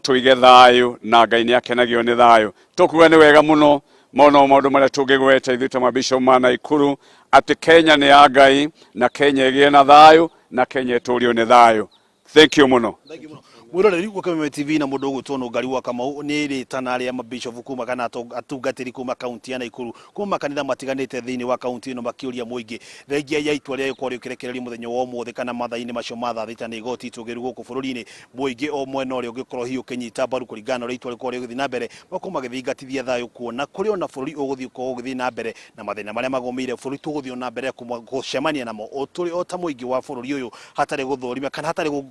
Tũige thayũ, na Ngai nĩ akenagio nĩ thayũ. Tũkuga nĩ wega mũno. Mau no maũndũ marĩa tũngĩgweta ithuĩ ta mabishop ma Naikuru, atĩ Kenya nĩ ya Ngai, na Kenya ĩgĩe na thayũ, na Kenya ĩtũrio nĩ thayũ. Thank you mũno. Mwiroreri wa Kameme TV na mũndũ ũgwĩtwo Nũngari wa Kamau nĩ rĩtana rĩa mabishofu kuma kana atungatĩri kuma kaunti ya Naikuru kuma makanitha matiganĩte thĩinĩ wa kaunti ĩno, makĩũria mũingĩ thengia ya itua rĩa gũkorwo rĩkĩrekererio mũthenya wa ũmũthĩ kana mathaa-inĩ macio ma thaa 6 nĩ igoti itũgĩru gũkũ bũrũri-inĩ. Mũingĩ o mwena ũrĩa ũngĩkorwo hihi ũkĩnyita mbaru kũringana na ũrĩa itua rĩkorwo rĩgĩthiĩ na mbere, makorwo magĩthingatithia thayũ, kuona kũrĩ ona bũrũri ũgũthiĩ ũkorwo ũgĩthiĩ na mbere na mathĩna marĩa magũmĩire bũrũri tũgũthiĩ na mbere gũcemania namo o tũrĩ o ta mũingĩ wa bũrũri ũyũ, hatarĩ gũthũrima kana hatarĩ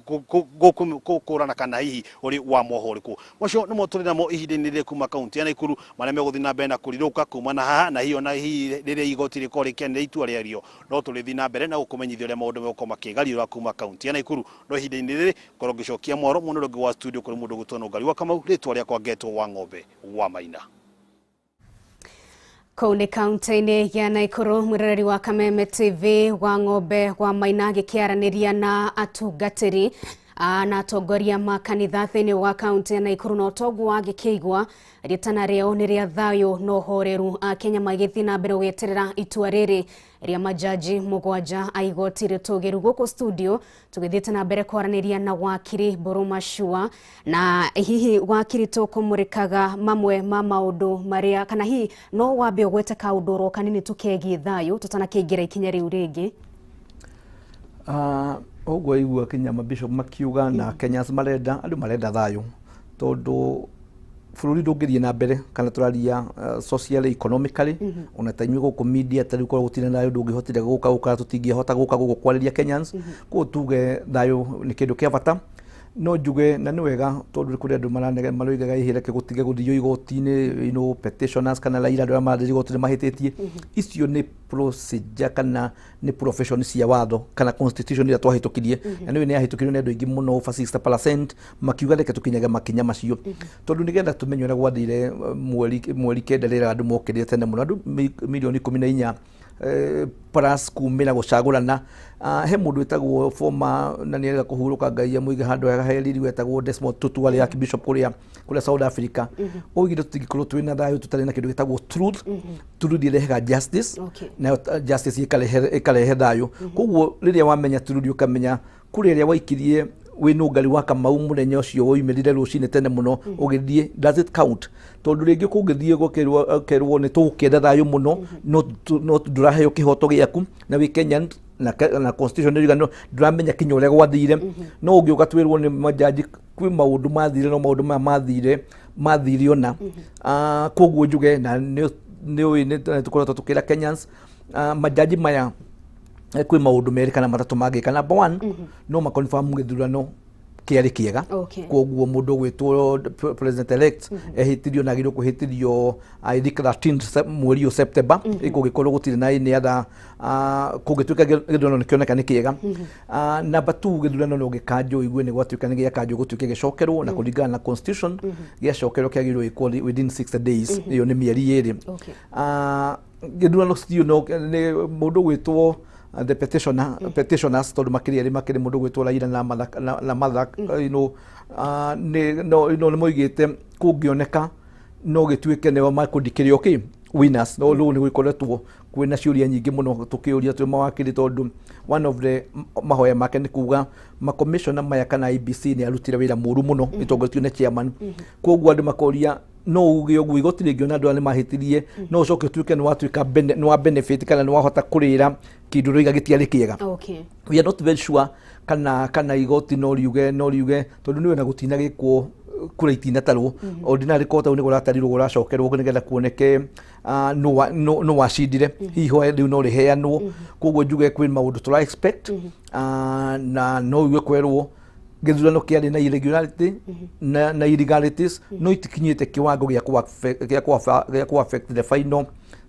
gũkũrana kana hihi ũrĩ wa mwoho ũrĩkũ. Macio nĩmo tũrĩ namo ihinda-inĩ rĩrĩ kuma kaunti ya Naikuru, marĩa megũthiĩ na mbere na kũrirũka kuma na haha, na hihi ona hihi rĩrĩa igoti rĩkorwo rĩkĩanĩrĩra itua rĩarĩo, no tũrĩthiĩ na mbere na gũkũmenyithia ũrĩa maũndũ megũkorwo makĩgariũra kuma kaunti ya Naikuru. No ihinda-inĩ rĩrĩ ngorwo ngĩcokia mwaro mwena ũrĩa ũngĩ wa studio kũrĩ mũndũ ũgwĩtwo Nũngari wa Kamau, rĩtwa rĩakwa ngetwo wa ng'ombe wa Maina. Kũu nĩ kaunti-inĩ ya Naikuru, mwĩroreri wa Kameme TV wa ng'ombe wa Maina agĩkĩaranĩria na atungatĩri na atongoria ma kanitha thĩinĩ wa kaunti ya Naikuru, na ũtongu wa gĩkĩigua rĩtana rĩao nĩ rĩa thayũ na ũhoreru. Akenya magĩthiĩ na mbere gweterera itua rĩrĩ rĩa majaji 7 a igoti rĩtũgĩru. Gũkũ studio tũgĩthiĩte na mbere kwaranĩria na wakiri Mbũrũ Machua, na hihi wakiri tũkũmũrĩkaga mamwe ma maũndũ marĩa, kana hihi no wambe ũgwete kaũndũ oro kanini tũkegiĩ thayũ tũtanakĩingĩra ikinya rĩu rĩngĩ? Ũguo igua kinya mabishop makiuga na Kenyans marenda, andũ marenda thayũ, tondũ bũrũri ndũngĩthiĩ na mbere kana tũraria socially, economically, ona ta inyuĩ gũkũ media, ta rĩu korwo gũtirĩ na thayũ ndũngĩhotire gũka gũka, tũtingĩhota gũka gũkũ kwarĩria Kenyans. Koguo tuge thayũ nĩ kĩndũ kĩa bata. No njuge na nĩ wega, tondũ kũrĩ andũ maroigaga ĩhĩ reke gũtige gũthio igoti-inĩ, petitioners kana Raila, andũ arĩa marathiĩ igoti-inĩ mahĩtĩtie. Icio nĩ procedure kana nĩ profession cia watho kana constitution ĩrĩa twahĩtũkirie, na nĩwe nĩ yahĩtũkirio nĩ andũ aingĩ mũno, over 60%, makiuga reke tũkinyage makinya macio, tondũ nĩgetha tũmenye ũrĩa gwathire mweri 9, rĩrĩa andũ mokĩrire tene mũno, andũ milioni 14 plus kumĩra gũcagũrana. He mũndũ wĩtagwo former, na nĩ arega kũhurũka, Ngai amũige handũ hega he riri, wetagwo Desmond Tutu, arĩ archbishop kũrĩa South Africa. Oigire tũtingĩkorwo twĩna thayũ tũtarĩ na kĩndũ gĩtagwo truth. Truth ĩrehaga justice, nayo justice ĩkarehe thayũ. Koguo rĩrĩa wamenya truth, ũkamenya kũrĩa ĩrĩa waikirie wĩ Nũngari wa Kamau mũthenya ũcio woimĩrire rũcinĩ tene mũno ũgĩthiĩ, does it count? Tondũ rĩngĩ kũngĩthiĩ gũkerwo nĩ tũgũkĩenda thayũ mũno, no ndũraheo kĩhoto gĩaku na wĩ Kenyan na constitution nĩ no ndũramenya kinya ũrĩa gwathire. No ũngĩũka twĩrwo nĩ majaji kwĩ maũndũ mathire, no maũndũ maya mathire ona. Koguo njuge na nĩ ũĩ nĩ tũkoretwo tũkĩra Kenyans, majaji maya, kwĩ maũndũ merĩ kana matatũ mangĩka. Number one, no maconfirm gĩthurano kĩarĩ kĩega. Koguo mũndũ ũgwĩtwo president elect ehĩtirio na agĩrĩirwo kwĩhĩtithio, I think 13 mweri ũyũ September, kũngĩkorwo gũtirĩ na any other, kũngĩtuĩka gĩthurano nĩ kĩoneka nĩ kĩega. Number two, gĩthurano no gĩkanjwo, igue nĩ gwatuĩka nĩ gĩakanjwo, gũtuĩke gĩcokerwo, na kũringana na constitution gĩacokerwo kĩagĩrĩirwo gĩkwo within 60 days, ĩyo nĩ mĩeri 2. Gĩthurano still no nĩ mũndũ ũgwĩtwo the petitioners, tondũ makĩrĩ erĩ, makĩrĩ mũndũ ũgwĩtwo Raila na Martha, nĩ no nĩ moigĩte kũngĩoneka no gĩtuĩke nĩo makũndikĩrio kĩ winners. No rĩu nĩ gũkoretwo kwĩna ciũria nyingĩ mũno tũkĩũria twĩ mawakiri, tondũ one of the mahoya make nĩ kuga makomishona maya kana IEBC nĩ arutire wĩra mũru mũno ĩtongoretio nĩ chairman. Koguo andũ makoria, no uge ũguo igoti rĩngĩona andũ aya nĩ mahĩtirie, no ũcoke ũtuĩke nĩ watuĩka nĩ wa benefit kana nĩ wahota kũrĩra kĩndũ ũroiga gĩtiarĩ kĩega? We are not very sure kana igoti no riuge, tondũ nĩwe na gũtina gĩkwo kura itinatarwo, ordinary court nĩ kũratarirwo, kũracokerwo nĩgetha kuoneke nũ wacindire. Hihi hoya rĩu no rĩheanwo? Koguo njuge kwĩ maũndũ tũra expect, na no uge kwerwo gĩthurano kĩarĩ na irregularity na illegalities, no itikinyĩte kiwango gĩa kũ affect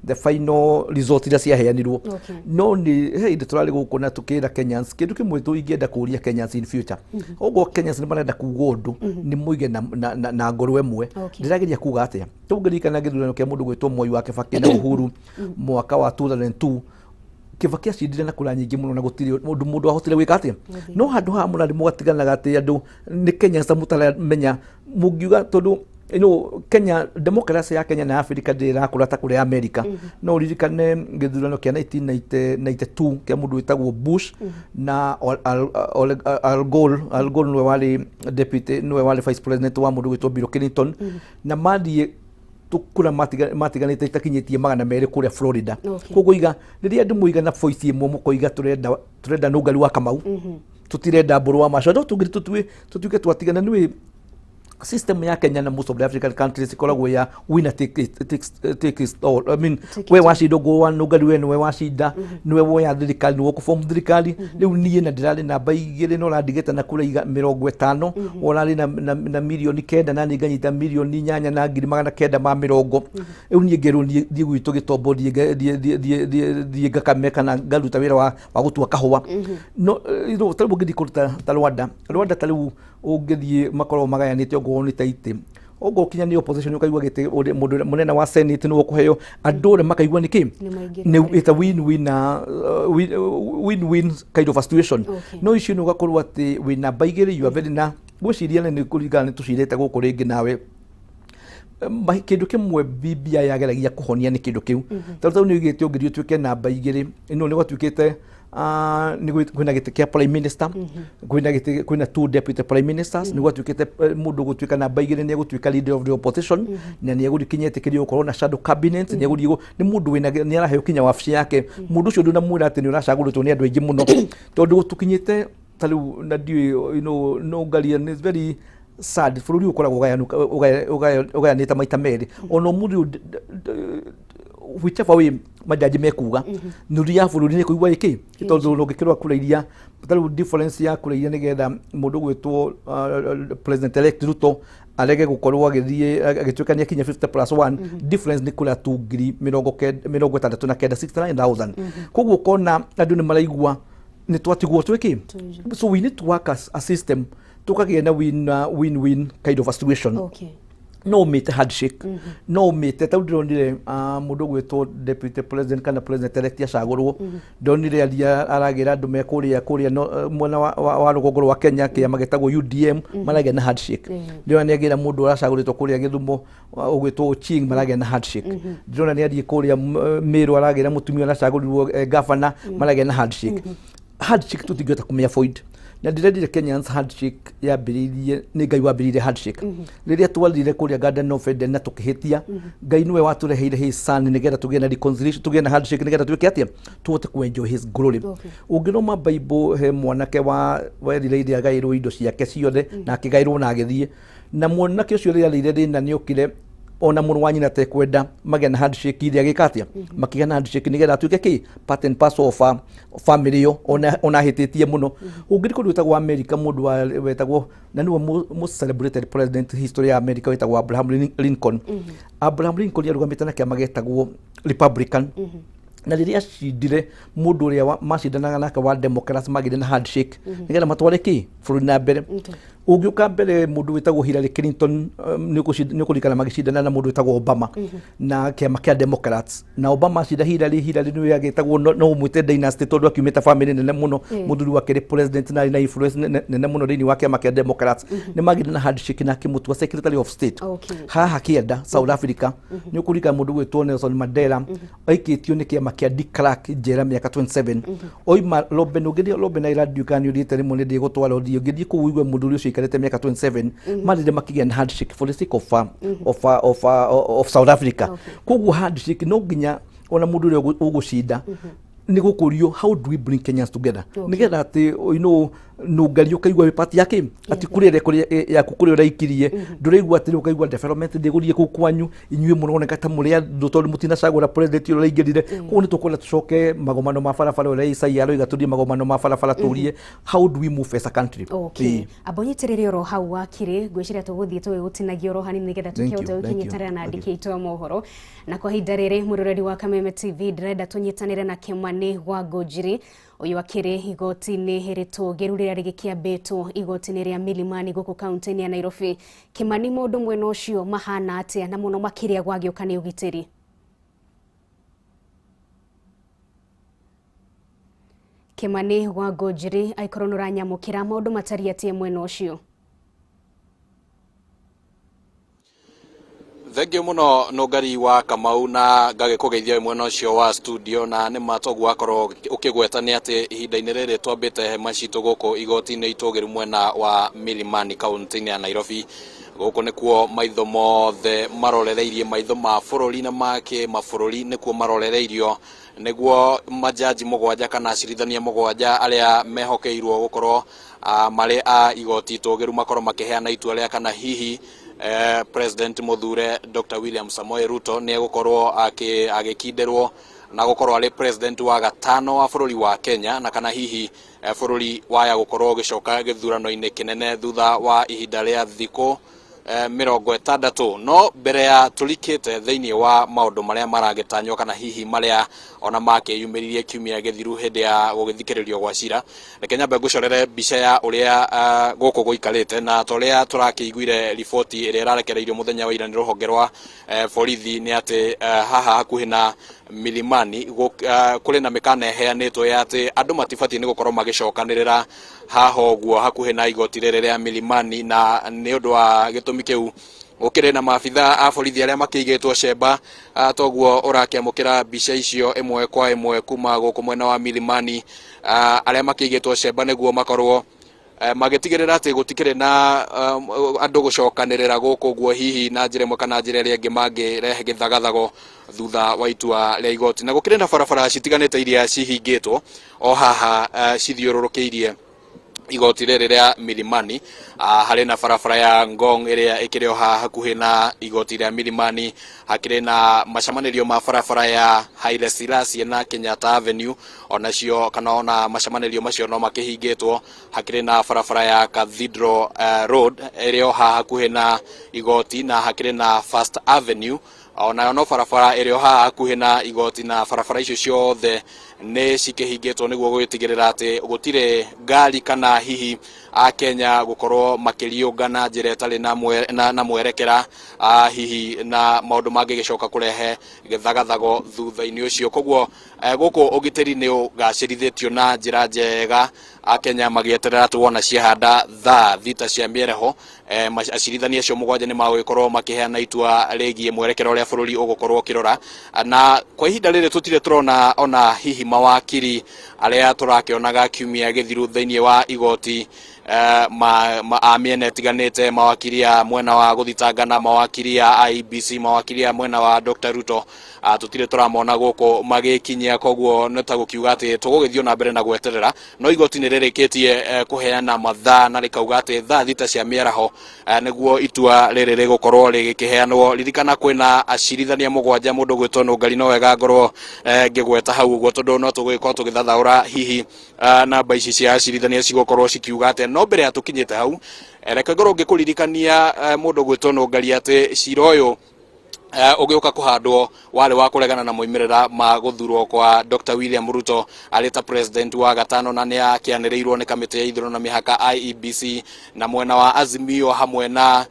the final result iria ciaheanirwo. No nĩ he indo tũrarĩ gũkũ na tũkĩra Kenyans kĩndũ kĩmwe tũingĩenda kũria Kenyans in future. Ũguo Kenyans nĩ marenda kuga ũndũ nĩ moige na ngoro ĩmwe. Ndĩrageria kuga atĩa? Tũngĩririkana gĩthurano kĩa mũndũ gwĩtwo Mwai wa Kibaki na Uhuru mwaka wa 2002. Kibaki acindire na kura nyingĩ mũno na gũtirĩ mũndũ wahotire gwĩka atĩa. No handũ haha mũrarĩ mũgatiganaga atĩ andũ nĩ Kenya mũtaramenya mũngiuga tondũ you know, Kenya democracy ya Kenya na Africa ndĩrĩ ĩrakũra ta kũrĩa America. No ũririkane gĩthurano kĩa 1992 kĩa mũndũ wĩtagwo Bush na Al Gore. Al Gore nĩwe warĩ deputy, nĩwe warĩ vice president wa mũndũ wĩtwo Bill Clinton, na mathiĩ kura matiganĩte itakinyĩtie 200 kũrĩa Florida. Koguo iga rĩrĩa andũ mũigana voice ĩmwe mũkoiga turenda Nũngari wa Kamau, tutirenda Mbũrũ wa Macho, no tũngĩ tũtuĩke twatigana. Nĩwĩ system ya Kenya na most of the African countries ikoragwo ya winner take it all. I mean, we wacinda ũguo wa Nũngari, we nĩwe wacinda, nĩwe woya thirikari, nĩwe ũkũform thirikari. Rĩu niĩ na ndĩrarĩ namba 2 no ũrandigĩte na kura 50, ũrarĩ na 9 million na niĩ nganyita 8,980,000. Rĩu niĩ ngerwo thiĩ gwitũ gĩtombo, thiĩ ngakame kana ngaruta wĩra wa gũtua kahũa. No ta rĩu ũngĩthiĩ kũruta ta Rwanda ta rĩu ũngĩthiĩ makoragwo magayanĩte ongorwo nĩ ta itĩ, ongorwo kinya nĩ opposition ũkaigua gĩtĩ mũndũ mũnene wa senate nĩwe ũkũheo, andũ othe makaigua nĩkĩ nĩ it's a win win win win kind of a situation. No icio nĩ ũgakorwo atĩ wĩ namba 2, you are very na ngwĩciria nĩ kũringana nĩ tũcirĩte gũkũ rĩngĩ nawe. Kĩndũ kĩmwe BBI yageragia kũhonia nĩ kĩndũ kĩu, tondũ nĩ ũigĩte ũngĩthiĩ ũtuĩke namba 2 ĩno nĩ gwatuĩkĩte nĩ kwĩna gĩtĩ kĩa prime minister, kwĩna gĩtĩ, kwĩna two deputy prime ministers. Nĩ gwatuĩkĩte mũndũ gũtuĩka namba 2 nĩ egũtuĩka leader of the opposition, na nĩ egũkinya etĩkĩrio gũkorwo na shadow cabinet, nĩ egũthiĩ nĩ mũndũ wĩna nĩ araheo kinya wabici yake. Mũndũ ũcio ndũnamwĩra atĩ nĩ ũracagũrĩtwo nĩ andũ aingĩ mũno, tondũ tũkinyĩte ta rĩu na ndiũĩ no ngaria is very sad. Bũrũri ũkoragwo ũgayanĩte maita merĩ ona ũmũthĩ ũyũ, whichever way majaji mekuga, nuthu ya bũrũri nĩ kũigua ĩkĩ tondũ ũngĩkĩrora kura iria ta rĩu difference ya kura iria nĩgetha mũndũ gwĩtwo president elect Ruto arege gũkorwo agĩthiĩ agĩtuĩka nĩ akinya 50 plus 1, difference nĩ kura tu 69,000, 69,000. Koguo ũkona andũ nĩ maraigua nĩ twatigwo twĩkĩ. So we need to work as a system tũkagĩa na win win kind of a situation. No ũmĩte handshake, no ũmĩte ta ndĩronire mũndũ ũgwĩtwo deputy president kana president elect acagũrwo, ndonire aria aragĩra andũ me kũrĩa no, mwena wa rũgongo rwa Kenya, kĩama gĩtagwo UDM, maragĩa na handshake. Ndĩrona nĩ agĩra mũndũ ũracagũrĩtwo kũrĩa Gĩthumo ũgwĩtwo Ochieng, maragĩa na handshake. Ndĩrona nĩ athiĩ kũrĩa Meru aragĩra mũtumia ũracagũrirwo governor, maragĩa na handshake. Handshake tũtingĩhota kũmĩ avoid, na ndĩrendire Kenyans handshake yambĩrĩirie nĩ Ngai wambĩrĩirie handshake rĩrĩa twathire kũrĩa Garden of Eden na tũkĩhĩtia. Ngai nĩwe watũreheire his son nĩgetha tũgĩe na reconciliation, tũgĩe na handshake, nĩgetha twĩke atĩa, tũhote ku enjoy his glory. Ũngĩthoma Bible, he mwanake wa werirĩire agaĩrwo indo ciake ciothe na akĩgaĩrwo na agĩthiĩ, na mwanake ũcio rĩrĩa arĩire thĩna nĩ okire ona mũrũ wa nyina tekwenda magĩa na handshake iria agĩka atĩa, makĩgĩa na handshake nĩgetha atuĩke kĩ part and parcel of a family ĩyo ona ahĩtĩtie mũno. Ũngĩthiĩ kũndũ gwĩtagwo America, mũndũ wetagwo na nĩwe most celebrated president history ya America wetagwo Abraham Lincoln. Abraham Lincoln arũgamĩte na kĩama gĩtagwo Republican, na rĩrĩa acindire mũndũ ũrĩa macindanaga nake wa Democrats magĩire na handshake nĩgetha matware kĩ bũrũri na mbere. Ũngĩũka mbere mũndũ wĩtagwo Hillary Clinton, nĩ ũkũririkana magĩcindana na mũndũ wĩtagwo Obama na kĩama kĩa Democrats, na Obama acinda Hillary. Hillary nĩwe agĩtagwo no ũmwĩte dynasty tondũ akiumĩte family nene mũno, mũthuri wake nĩ president na arĩ na influence nene mũno thĩinĩ wa kĩama kĩa Democrats. Nĩ magĩire na handshake na akĩmũtua secretary of state. Haha kĩenda South Africa nĩ ũkũririkana mũndũ gwĩtwo Nelson Mandela aikĩtio nĩ kĩama kĩa de Klerk njera mĩaka 27 oima Robben. Ũngĩthiĩ Robben Island kana nĩ ũthiĩte rĩmwe, nĩ ndĩgũtwara ũthiĩ, ũngĩthiĩ kũu ũigue mũthuri ũcio aikarĩte mĩaka 27, marĩre makĩgĩa na handshake for the sake of South Africa. Koguo handshake no nginya ona mũndũ ũrĩa ũgũcinda nĩ gũkũrio how do we bring Kenyans together nĩgetha atĩ nũngari ũkaigua wĩ part ya kĩ atĩ kũrĩa ĩrĩa kũrĩa yaku kũrĩa ũraikirie ndũraigua atĩ rĩu ũkaigua development ndĩgũthiĩ kũu kwanyu, inyuĩ mũroneka ta mũrĩ andũ tondũ mũtinacagũra president ũrĩa ũraingĩrire. Koguo nĩ tũkwenda tũcoke magomano ma barabara ũrĩa Isaiah aroiga, tũthiĩ magomano ma barabara tũrie how do we move as a country. Okay. Amba ũnyitĩrĩre oro hau wakiri, ngwĩciria tũgũthiĩ tũgĩgũtinagia oro hanini nĩgetha Thank you, tũkĩhote thank you, gũkinyitanĩra na thank andĩki aitũ a mohoro. Na kwa ihinda rĩrĩ, mũroreri wa Kameme TV, ndĩrenda tũnyitanĩre na Kĩmani wa Ngũnjiri ũyũ akĩrĩ igoti-inĩ rĩtũgĩru rĩrĩa rĩgĩkĩambĩtwo igoti-inĩ rĩa Milimani gũkũ kaunti-inĩ ya Nairobi. Kĩmani, maũndũ mwena ũcio mahana atĩa, na mũno makĩria gwagĩũka nĩ ũgitĩri? Kimani wa Ngũnjiri, aikorwo nĩ ũranyamũkĩra maũndũ matariĩ atĩa mwena ũcio? Thengio muno Nũngari wa Kamau na ngagĩkũgeithia mwena ũcio wa studio. Na nĩ ma toguo wakorwo ũkĩgweta nĩ atĩ ihinda-inĩ rĩrĩ twambĩte hema citũ gũkũ igoti-inĩ itũgĩru mwena wa Milimani kaunti-inĩ ya Nairobi. Gũkũ nĩkuo maitho mothe marorereirie, maitho ma bũrũri na ma kĩmabũrũri nĩkuo marorereirio nĩguo majaji mũgwanja kana acirithania mũgwanja arĩa mehokeirwo gũkorwo marĩ a igoti itũgĩru makorwo makĩheana itua rĩa kana hihi President mũthure Dr. William Samoei Ruto nĩ egũkorwo agĩkinderwo na gũkorwo arĩ president wa gatano wa bũrũri wa Kenya, na kana hihi bũrũri waya gũkorwo ũgĩcoka gĩthurano-inĩ kĩnene thutha wa ihinda rĩa thikũ 60. No mbere ya tũrikĩte thĩinĩ wa maũndũ marĩa maragĩtanywo kana hihi marĩa ona makĩyumĩririe kiumia gĩthiru hĩndĩ ya gũgĩthikĩrĩrio gwa cira, reke nyambe ngũcorere mbica ya ũrĩa gũkũ gũikarĩte. Na ta ũrĩa tũrakĩiguire riboti ĩrĩa ĩrarekereirio mũthenya wa ira nĩ rũhonge rwa borithi nĩ atĩ haha hakuhĩ na Milimani kũrĩ na mĩkana ĩheanĩtwo ya atĩ andũ matibatiĩ nĩ gũkorwo magĩcokanĩrĩra haha ũguo hakuhĩ na igoti rĩrĩ rĩa Milimani, na nĩ ũndũ wa gĩtũmi kĩu gũkĩrĩ na maabitha a borithi arĩa makĩigĩtwo cemba. Toguo ũrakĩamũkĩra mbica icio ĩmwe kwa ĩmwe kuma gũkũ mwena wa Milimani, arĩa makĩigĩtwo cemba nĩguo makorwo magĩtigĩrĩra atĩ gũtikĩrĩ na andũ gũcokanĩrĩra gũkũ ũguo hihi na njĩra ĩmwe kana njĩra ĩrĩa ĩngĩ mangĩrehe gĩthagathago thutha wa itua rĩa igoti. Na gũkĩrĩ na barabara citiganĩte iria cihingĩtwo o haha cithiũrũrũkĩirie igoti rĩrĩ rĩa Milimani. Harĩ na barabara ya Ngong ĩrĩa ĩkĩrĩ o haha hakuhĩ na igoti rĩa Milimani, hakĩrĩ na macemanĩrio ma barabara ya Haile Selassie na Kenyatta Avenue, onacio kana ona macemanĩrio macio no makĩhingĩtwo. Hakĩrĩ na barabara ya Cathedral Road ĩrĩa o haha hakuhĩ na igoti, na hakĩrĩ na First Avenue onayo no barabara ĩrĩa o haha hakuhĩ na igoti, na barabara icio ciothe nĩ cikĩhingĩtwo nĩguo gũgĩtigĩrĩra atĩ gũtirĩ ngari kana hihi akenya gũkorwo makĩriũnga na njĩra ĩtarĩ na mwerekera, hihi na maũndũ mangĩgĩcoka kũrehe gĩthagathago thutha-inĩ ũcio. Koguo gũkũ ũgitĩri nĩ ũgacĩrithĩtio na njĩra njega, akenya magĩeterera tuona ciahanda thaa 6 cia mĩereho acirithania acio mũgwanja nĩ magũgĩkorwo makĩheana itua rĩgiĩ mwerekera ũrĩa bũrũri ũgũkorwo ũkĩrora. Na kwa ihinda rĩrĩ tũtirĩ tũrona ona hihi mawakiri arĩa tũrakĩonaga kiumia gĩthiru thĩinĩ wa igoti a mĩena ĩtiganĩte, mawakiri a mwena wa gũthitangana, mawakiri a IEBC, mawakiri a mwena wa Dr. Ruto, tũtirĩ tũramona gũkũ magĩkinyia. Koguo nĩ ta gũkiuga atĩ tũgũgĩthiĩ na mbere na gweterera, no igoti nĩ rĩrĩkĩtie kũheana mathaa na rĩkauga atĩ thaa 6 cia mĩaraho nĩguo itua rĩrĩ rĩgũkorwo rĩgĩkĩheanwo. Ririkana kwĩna acirithania mũgwanja, mũndũ gwĩtwo Nũngari, no wega ngorwo ngĩgweta hau ũguo tondũ no tũgũgĩkorwo tũgĩthathaũra hihi namba ici cia acirithania cigũkorwo cikiuga atĩa. No mbere ya tũkinyĩte hau, reke ngorwo ngĩkũririkania mũndũ gwĩtwo Nũngari atĩ cira ũyũ ũgĩũka kũhandwo warĩ wa kũregana na moimĩrĩra ma gũthurwo kwa Dr. William Ruto arĩ ta president wa gatano, na nĩ akĩanĩrĩirwo nĩ kamĩtĩ ya ithurano na mĩhaka IEBC na mwena wa Azimio hamwe na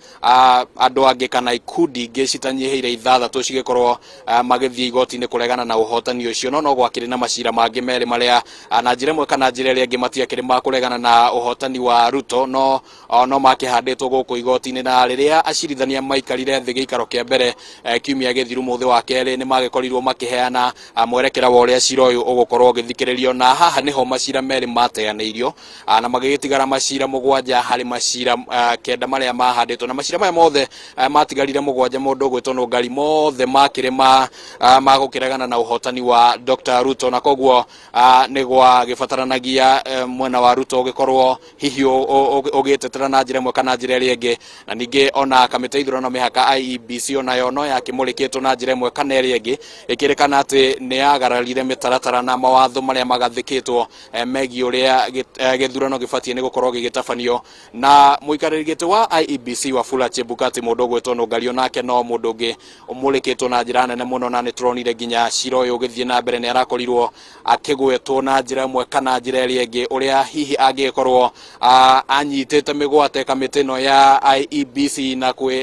andũ angĩ kana ikundi ingĩ citanyihĩire 6 cigĩkorwo magĩthiĩ igoti-inĩ kũregana na ũhotani ũcio. No gwakĩrĩ na macira mangĩ merĩ marĩa na njĩra ĩmwe kana njĩra ĩrĩa ĩngĩ matiakĩrĩ ma kũregana na ũhotani wa Ruto, no makĩhandĩtwo gũkũ igoti-inĩ. Na rĩrĩa acirithania maikarire thĩ gĩikaro kĩa mbere kiumia gĩthiru mũthĩ wa kerĩ, nĩ magĩkorirwo makĩheana mwerekera wa ũrĩa cira ũyũ ũgũkorwo ũgĩthikĩrĩrio. Na haha nĩho macira merĩ mateanĩirio na magĩgĩtigara macira 7 harĩ macira 9 marĩa mahandĩtwo. Na macira maya mothe matigarire 7 mũndũ ũgwĩtwo Nũngari mothe makĩrĩ ma gũkĩregana na ũhotani wa Dr. Ruto, na koguo nĩ gwagĩbataranagia mwena wa Ruto ũgĩkorwo hihi ũgĩtetera na njĩra ĩmwe kana njĩra ĩrĩa ĩngĩ. Na ningĩ ona kamĩtĩ ya ithurano mĩhaka IEBC onayo no yakĩmũrĩkĩtwo na njĩra ĩmwe kana ĩrĩa ĩngĩ, ĩkĩrĩkana atĩ nĩ yagararire mĩtaratara na mawatho marĩa magathĩkĩtwo megiĩ ũrĩa gĩthurano gĩbatiĩ nĩ gũkorwo gĩgĩtabanio. Na mũikarĩri gĩtĩ wa IEBC Wafula Chebukati, mũndũ ũgwĩtwo Nũngari, onake no mũndũ ũngĩ ũmũrĩkĩtwo na njĩra nene mũno, na nĩ tũronire nginya cira ũyũ ũgĩthiĩ na mbere nĩ arakorirwo akĩgwetwo na njĩra ĩmwe kana njĩra ĩrĩa ĩngĩ ũrĩa hihi angĩgĩkorwo anyitĩte mĩgwate kamĩtĩ ĩno ya IEBC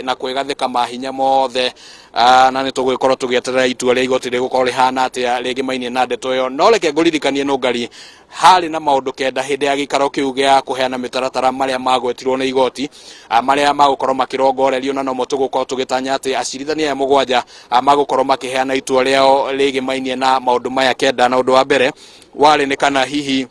na kwĩgathĩka mahinya mothe. Na nĩ tũgũgĩkorwo tũgĩeterera itua rĩa igoti rĩgũkorwo rĩhana atĩa rĩgĩmainie na ndeto ĩyo. No reke ngũririkanie Nũngari, harĩ na maũndũ 9 hĩndĩ ya gĩikaro kĩu gĩa kũheana mĩtaratara marĩa magwetirwo nĩ igoti, marĩa magũkorwo makĩrongorerio, na nomo tũgũkorwo tũgĩtanya atĩ acirithania aya 7 magũkorwo makĩheana itua rĩao rĩgĩmainie na maũndũ maya 9. Na ũndũ wa mbere warĩ nĩ kana hihi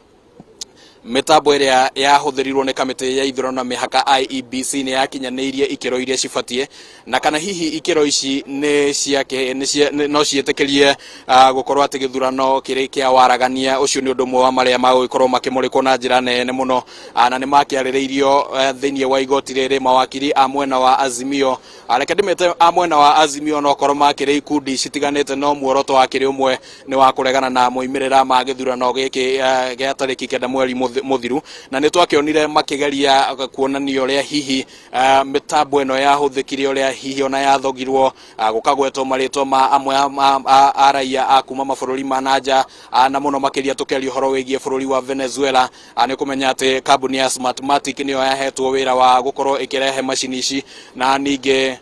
mĩtambo ĩrĩa yahũthĩrirwo nĩ kamĩtĩ ya ithurano na mĩhaka IEBC nĩ yakinyanĩirie ikĩro iria cibatiĩ, na kana hihi ikĩro ici nĩ no ciĩtĩkĩrie gũkorwo atĩ gĩthurano kĩrĩ kĩa waragania. Ũcio nĩ ũndũ ũmwe wa marĩa magũgĩkorwo makĩmũrĩkwo na njĩra nene mũno, na nĩ makĩarĩrĩirio thĩinĩ wa igoti rĩrĩ. Mawakiri a mwena wa Azimio, reke ndĩmete a mwena wa Azimio, no korwo makĩrĩ ikundi citiganĩte, no muoroto wakĩrĩ ũmwe, nĩ wa kũregana na moimĩrĩra ma gĩthurano gĩkĩ gĩa tarĩki 9 mweri mũthiru. Na nĩ twakĩonire makĩgeria kuonania ũrĩa hihi mĩtambo ĩno yahũthĩkire, ũrĩa hihi ona yathogirwo, gũkagwetwo marĩtwa ma amwe a raia a kuma mabũrũri ma na nja, na mũno makĩria tũkĩaria ũhoro wĩgiĩ bũrũri wa Venezuela. Nĩ kũmenya atĩ kambuni ya Smartmatic nĩyo yahetwo wĩra wa gũkorwo ĩkĩrehe macini ici na ningĩ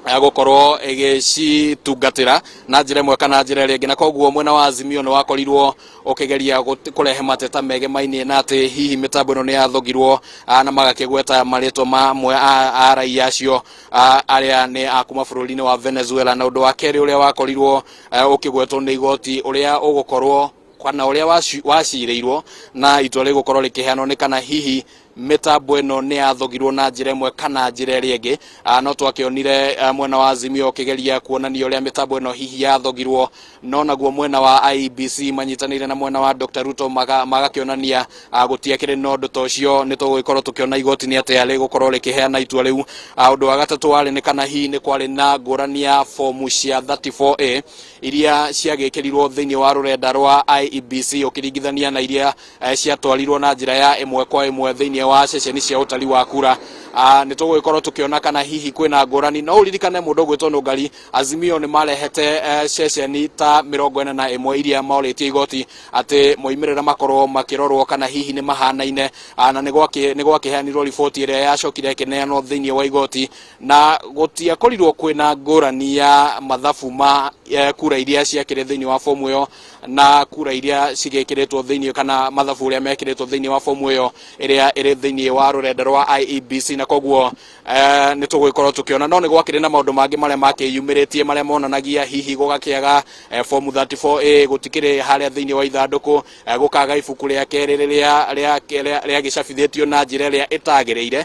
gũkorwo ĩgĩcitungatĩra na njĩra ĩmwe kana njĩra ĩrĩa ĩngĩ. Na koguo mwena wa Azimio nĩ wakorirwo ũkĩgeria kũrehe mateta megemainie na atĩ hihi mĩtambo ĩno nĩ yathogirwo, na magakĩgweta marĩtwa ma amwe a raia acio arĩa nĩ a kuma bũrũri-inĩ wa Venezuela. Na ũndũ wa kerĩ ũrĩa wakorirwo ũkĩgwetwo nĩ igoti, ũrĩa ũgũkorwo kana ũrĩa wacirĩirwo na itua rĩgũkorwo rĩkĩheanwo, nĩ kana hihi mĩtambo ĩno nĩ yathogirwo na njĩra ĩmwe kana njĩra ĩrĩa ĩngĩ. No twakĩonire mwena wa Azimio ũkĩgeria kuonania ũrĩa mĩtambo ĩno hihi yathogirwo, no naguo mwena wa IEBC manyitanĩire na mwena wa Dr. Ruto magakĩonania gũtiakĩrĩ na ũndũ ta ũcio. Nĩ tũgũgĩkorwo tũkĩona igoti nĩ atĩa rĩgũkorwo rĩkĩheana itua rĩu. Ũndũ wa gatatũ warĩ nĩ kana hihi nĩ kwarĩ na ngũrani ya fomu cia 34A iria ciagĩkĩrirwo thĩinĩ wa rũrenda rwa IEBC ũkĩringithania na iria ciatwarirwo na njĩra ya ĩmwe kwa ĩmwe thĩinĩ wa ceceni cia ũtari wa kura. Nĩ tũgũgĩkorwo tũkĩona kana hihi kwĩna ngũrani. No ũririkane mũndũ ũgwĩtwo Nũngari, Azimio nĩ marehete ceceni ta 41 iria morĩtie igoti atĩ moimĩrĩra makorwo makĩrorwo kana hihi nĩ mahanaine, na nĩ gwakĩheanirwo riboti ĩrĩa yacokire ĩkĩneanwo thĩinĩ wa igoti, na gũtiakorirwo kwĩna ngũrani ya mathabu ma kura iria ciakĩrĩ thĩinĩ wa fomu ĩyo na kura iria cigĩkĩrĩtwo thĩinĩ, kana mathabu ũrĩa mekĩrĩtwo thĩinĩ wa fomu ĩyo ĩrĩa ĩrĩ thĩinĩ wa rũrenda rwa IEBC. Na koguo nĩ tũgũgĩkorwo tũkĩona, no nĩ gwakĩrĩ na maũndũ mangĩ marĩa makĩyumĩrĩtie, marĩa monanagia hihi gũgakĩaga fomu 34A gũtikĩrĩ harĩa thĩinĩ wa ithandũkũ, gũkaga ibuku rĩa kerĩ rĩrĩa rĩagĩcabithĩtio na njĩra ĩrĩa ĩtagĩrĩire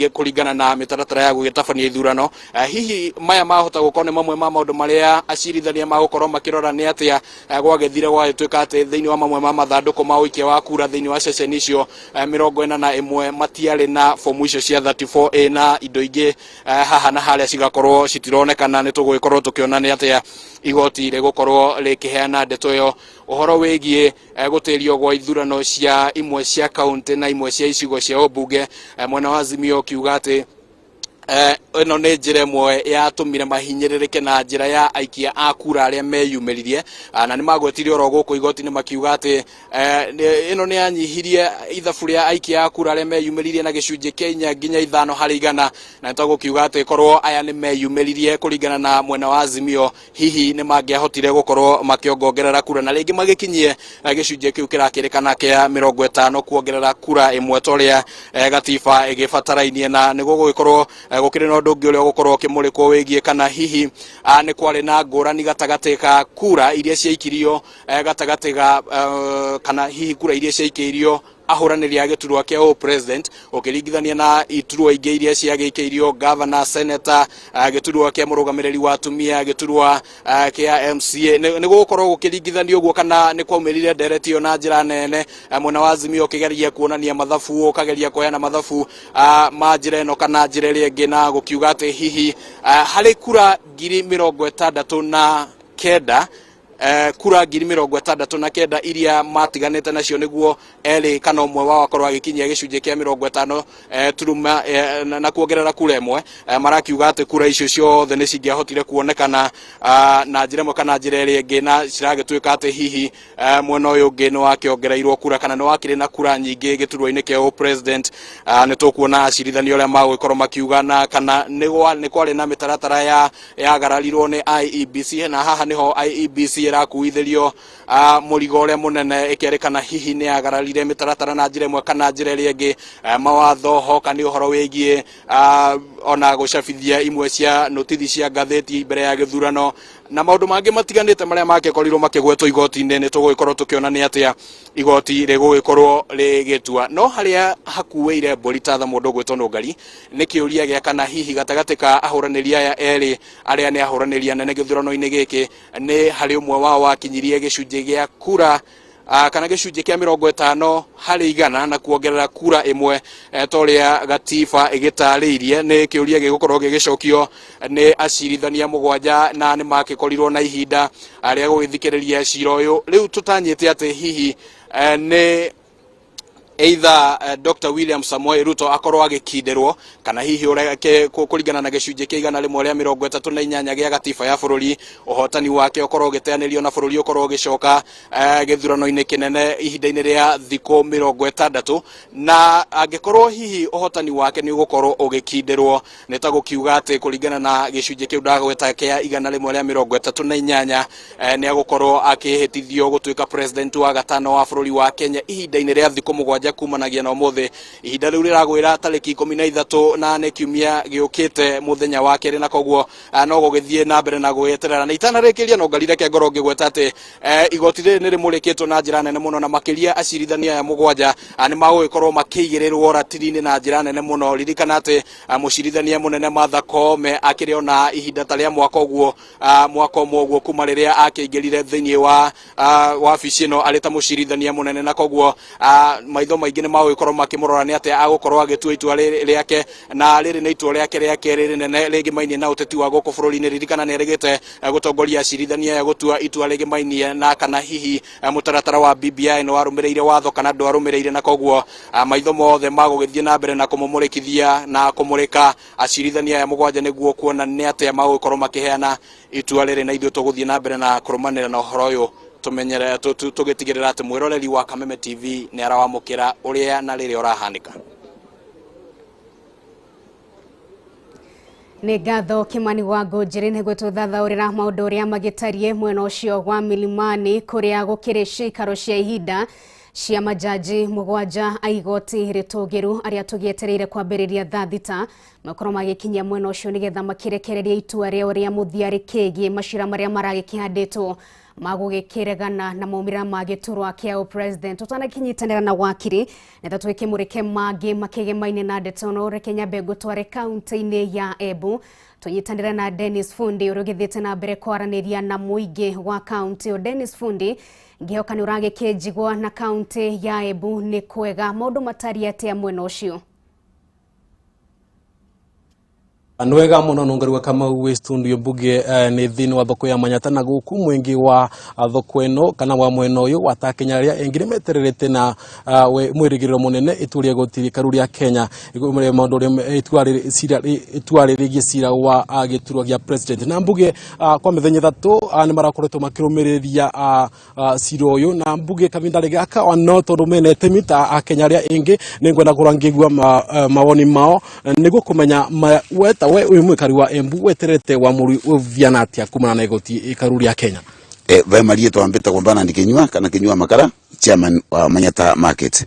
kũringana na mĩtaratara ya gũgĩtabania ithurano. Hihi maya mahota gũkorwo nĩ mamwe ma maũndũ marĩa acirithania magũkorwo makĩrora, nĩ atĩa gwagĩthire gwagĩtuĩka atĩ thĩinĩ wa mamwe ma mathandũkũ ma ũikia wa kura thĩinĩ wa ceceni icio 41 matiarĩ na fomu icio cia 34A, na indo ingĩ haha na harĩa cigakorwo citironekana. Nĩ tũgũgĩkorwo tũkĩona nĩ atĩa igoti rĩgũkorwo rĩkĩheana ndeto ĩyo. Ũhoro wĩgiĩ gũtĩrio gwa ithurano cia imwe cia kaunti na imwe cia icigo cia ũmbunge, mwena wa Azimio ũkiuga atĩ ĩno nĩ njĩra ĩmwe yatũmire mahinyĩrĩrĩke na njĩra ya aikia a kura arĩa meyumĩririe. Na nĩ magwetire oro gũkũ igoti-inĩ makiuga atĩ ĩno nĩ yanyihirie ithabu rĩa aikia a kura arĩa meyumĩririe na gĩcunjĩ kĩa 4 nginya 5%. Na nĩ tagũkiuga atĩ korwo aya nĩ meyumĩririe kũringana na mwena wa Azimio, hihi nĩ mangĩahotire gũkorwo makĩongongerera kura na rĩngĩ magĩkinyie gĩcunjĩ kĩu kĩrakĩrĩkana kĩa 50 kuongerera kura ĩmwe ta ũrĩa gatiba ĩgĩbatarainie. Na nĩ gũgũgĩkorwo gũkĩrĩ na ũndũ ũngĩ ũrĩa ũgũkorwo ũkĩmũrĩkwo wĩgiĩ kana hihi nĩ kwarĩ na ngũrani gatagatĩ ga kura iria ciaikirio gatagatĩ ga kana hihi kura iria ciaikĩirio ahũranĩri a gĩturwa kĩa ũ president ũkĩringithania na iturwa ingĩ iria ciagĩikĩirio governor, senator, gĩturwa kĩa mũrũgamĩrĩri wa atumia, gĩturwa kĩa MCA. Nĩ gũgũkorwo gũkĩringithanio ũguo kana nĩ kwaumĩrire ndereti ĩyo na njĩra nene, mwena wa Azimio ũkĩgeria kuonania mathabu, ũkageria kũheana mathabu ma njĩra ĩno kana njĩra ĩrĩa ĩngĩ, na gũkiuga atĩ hihi harĩ kura 69,000. Kura 69,000 iria matiganĩte nacio nĩguo erĩ kana ũmwe wao akorwo agĩkinyia gĩcunjĩ kĩa 50 turuma na kuongerera kura ĩmwe. Marakiuga atĩ kura icio ciothe nĩ cingĩahotire kuonekana na njĩra ĩmwe kana njĩra ĩrĩa ĩngĩ, na ciragĩtuĩka atĩ hihi mwena ũyũ ũngĩ nĩ wakĩongereirwo kura kana nĩ wakĩrĩ na kura nyingĩ gĩturwa-inĩ kĩa president. Nĩ tũkuona acirithania ũrĩa magũgĩkorwo makiuga na kana nĩ kwarĩ na mĩtaratara ya yagararirwo nĩ IEBC, na haha nĩho IEBC ĩrakuithĩrio mũrigo ũrĩa mũnene, ĩkerĩkana hihi nĩ yagararire mĩtaratara na njĩra ĩmwe kana njĩra ĩrĩa ĩngĩ, mawatho hoka nĩ ũhoro wĩgiĩ ona gũcabithia imwe cia notithi cia ngathĩti mbere ya gĩthurano na maũndũ mangĩ matiganĩte marĩa makĩkorirwo makĩgwetwo igoti-inĩ. Nĩ tũgũgĩkorwo tũkĩona nĩ atĩa igoti rĩgũgĩkorwo rĩgĩtua, no harĩa hakuĩire mbũri ta tha mũndũ ũgwĩtwo Nũngari nĩ kĩũria gĩa kana hihi gatagatĩ ka ahũranĩri aya erĩ arĩa nĩ ahũranĩri anene gĩthurano-inĩ gĩkĩ nĩ harĩ ũmwe wao wakinyirie gĩcunjĩ gĩa kura kana gĩcunjĩ kĩa 50% na kuongerera kura ĩmwe ta ũrĩa gatiba ĩgĩtarĩirie. Nĩ kĩũria gĩgũkorwo gĩgĩcokio nĩ acirithania 7, na nĩ makĩkorirwo na ihinda rĩa gũgĩthikĩrĩria cira ũyũ. Rĩu tũtanyĩte atĩ hihi nĩ either Dr. William Samoei Ruto akorwo agĩkindĩrwo kana hihi ũreke kũringana na gĩcunjĩ kĩa 138 gĩa gatiba ya bũrũri, ũhotani wake ũkorwo ũgĩteanĩrio na bũrũri ũkorwo ũgĩcoka gĩthurano-inĩ kĩnene ihinda-inĩ rĩa thikũ 60. Na angĩkorwo hihi ũhotani wake nĩ ũgũkorwo ũgĩkindĩrwo, nĩ ta gũkiuga atĩ kũringana na gĩcunjĩ kĩu ndagweta kĩa 138, nĩ agũkorwo akĩhĩtithio gũtuĩka president wa gatano wa bũrũri wa Kenya ihinda-inĩ rĩa thikũ 7 kumanagia na ũmũthĩ. Ihinda rĩu rĩragwĩra tarĩki 13, na nĩ kiumia gĩũkĩte mũthenya wa kerĩ, na koguo no gũgĩthiĩ na mbere na gũgĩeterera. Na itanarĩkĩria, no ngarire ke ngorwo ngĩgweta atĩ igoti rĩrĩ nĩ rĩmũrĩkĩtwo na njĩra nene mũno, na makĩria acirithania aya 7 nĩ magũgĩkorwo makĩigĩrĩrwo ratiri-inĩ na njĩra nene mũno. Ririkana atĩ mũcirithania mũnene Martha Koome akĩrĩ ona ihinda ta rĩa mwaka ũguo, mwaka ũmwe ũguo kuma rĩrĩa akĩingĩrire thĩinĩ wa wabici ĩno arĩ ta mũcirithania mũnene, na koguo maitho maingĩ nĩ magũgĩkorwo makĩmũrora nĩ atĩa agũkorwo agĩtua itua rĩake, na rĩrĩ nĩ itua rĩake rĩa kerĩ rĩnene rĩgĩmainie na ũteti wa gũkũ bũrũri-inĩ. Ririkana nĩ erĩgĩte gũtongoria acirithania aya gũtua itua rĩgĩmainie na kana hihi mũtaratara wa BBI nĩ warũmĩrĩire watho kana ndwarũmĩrĩire, na koguo maitho mothe magũgĩthiĩ na mbere na kũmũmũrĩkithia na kũmũrĩka acirithania aya 7 nĩguo kuona nĩ atĩa magũgĩkorwo makĩheana itua rĩrĩ. Na ithuĩ tũgũthiĩ na mbere na kũrũmanĩra na ũhoro ũyũ, tũmenyere tũgĩtigĩrĩra atĩ mwĩroreri wa Kameme TV nĩ arawamũkĩra ũrĩa na rĩrĩa ũrahanĩka. Nĩ ngatho Kimani wa Ngũnjĩrĩ nĩ gwĩtũthathaũrĩra maũndũ ũrĩa magĩtariĩ mwena ũcio wa Milimani, kũrĩa gũkĩrĩ cikaro cia ihinda cia majaji 7 a igoti rĩtũgĩru arĩa tũgĩetereire kwambĩrĩria thaa 6 makorwo magĩkinyia mwena ũcio nĩgetha makĩrekereria itua rĩao rĩa mũthia rĩkĩgiĩ macira marĩa maragĩkĩhandĩtwo magũgĩkĩregana na maumĩrĩra ma gĩturwa kĩa president. Tũtanakinyitanĩra na wakiri nĩgetha tũgĩkĩmũrĩke mangĩ makĩgemaine na ndeto no reke nyambe ngũtware kaunti-inĩ ya Embu tũnyitanĩre na Dennis Fundi ũrĩa ũgĩthiĩte na mbere kwaranĩria na mũingĩ wa kaunti ĩyo. Dennis Fundi, ngĩhoka nĩ ũragĩkĩnjigua, na kaunti ya Embu nĩ kwega, maũndũ matariĩ atĩa mwena ũcio? Nwega muno nungarua Kamau wi studio mbuge ni thiini wa thoko ya Manyata, na guku mwingi wa thoko ino kana wa mwena uyu wa ta Kenya aria engi ni metererete na mwirigiriro munene itua ria igoti rikaru ria Kenya maundu uria itua ririgie cira wa giturwa gia president. Na mbuge kwa mithenya 3 ni marakoretwo makirumiriria cira uyu, na mbuge kavinda gaka no tondu mena itemi ta Akenya aria engi ni ngwenda kurwa ngigua mawoni mao niguo kumenya weta we uyu mwikari wa Embu weterete wa muri uviana atia kumana na igoti ikaru ria Kenya. Ve marie twambite kumbana ni Kinyua kana Kinyua Makara, chairman wa Manyata Market.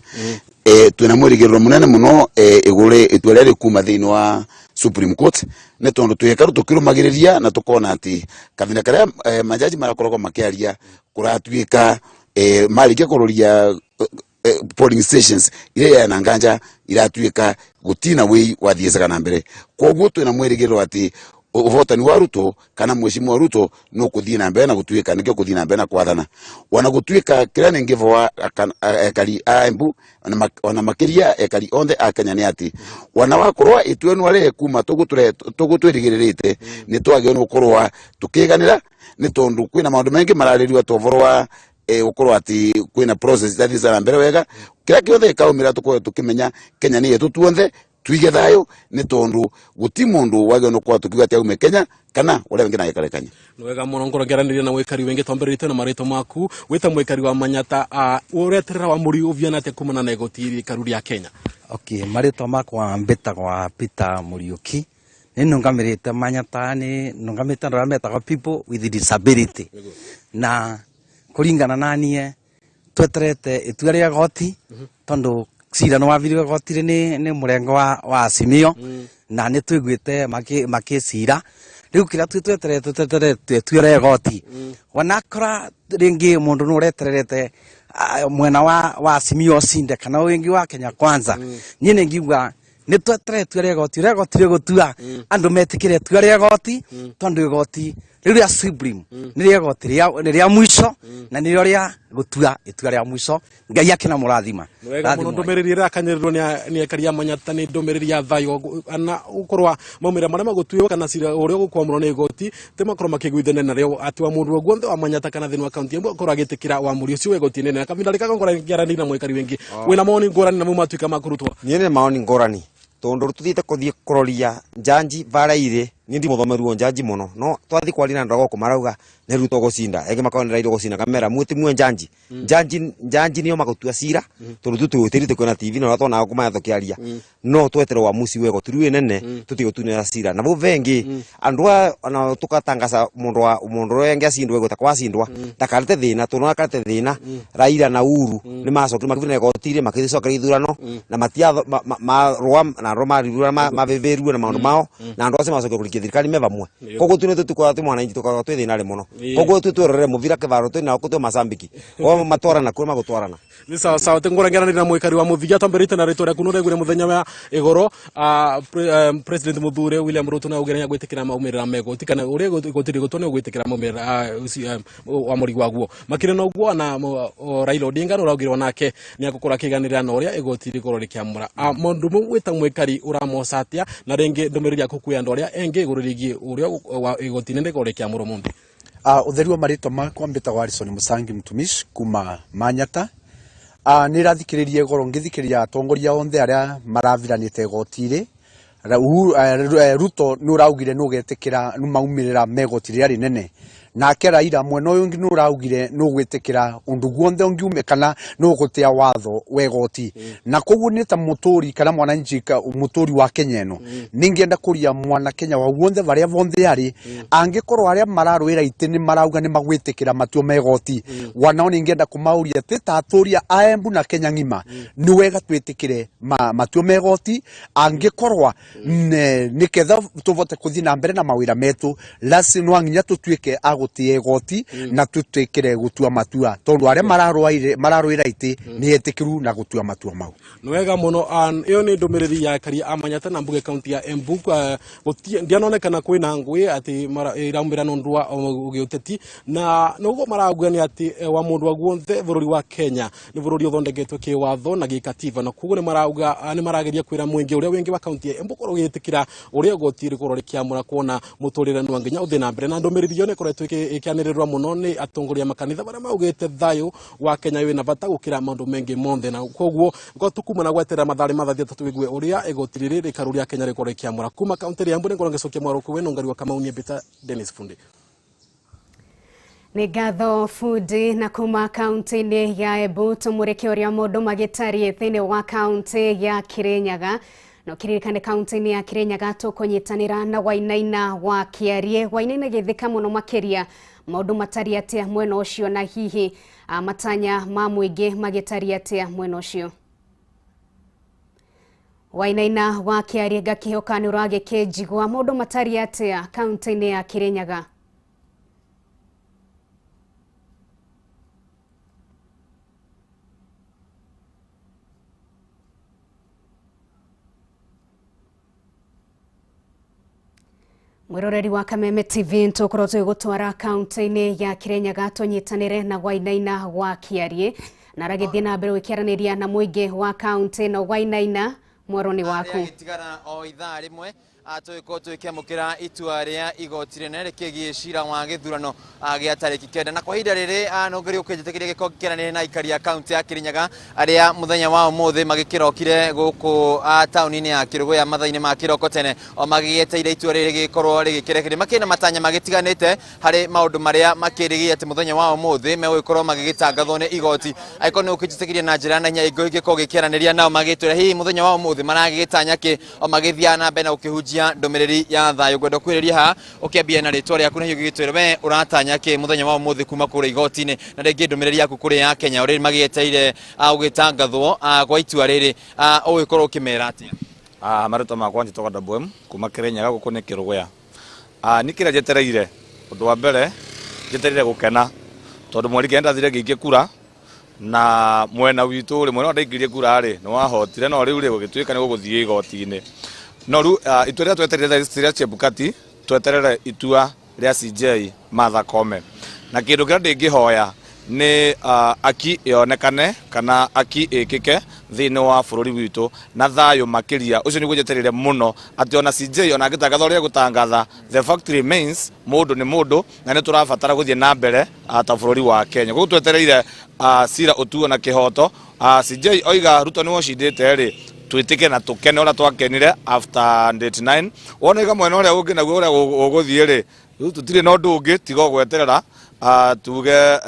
Twina mwirigiriro munene muno igure itua rĩrĩ kuma thĩinĩ wa Supreme Court, nĩ tondũ twĩkaru tũkĩrũmagĩrĩria na tũkona atĩ kavinda karĩa majaji marakoragwo makĩaria kũratuĩka marĩkia kũroria polling stations iria ena nganja iratuĩka gũtina wĩi wathiĩcaga na mbere. Koguo twĩna mwĩrĩgĩrĩro atĩ ũhotani wa Ruto kana mheshimiwa Ruto no kũthiĩ na mbere na gũtuĩka nĩkĩo kũthiĩ na mbere na kwathana, ona gũtuĩka kĩrĩa nĩngĩvoa ekari a Embu ona makĩria ekari othe a Kenya nĩ atĩ ona wakorwo itua ĩno rĩrĩ kuma tũgũtwĩrĩgĩrĩrĩte nĩ twagĩrĩirwo nĩ gũkorwo tũkĩganĩra. Ni tondu kwina maundu mengi mararĩrio ta ũhoro wa gukorwo ati kwina process itathiica na mbere wega. Kĩrĩa kĩothe gĩkaumĩra tukorwo tukimenya Kenya ni yetu tuonthe, tuige thayo ni tondu guti mundu wagĩrĩirwo nĩ gũkorwo tukiuga ati aume Kenya kana uria wingi na gĩkare Kenya. Nĩ wega mũno ngorwo ngĩaranĩria na mwĩkari wĩngĩ twambĩrĩrĩte na marĩtwa maku wĩta mwĩkari wa Manyata, ũreterera wa mũri ũviana atĩa kumana na igoti rĩkaru rĩa Kenya? Okay, marĩtwa makwa mbĩtagwa Peter Muriuki, nĩ nũngamĩrĩte Manyata, nĩ nũngamĩrĩte andũ arĩa metagwo people with disability, na kũringana na niĩ tweterete itua rĩa goti tondu cira nĩ wathirire goti-inĩ nĩ mũrengo wa Azimio, na nĩ tũiguĩte makĩcira. Rĩu kĩrĩa tweterete tweterete itua rĩa goti, wanakora rĩngĩ mũndũ nĩ ũretererete mwena wa Azimio ũcinde kana wĩngĩ wa Kenya Kwanza. Niĩ nĩ ngiuga nĩ tweterere itua rĩa goti, rĩa goti rĩgũtua andũ metĩkĩre itua rĩa goti, tondũ igoti rĩu rĩa Supreme nĩ rĩa goti nĩ rĩa mũico, na nĩrĩo rĩa gũtua itua rĩa mũico. Ngai akĩna mũrathima. Nĩ wega mũno. Ndũmĩrĩri ĩrĩa ĩrakanyĩrĩrwo nĩ aikari a Manyata nĩ ndũmĩrĩri ya thayũ na gũkorwo maumĩrĩra marĩa magũtuĩrwo kana cira ũrĩa ũgũkwamũrwo nĩ igoti ti makorwo makĩiguithania narĩo atĩ wa mũndũ guothe wa Manyata kana thĩinĩ wa kaunti ĩmwe akorwo agĩtĩkĩra wamũri ũcio wa igoti inene. Na kahinda rĩkaga ngorwo ngĩaranĩria na mwĩkari wĩngĩ wĩna mawoni ngũrani na mau matuĩka ma kũrutwo. Niĩ nĩ maoni ngũrani tondu tuthiĩte kuthie kuroria njanji bara iri ni ndi muthomeru wa njanji muno, no twathi kwaria na andu a guku marauga ni Ruto gucinda, engi makauga ni Raila gucinda, ngamera mwe ti mwe njanji. Njanji njanji nio magutua cira, tondu tu twĩtĩrĩte kwĩna TV na ũrĩa twonaga kũmaya tũkĩaria, no tweterwo wamuci wa igoti rĩu inene tũtigũtunĩra cira na vau vengi andu aya ona tukatangaca mundu wa mundu uria engi acindwa igota kwacindwa ndakarete thina, tondu akarete thina Raila na Uhuru ni macokire makithire igoti-inĩ makĩcokeria ithurano na matia marũa na andũ marirura mavĩvĩrue na maũndũ mao na andũ acio macokire kũrikia thirikari me vamwe. Koguo tu nĩ tũtikoragwo twĩ mwananchi tũkoragwo twĩ thĩna-rĩ mũno. Koguo tu twerorere mũbira kĩbaro twĩ nao twĩ macambiki o matwarana kũrĩa magũtwarana. Nĩ sawa sawa tengũrangerania na mwĩkari wa mũthia twambĩrĩte na rĩtwa rĩaku nũraiguire mũthenya wa igoro President Muthure William Ruto na augire nĩagwĩtĩkĩra maumĩrĩra ma igoti kana ũrĩa igoti rĩgũtwo nĩ ũgwĩtĩkĩra maumĩrĩra wa mũri waguo. Makĩria na ũguo na Raila Odinga nĩũraugire onake nĩagũkorwo akĩiganĩrĩra na ũrĩa igoti rĩkorwo rĩkĩamũra. Mũndũ ũmwe wĩta mwĩkari ũramoca atĩa na rĩngĩ ndũmĩrĩri yaku kwĩ andũ arĩa engĩ igũrũ rĩgiĩ ũrĩa wa igoti inene rĩkorwo rĩkĩamũrwo mũndũ? Ũtheru wa marĩtwa makwa mbĩtagwo Harrison Musangi Mtumishi kuma Manyata. Nĩ rathikĩrĩria igoro ngĩthikĩrĩria atongoria othe arĩa maraviranĩte igoti-rĩ. Ruto nĩ ũraugire nĩ ũgetĩkĩra maumĩrĩra ma igoti rĩrĩa rĩnene, nake Raila mwena ũyũ ũngĩ nĩ ũraugire nĩ ũgwĩtĩkĩra ũndũ guothe ũngiume kana nĩ ũgũtĩa watho wa igoti. Na koguo nĩ ta mũtũri kana mwananchi mũtũri wa Kenya ĩno, nĩ ngĩenda kũria mwana Kenya wa guothe varĩa vonthe arĩ, angĩkorwo arĩa mararũĩra itĩ nĩ marauga nĩ magwĩtĩkĩra matua ma igoti, wanao nĩ ngĩenda kũmauria twĩ ta atũri a Embu na Kenya ng'ima, nĩ wega twĩtĩkĩre matua ma igoti angĩkorwo nĩketha tũvote kũthiĩ na mbere na mawĩra metũ, lazima no nginya tũtuĩke a gũtĩa igoti na tũtuĩkĩre gũtua matua, tondũ arĩa mararũĩra itĩ nĩ etĩkĩru na gũtua matua mau. Nĩ wega mũno. Ĩyo nĩ ndũmĩrĩri ya aikari a Manyata na mbunge kaunti ya Embu. Ndianonekana kwĩna ngũĩ atĩ iraumĩra nĩ ũndũ wa gĩũteti, na nĩguo marauga nĩ atĩ wa mũndũ wa guothe bũrũri wa Kenya nĩ bũrũri ũthondeketwo kĩwatho na gĩkatiba, na koguo nĩ marageria kwĩra mũingĩ ũrĩa wĩngĩ wa kaunti ya Embu korwo ũgĩtĩkĩra ũrĩa igoti rĩkorwo rĩkĩamũra, kuona mũtũrĩre no nginya ũthiĩ na mbere. Na ndũmĩrĩri ĩyo nĩ ĩkoretwo ĩkĩanĩrĩrwo mũno nĩ atongoria a makanitha marĩa maugĩte thayũ wa Kenya wĩna bata gũkĩra maũndũ mengĩ monthe, na koguo ngo tukuma na gweterera mathaa mathaa tatu wigue ũrĩa igoti rĩrĩ rĩkaru rĩa Kenya rĩkorwo rĩkĩamũra. Kuma kaunti ya Embu nĩngorwo ngĩcokia mwaro kwĩ Nũngari wa Kamau, niĩ mbĩta Dennis Fundi. Nĩ ngatho Fundi. Na kuma kaunti-inĩ ya Embu tũmũrĩke ũrĩa maũndũ magĩtariĩ thĩinĩ wa kaunti ya Kirinyaga. No kiririkane kaunti-inĩ ya Kirinyaga tũkũnyitanĩra na Wainaina wa Kĩarie. Wainaina gĩthĩka mũno makĩria maũndũ matariĩ atĩa mwena ũcio, na hihi matanya ma mũingĩ magĩtariĩ atĩa mwena ũcio? Wainaina wa Kĩarie, ngakĩhoka nĩ ũragĩkĩnjigua, maũndũ matariĩ atĩa kaunti-inĩ ya Kirinyaga? Mwiroreri wa Kameme TV, tũkorwo tũgĩgũtwara kaunti-inĩ ya Kirinyaga tũnyitanĩre na Wainaina wa Kĩarie, na aragĩthiĩ na mbere gũkĩaranĩria na mũingĩ wa kaunti ĩno. Wainaina, mwaro nĩ waku. Agĩtigara o ithaa rĩmwe. Tũgĩkorwo tũgĩkĩamũkĩra itua rĩa igoti rĩnene rĩkĩgiĩ cira wa gĩthurano gĩa tarĩki 9. Na kwa ihinda rĩrĩ, no ngĩrĩ ũkĩnjĩtĩkĩria gĩkorwo gĩkĩaranĩria na aikari a kaunti ya Kirinyaga arĩa mũthenya wa ũmũthĩ magĩkĩrokire gũkũ taũni-inĩ ya Kĩrũgũya mathaa-inĩ ma kĩroko tene, o magĩgĩeteire itua rĩrĩ rĩgĩkorwo rĩgĩkĩrekererio. Makĩrĩ na matanya magĩtiganĩte harĩ maũndũ marĩa makĩrĩgĩrĩire atĩ mũthenya wa ũmũthĩ megũgĩkorwo magĩgĩtangathwo nĩ igoti. Angĩkorwo nĩ ũkĩnjĩtĩkĩria na njĩra na hinya ingĩkorwo gĩkĩaranĩria nao magĩtwĩra hihi mũthenya wa ũmũthĩ maragĩgĩtanya kĩ, o magĩthiaga na mbere na gũkĩhunjia ndũmĩrĩri ya thayũ. Ngwenda kwĩrĩria haha ũkĩambia na rĩtwa rĩaku na hihi ũgĩgĩtwĩra we ũratanya kĩ mũthenya wa ũmũthĩ kuma kũrĩa igoti-inĩ, na rĩngĩ ndũmĩrĩri yaku kũrĩ ya Kenya ũrĩa magĩeteire gũgĩtangathwo gwa itua rĩrĩ, ũgĩkorwo ũkĩmera atĩa? Marĩtwa makwa njĩtagwo Dabwem kuma Kirinyaga, gũkũ nĩ Kĩrũgũya. Niĩ kĩrĩa njetereire, ũndũ wa mbere njetereire gũkena tondũ 9 ndathire ngĩikia kura na mwena witũ rĩ, mwena ũrĩa ndaingĩrie kura rĩ, nĩ wahotire, no rĩu rĩ, gũgĩtuĩka nĩ gũgũthiĩ igoti-inĩ. No rĩu itua rĩrĩa twetereire thaa ici rĩa Chebukati, tweterere itua rĩa CJ Martha Koome, na kĩndũ kĩrĩa ndĩngĩhoya nĩ aki yonekane kana aki ĩkĩke thĩinĩ wa bũrũri witũ na thayũ makĩria. Ũcio nĩguo njetereire mũno, atĩ ona CJ ona angĩtangatha ũrĩa egũtangatha, the fact remains, mũndũ nĩ mũndũ na nĩ tũrabatara gũthiĩ na mbere ta bũrũri wa Kenya. Koguo twetereire cira ũtuo na kĩhoto. CJ oiga Ruto nĩwe ũcindĩte rĩ, twĩtĩke na tũkene ũrĩa twakenire after date 9. Wona iga mwena ũrĩa ũngĩ naguo ũrĩa ũgũthiĩ rĩ, rĩu tũtirĩ na ũndũ ũngĩ tiga o gweterera, tuge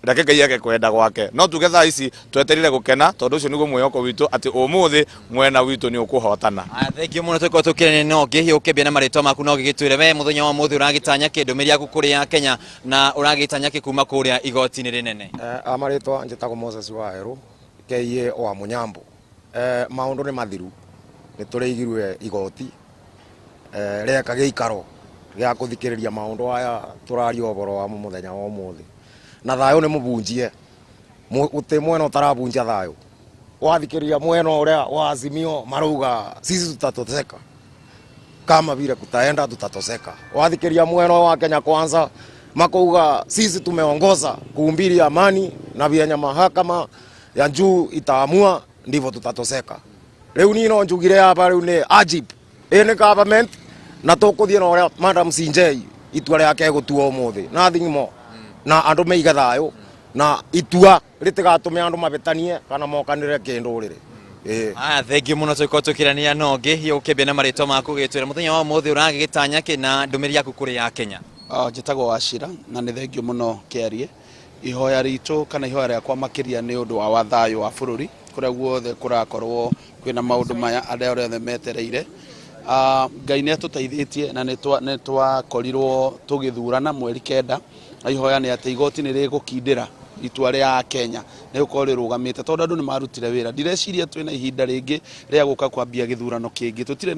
reke Ngai eke kwenda gwake. No tuge thaa ici twetereire gũkena tondũ ũcio nĩguo mwĩhoko witũ, atĩ ũmũthĩ mwena witũ nĩ ũkũhotana. Thank you mũno. Tũkorwo tũkĩrania no ngĩ ũkĩambia na marĩtwa maku no gĩgĩtwĩre we mũthenya wa ũmũthĩ ũragĩtanya kĩ, ndũmĩrĩri yaku kũrĩ ya Kenya, na ũragĩtanya kĩ kuma kũrĩa igoti-inĩ rĩnene? Marĩtwa njĩtagwo Moses Waerũ KA wa Mũnyambo. Maũndũ nĩ mathiru, nĩ tũrĩigirwe igoti rĩeka gĩikaro gĩa kũthikĩrĩria maũndũ aya tũraria ũhoro wa mũthenya wa ũmũthĩ, na thayũ nĩ mũbunjie. Gũtĩ mwena ũtarabunjia thayũ. Wathikĩrĩria mwena ũrĩa wa Azimio marauga sisi tutatoseka, kama vile kutaenda tutatoseka. Wathikĩrĩria mwena wa Kenya Kwanza makauga sisi tumeongoza kuhubiri amani na vyenye mahakama ya juu itaamua ndivyo tutatoseka. Rĩu niĩ no njugire hapa rĩu nĩ ajib ĩ nĩ government na tũkũthiĩ na ũrĩa Madam CJ itua rĩake gũtua ũmũthĩ, nothing more, na andũ meige thayũ na itua rĩtigatũme andũ mabĩtanie kana mokanĩre kĩndũrĩrĩ, ĩĩ. Aya, thank you mũno. Tũkorwo tũkĩrania no ngĩ hihi ũkĩambia na marĩtwa maku gĩtwĩra mũthenya wa ũmũthĩ ũragĩgĩtanya kĩ na ndũmĩrĩri yaku kũrĩ ya Kenya. Njĩtagwo Wachira na nĩ thengio mũno kĩarie. Ihoya ritũ kana ihoya rĩakwa makĩria nĩ ũndũ wa thayũ wa bũrũri kũrĩa guothe kũrakorwo kwĩna maũndũ maya, arĩa othe metereire. Ngai nĩ atũteithĩtie na nĩ twakorirwo tũgĩthurana 9, na ihoya nĩ atĩ igoti nĩ rĩgũkindĩra itua rĩa Kenya nĩ gũkorwo rĩrũgamĩte tondũ andũ nĩ marutire wĩra. Ndireciria twĩna ihinda rĩngĩ rĩa gũka kwambia gĩthurano kĩngĩ. Tũtirĩ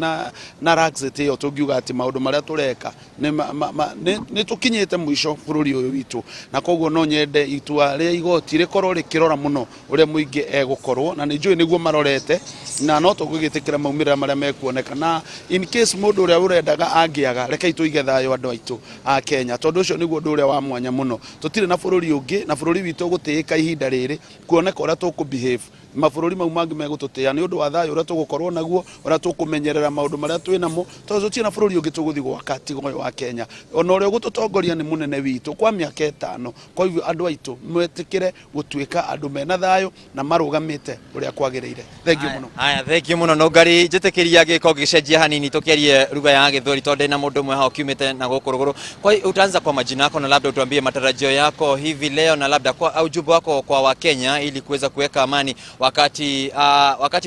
na laxity ĩyo tũngiuga atĩ maũndũ marĩa tũreka nĩ tũkinyĩte mũico bũrũri ũyũ witũ, na koguo no nyende itua rĩa igoti rĩkorwo rĩkĩrora mũno ũrĩa mũingĩ egũkorwo, na nĩ njũĩ nĩguo marorete, na no tũgũgĩtĩkĩra maumĩrĩra marĩa mekuoneka, na in case mũndũ ũrĩa ũrendaga angĩaga, rekei tũige thayũ andũ aitũ a Kenya, tondũ ũcio nĩguo ũndũ ũrĩa wa mwanya mũno. Tũtirĩ na bũrũri ũngĩ na bũrũri witũ gũtĩĩka ihinda rĩrĩ kuoneka ũrĩa tũkũ behave, mabũrũri mau mangĩ megũtũtĩa nĩ ũndũ wa thayũ ũrĩa tũgũkorwo naguo, ũrĩa tũkũmenyerera maũndũ marĩa twĩ namo, tondũ tũtirĩ na bũrũri ũngĩ tũgũthiĩ gwaka tiga ũyũ wa Kenya. Ona ũrĩa ũgũtũtongoria nĩ mũnene witũ kwa mĩaka 5. Kwa hivyo andũ aitũ metĩkĩre gũtuĩka andũ mena thayũ na marũgamĩte ũrĩa kwagĩrĩire. Thank you mũno. Haya, thank you mũno. Nũngari njĩtĩkĩria gĩko gĩcenjia hanini tũkĩarie lugha ya Gĩthweri tondũ ndĩna mũndũ ũmwe haha ũkiumĩte na gũkũ rũgũrũ. Kwa hiyo utaanza kwa majina yako na labda utuambie matarajio yako hivi leo na labda kwa ujumbe wako kwa Wakenya ili kuweza kuweka amani wakati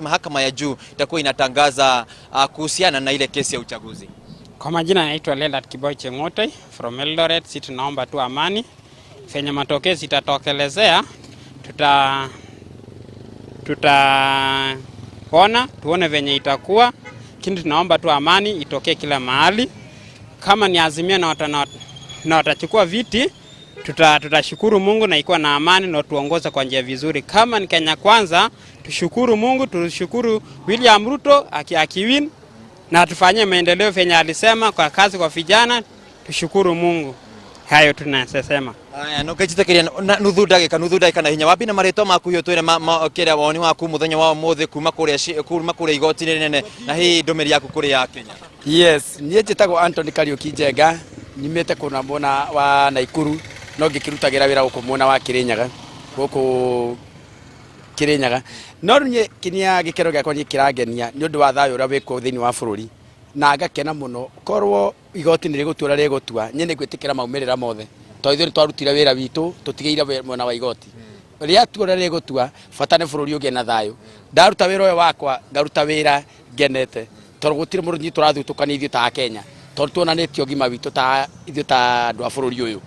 mahakama ya juu itakuwa inatangaza kuhusiana na ile kesi ya uchaguzi. Kwa majina naitwa Leonard Kiboi Cheng'ote from Eldoret. Si tunaomba tu amani, venye matokeo zitatokelezea tutaona tuone venye itakuwa, lakini tunaomba tu amani itokee kila mahali. Kama ni Azimio na watachukua viti, tutashukuru Mungu na ikuwa na amani na tuongoze kwa njia vizuri. Kama ni Kenya Kwanza, tushukuru Mungu, tushukuru William Ruto akiwin na tufanyie maendeleo venye alisema kwa kazi kwa vijana, tushukuru Mungu. Hayo tunasema. Aya, no ngĩnjĩtĩkĩria na nuthu ndagĩka na hinya wambi na marĩtwa maku hihi ũtwĩre kĩrĩa woni waku mũthenya wa ũmũthĩ kuma kũrĩa igoti-inĩ rĩnene, na hihi ndũmĩrĩri yaku kũrĩ ya Kenya. Yes, niĩ njĩtagwo Anthony Kariũki Njenga, nyumĩte kũna mwena wa Naikuru, no ngĩkĩrutagĩra wĩra gũkũ mwena wa Kĩrĩnyaga, gũkũ Kĩrĩnyaga. No rĩu niĩ kĩnia gĩkeno gĩakwa niĩ kĩrangenia nĩ ũndũ wa thayũ ũrĩa wĩkuo thĩinĩ wa bũrũri, na ngakena mũno korwo igoti nĩ rĩgũtua ũrĩa rĩgũtua. Niĩ nĩ ngwĩtĩkĩra maumĩrĩra mothe, tondũ ithuĩ nĩ twarutire wĩra witũ, tũtigĩire mwena wa igoti rĩatua ũrĩa rĩgũtua. Bata nĩ bũrũri ũgĩe na thayũ. Ndaruta wĩra ũyũ wakwa, ngaruta wĩra ngenete, tondũ gũtirĩ mũndũ niĩ tũrathutũkania ithuĩ ta Akenya, tondũ tuonanĩtie ũgima witũ ta ithuĩ ta andũ a bũrũri ũyũ.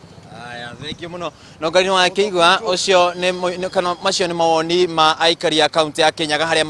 Aya, thank you mũno. No ngai nĩ wakĩigua ũcio nĩ kana macio nĩ mawoni ma aikari a kaunti ya Kĩrĩnyaga harĩ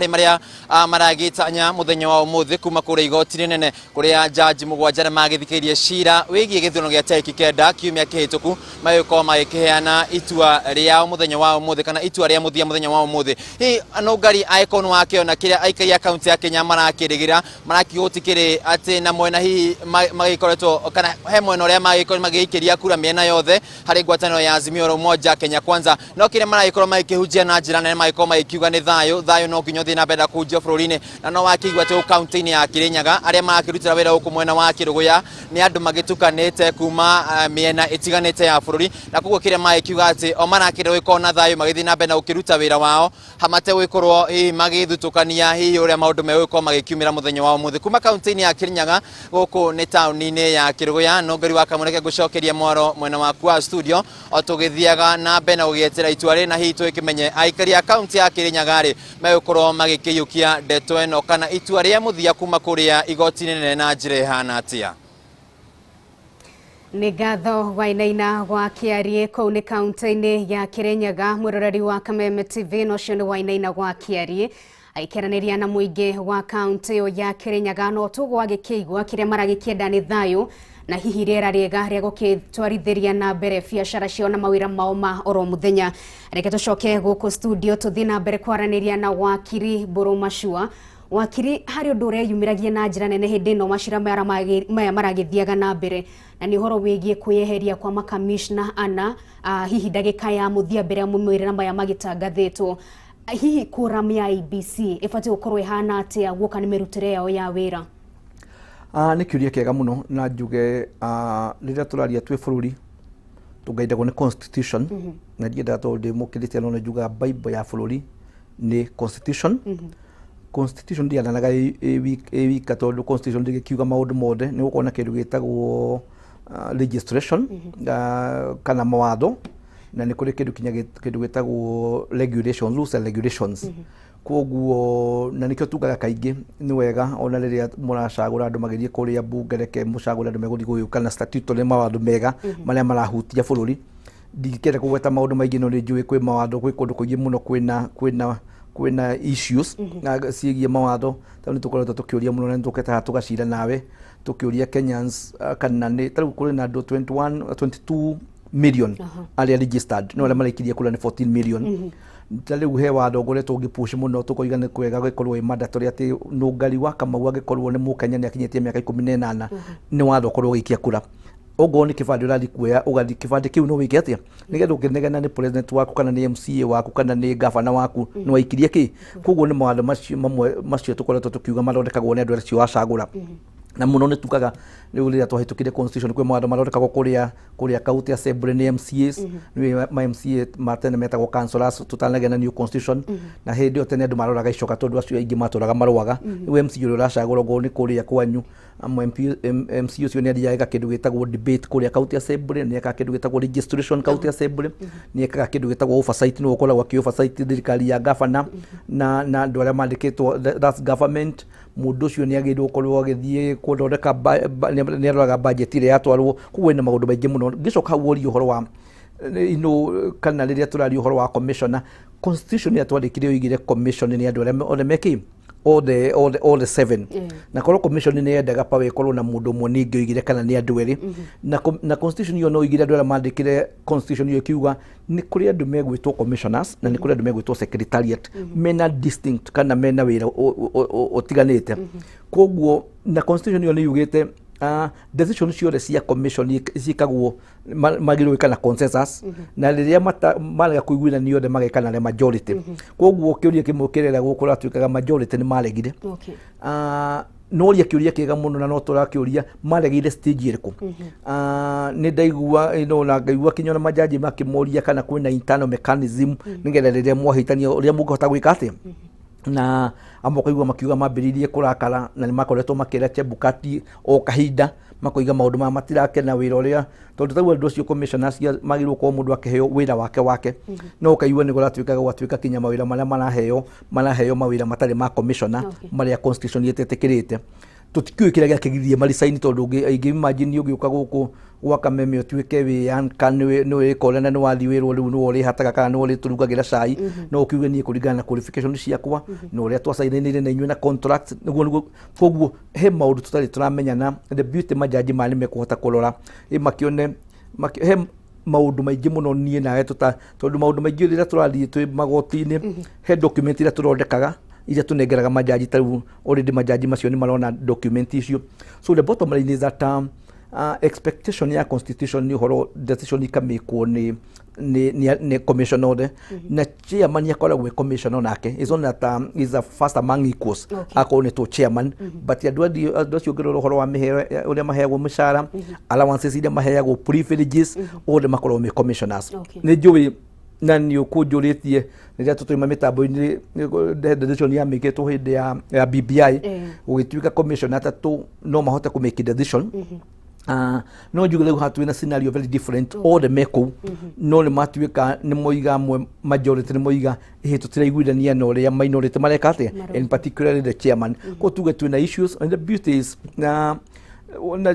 marĩa maragĩtanya mũthenya wa ũmũthĩ kuma kũrĩa igoti rĩnene, kũrĩa jaji mũgwanja arĩa magĩthikĩrĩirie cira wĩgiĩ gĩthurano gĩa tarĩki 9 kiumia kĩhĩtũku magĩkorwo magĩkĩheana itua rĩao mũthenya wa ũmũthĩ, kana itua rĩa mũthia mũthenya wa ũmũthĩ. Hihi Nũngari, angĩkorwo nĩ wakĩona kĩrĩa aikari a kaunti ya Kenya marakĩrĩgĩra, marakiuga gũtikĩrĩ atĩ na mwena hihi magĩkoretwo kana he mwena ũrĩa magĩkorwo magĩikĩria kura mĩena yothe harĩ ngwatanĩro ya Azimio la Umoja Kenya Kwanza, no kĩrĩa maragĩkorwo magĩkĩhunjia na njĩra nene, magĩkorwo magĩkiuga nĩ thayũ. Thayũ no nginya ũthiĩ na mbere na kũhunjio bũrũri-inĩ. Na no wakĩigua atĩ kaunti-inĩ ya Kĩrĩnyaga, arĩa marakĩrutĩra wĩra gũkũ mwena wa Kĩrũgũya nĩ andũ magĩtukanĩte kuma mĩena ĩtiganĩte ya bũrũri, na koguo kĩrĩa magĩkiuga atĩ o marakĩenda gũgĩkorwo na thayũ magĩthiĩ na mbere na gũkĩruta wĩra wao mategũgĩkorwo hihi magĩthutũkania hihi ũrĩa maũndũ megũgĩkorwo magĩkiumĩra mũthenya wa ũmũthĩ. Kuma kaunti-inĩ ya Kĩrĩnyaga, gũkũ nĩ taũni-inĩ ya Kĩrũgũya, Nũngari wa Kamũreke, ngũcokeria mwaro mwena waku wa studio o tũgĩthiaga na mbere na gũgĩetera itua rĩ, na hihi tũgĩkĩmenye aikari a kaunti ya Kĩrĩnyaga rĩ megũkorwo magĩkĩiyũkia ndeto ĩno kana itua rĩa mũthia kuma kũrĩa igoti-inĩ nene na njĩra ĩhana atĩa. Nĩ ngatho Wainaina wa Kĩarie kũu nĩ kaunti-inĩ ya Kĩrĩnyaga. Mwĩroreri wa Kameme TV, na ũcio nĩ Wainaina wa Kĩarie aikĩaranĩria na mũingĩ wa kaunti ĩyo ya Kĩrĩnyaga. No tũgwo agĩkĩigua kĩrĩa maragĩkĩenda nĩ thayũ na hihi rĩera rĩega rĩa gũgĩtwarithĩria na mbere biacara ciao na mawĩra mao ma oro mũthenya. Reke tũcoke gũkũ studio tũthiĩ na mbere kwaranĩria na wakiri Mbũrũ Macua. Wakiri, harĩ ũndũ ũreyumĩragia na njĩra nene hĩndĩ ĩno macira maya maragĩthiaga na mbere, na nĩ ũhoro wĩgiĩ kwĩyeheria kwa makamishna ana hihi ndagĩka ya mũthia mbere ya maumĩrĩra maya magĩtangathĩtwo. Hihi quorum ya IEBC ĩbatiĩ gũkorwo ĩhana atĩa guoka nĩ mĩrutĩre yao ya wĩra? Nĩ kĩũria kĩega mũno, na njuge rĩrĩa tũraria twĩ bũrũri tũgaindagwo nĩ constitution. Na ndiendaga tondũ ndĩ mũkristiano, nĩ njugaga bible ya bũrũri nĩ constitution. Constitution ndĩathanaga ĩ wika, tondũ constitution ndĩgĩkiuga maũndũ mothe. Nĩ gũkorwo na kĩndũ gĩtagwo registration kana mawatho, na nĩ kũrĩ kĩndũ kinya kĩndũ gĩtagwo regulations, rules and regulations. Koguo na nĩkĩo tugaga kaingĩ nĩ wega ona rĩrĩa mũracagũra andũ magĩthiĩ kũrĩa mbunge, reke mũcagũre andũ megũthiĩ gũgĩũka na statutory mawatho mega marĩa marahutia bũrũri. Ndingĩkĩenda kũgweta maũndũ maingĩ, no nĩ njũĩ kwĩ mawatho, kwĩ kũndũ kũingĩ mũno kwĩna issues na ciĩgiĩ mawatho. Tondũ nĩ tũkoretwo tũkĩũria mũno na nĩ tũkĩte haha tũgacira nawe tũkĩũria Kenyans, kana nĩ ta rĩu kũrĩ na andũ 21 22 million arĩa registered, no arĩa maraikirie kura nĩ 14 million. Ta rĩu he watho ngoretwo ngĩpush mũno, tũkoiga nĩ kwega gũkorwo ĩ mandatory atĩ Nũngari wa Kamau angĩkorwo nĩ mũkenya, nĩ akinyĩtie mĩaka 18, nĩ watho ũkorwo ũgĩikia kura. Ongorwo nĩ kĩbandĩ ũrathiĩ kuoya, ũgathiĩ kĩbandĩ kĩu no wĩke atĩa nĩgetha ũkĩnegena nĩ president waku kana nĩ MCA waku kana nĩ gavana waku nĩ waikirie kĩ. Koguo nĩ mawatho macio mamwe macio tũkoretwo tũkiuga mathondekagwo nĩ andũ acio wacagũra. Na mũno nĩ tugaga rĩu rĩrĩa twahĩtũkire constitution, kwĩ mawatho mathondekagwo kũrĩa county assembly nĩ MCAs. Nĩ ma MCA ma tene metagwo councillors tũtanagĩa na new constitution. Na hĩndĩ ĩyo tene andũ maroraga icoka, tondũ acio aingĩ matũraga marũaga. Rĩu MCA ũrĩa ũracagũrwo ngorwo nĩ kũrĩa kwanyu, MP, MC ũcio nĩ athiaga kĩndũ gĩtagwo debate kũrĩa county assembly, nĩ ekaga kĩndũ gĩtagwo registration county assembly, nĩ ekaga kĩndũ gĩtagwo oversight, nĩ ũkoragwo akĩ oversight thirikari ya governor na andũ arĩa mandĩkĩtwo, that's government. Mũndũ ũcio nĩ agĩrĩirwo gũkorwo agĩthiĩ gũthondeka nĩ aroraga budget ĩrĩa yatwarwo. Koguo ĩna maũndũ maingĩ mũno. Ngĩcoka hau ũrie ũhoro wa kana rĩrĩa tũraria ũhoro wa commissioner, constitution ĩrĩa twandĩkire yoigire commission nĩ andũ arĩa othe mekĩ all the seven. Na korwo commission nĩ yendaga power ĩkorwo na mũndũ ũmwe, ningĩ oigire kana nĩ andũ erĩ. Na constitution ĩyo no oigire andũ arĩa mandĩkire constitution ĩyo ĩkiuga nĩ kũrĩ andũ megwĩtwo commissioners na nĩ kũrĩ andũ megwĩtwo secretariat, mena distinct kana mena wĩra ũtiganĩte. Koguo na constitution ĩyo nĩ yugĩte Decision ciothe cia commission ciĩkagwo magĩrĩirwo gwĩka na consensus, na rĩrĩa marega kũiguithania othe, mageka na majority. Koguo kĩũria kĩmwe kĩrera gũkũ ratuĩkaga majority nĩ maregire. Noria kĩũria kĩega mũno, na no tũrakĩũria maregire stage ĩrĩkũ. Nĩ ndaigua na ngaigua kinya ona majaji makĩmoria kana kwĩna internal mechanism nĩgetha rĩrĩa mwahĩtania ũrĩa mũngĩhota gwĩka atĩa, na amwe ũkaigua makiuga mambĩrĩirie kũrakara na nĩ makoretwo makĩra Chebukati o kahinda, makoiga maũndũ maya matirakena wĩra ũrĩa, tondũ tarĩu andũ acio commissioners magĩrĩirwo gũkorwo mũndũ akĩheo wĩra wake wake, no ũkaigua nĩ kũratuĩka gwatuĩka kinya mawĩra marĩa maraheo mawĩra matarĩ ma commissioner marĩa constitution ĩtetĩkĩrĩte. Tũtikĩũĩ kĩrĩa gĩakĩgirie maricaini, tondũ ingĩ imagine ũgĩũka gũkũ gwa Kameme ũtuĩke wĩ anchor, nĩwe wĩkore na nĩ wathiĩ wĩrwo rĩu nĩwe ũrĩhataga kana nĩwe ũrĩtũrugagĩra cai, no ũkiuge niĩ kũringana na qualification ciakwa na ũrĩa twacainanĩire na inyuĩ na contract nĩguo. Koguo he maũndũ tũtarĩ tũramenya, na the beauty majaji maya nĩ mekũhota kũrora makĩone he maũndũ maingĩ mũno niĩ nawe tũta, tondũ maũndũ maingĩ rĩrĩa tũrathiĩ twĩ magoti-inĩ, he document iria tũrondekaga iria tũnengeraga majaji. Tarĩu already majaji macio nĩ marona document icio. So the bottom line is that expectation ya constitution nĩ ũhoro decision ikamĩkwo nĩ commission othe, na chairman akoragwo e commissioner nake is not that is a first among equals. Akorwo nĩ to chairman, but andũ acio ũngĩrora ũhoro wa mĩheo, ũrĩa maheagwo mĩcara, allowances iria maheagwo, privileges, othe makoragwo me commissioners. Nĩ njũĩ na nĩ ũkũnjũrĩtie rĩrĩa tũtũima mĩtambo-inĩ decision yamĩkĩtwo hĩndĩ ya BBI, gũgĩtuĩka commissioner atatũ no mahote kũ make decision. No njuge rĩu hatuĩ na scenario very different. Othe me kũu no nĩ matuĩka nĩ moiga amwe majority nĩ moiga ĩhĩ tũtiraiguithania na ũrĩa minority mareka atĩa, Marauga. And particularly the chairman. Koguo tuge twĩna issues, and the beauty is na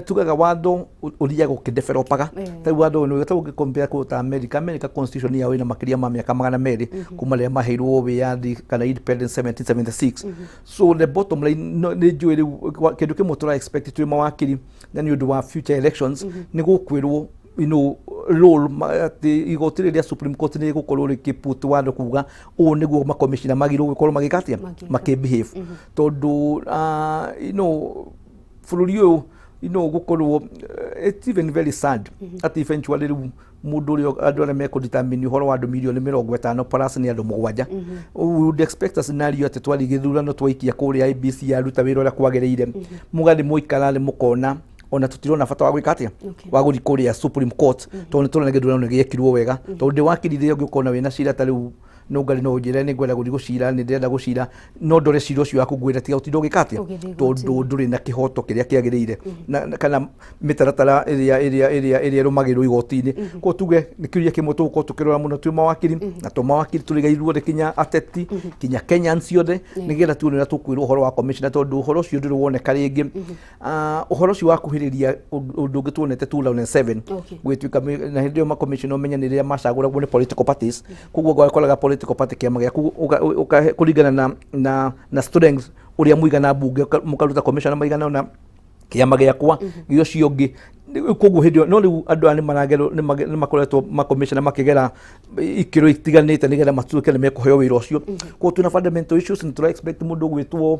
tugaga watho ũthiaga ũkĩdevelopaga. Tarĩu watho ũyũ nĩ ũngĩ compare kũndũ ta America. America constitution yao ĩna makĩria ma mĩaka 200 kuma rĩrĩa maheirwo wĩyathi kana independence 1776. So the bottom line nĩ njũĩ rĩu kĩndũ kĩmwe tũra expect twĩ mawakiri na nĩ ũndũ wa future elections nĩ gũkwĩrwo role atĩ igoti rĩrĩa Supreme Court nĩ rĩgũkorwo rĩkĩput watho kuga ũũ nĩguo makomishina magĩrĩirwo gũkorwo magĩka atĩa, Magĩka. makĩbehave, tondũ bũrũri ũyũ gũkorwo it's even very sad atĩ eventually rĩu mũndũ ũrĩa andũ arĩa mekũdetermine ũhoro wa andũ mirioni 50 plus nĩ andũ 7. We would expect a scenario atĩ twathiĩ gĩthurano twaikia kũrĩa IEBC yaruta wĩra ũrĩa kwagĩrĩire, mũgathiĩ mũikara thĩ mũkona ona tũtirona bata wa gwĩka atĩa, wa gũthiĩ kũrĩa Supreme Court, tondũ nĩ tũrona gĩthurano nĩ gĩekirwo wega. Tondũ ndĩ wakiri, rĩrĩa ũngĩkorwo wĩna cira ta rĩu nũngari no ũnjĩre nĩ ngwenda gũthiĩ gũcira, nĩ ndĩrenda gũcira, no ndore cira ũcio waku ngwĩre tiga ũtinde ũgĩka atĩa, Ũgĩthiĩ tondũ igoti-inĩ. Ndũrĩ na kĩhoto kĩrĩa kĩagĩrĩire kana mĩtaratara ĩrĩa ĩrũmagĩrĩrwo igoti-inĩ. Koguo tuge nĩ kĩũria kĩmwe tũgũkorwo tũkĩrora mũno twĩ mawakiri, na to mawakiri tũrĩ ithuothe, kinya ateti, kinya Kenyans ciothe, nĩgetha tuone ũrĩa tũkwĩrwo ũhoro wa commissioner, tondũ ũhoro ũcio ndũrĩ woneka rĩngĩ. Ũhoro ũcio wa kuhĩrĩria ũndũ ũngĩ tuonete 2007, gwĩtuĩka na hĩndĩ ĩyo makomishona ũmenye nĩ rĩrĩa macagũragwo nĩ political parties. Koguo ũgakoraga political party kĩama gĩaku kũringana na strength ũrĩa mũigana mbunge, mũkaruta commissioner maigana ũna kĩama gĩakwa gĩa ũcio ũngĩ. Koguo hĩndĩ ĩyo no rĩu andũ aya nĩ makoretwo makomishona makĩgera ikĩro itiganĩte nĩgetha matuĩke nĩ mekũheo wĩra ũcio. Koguo twĩna fundamental issues, nĩ tũra expect mũndũ ũgwĩtwo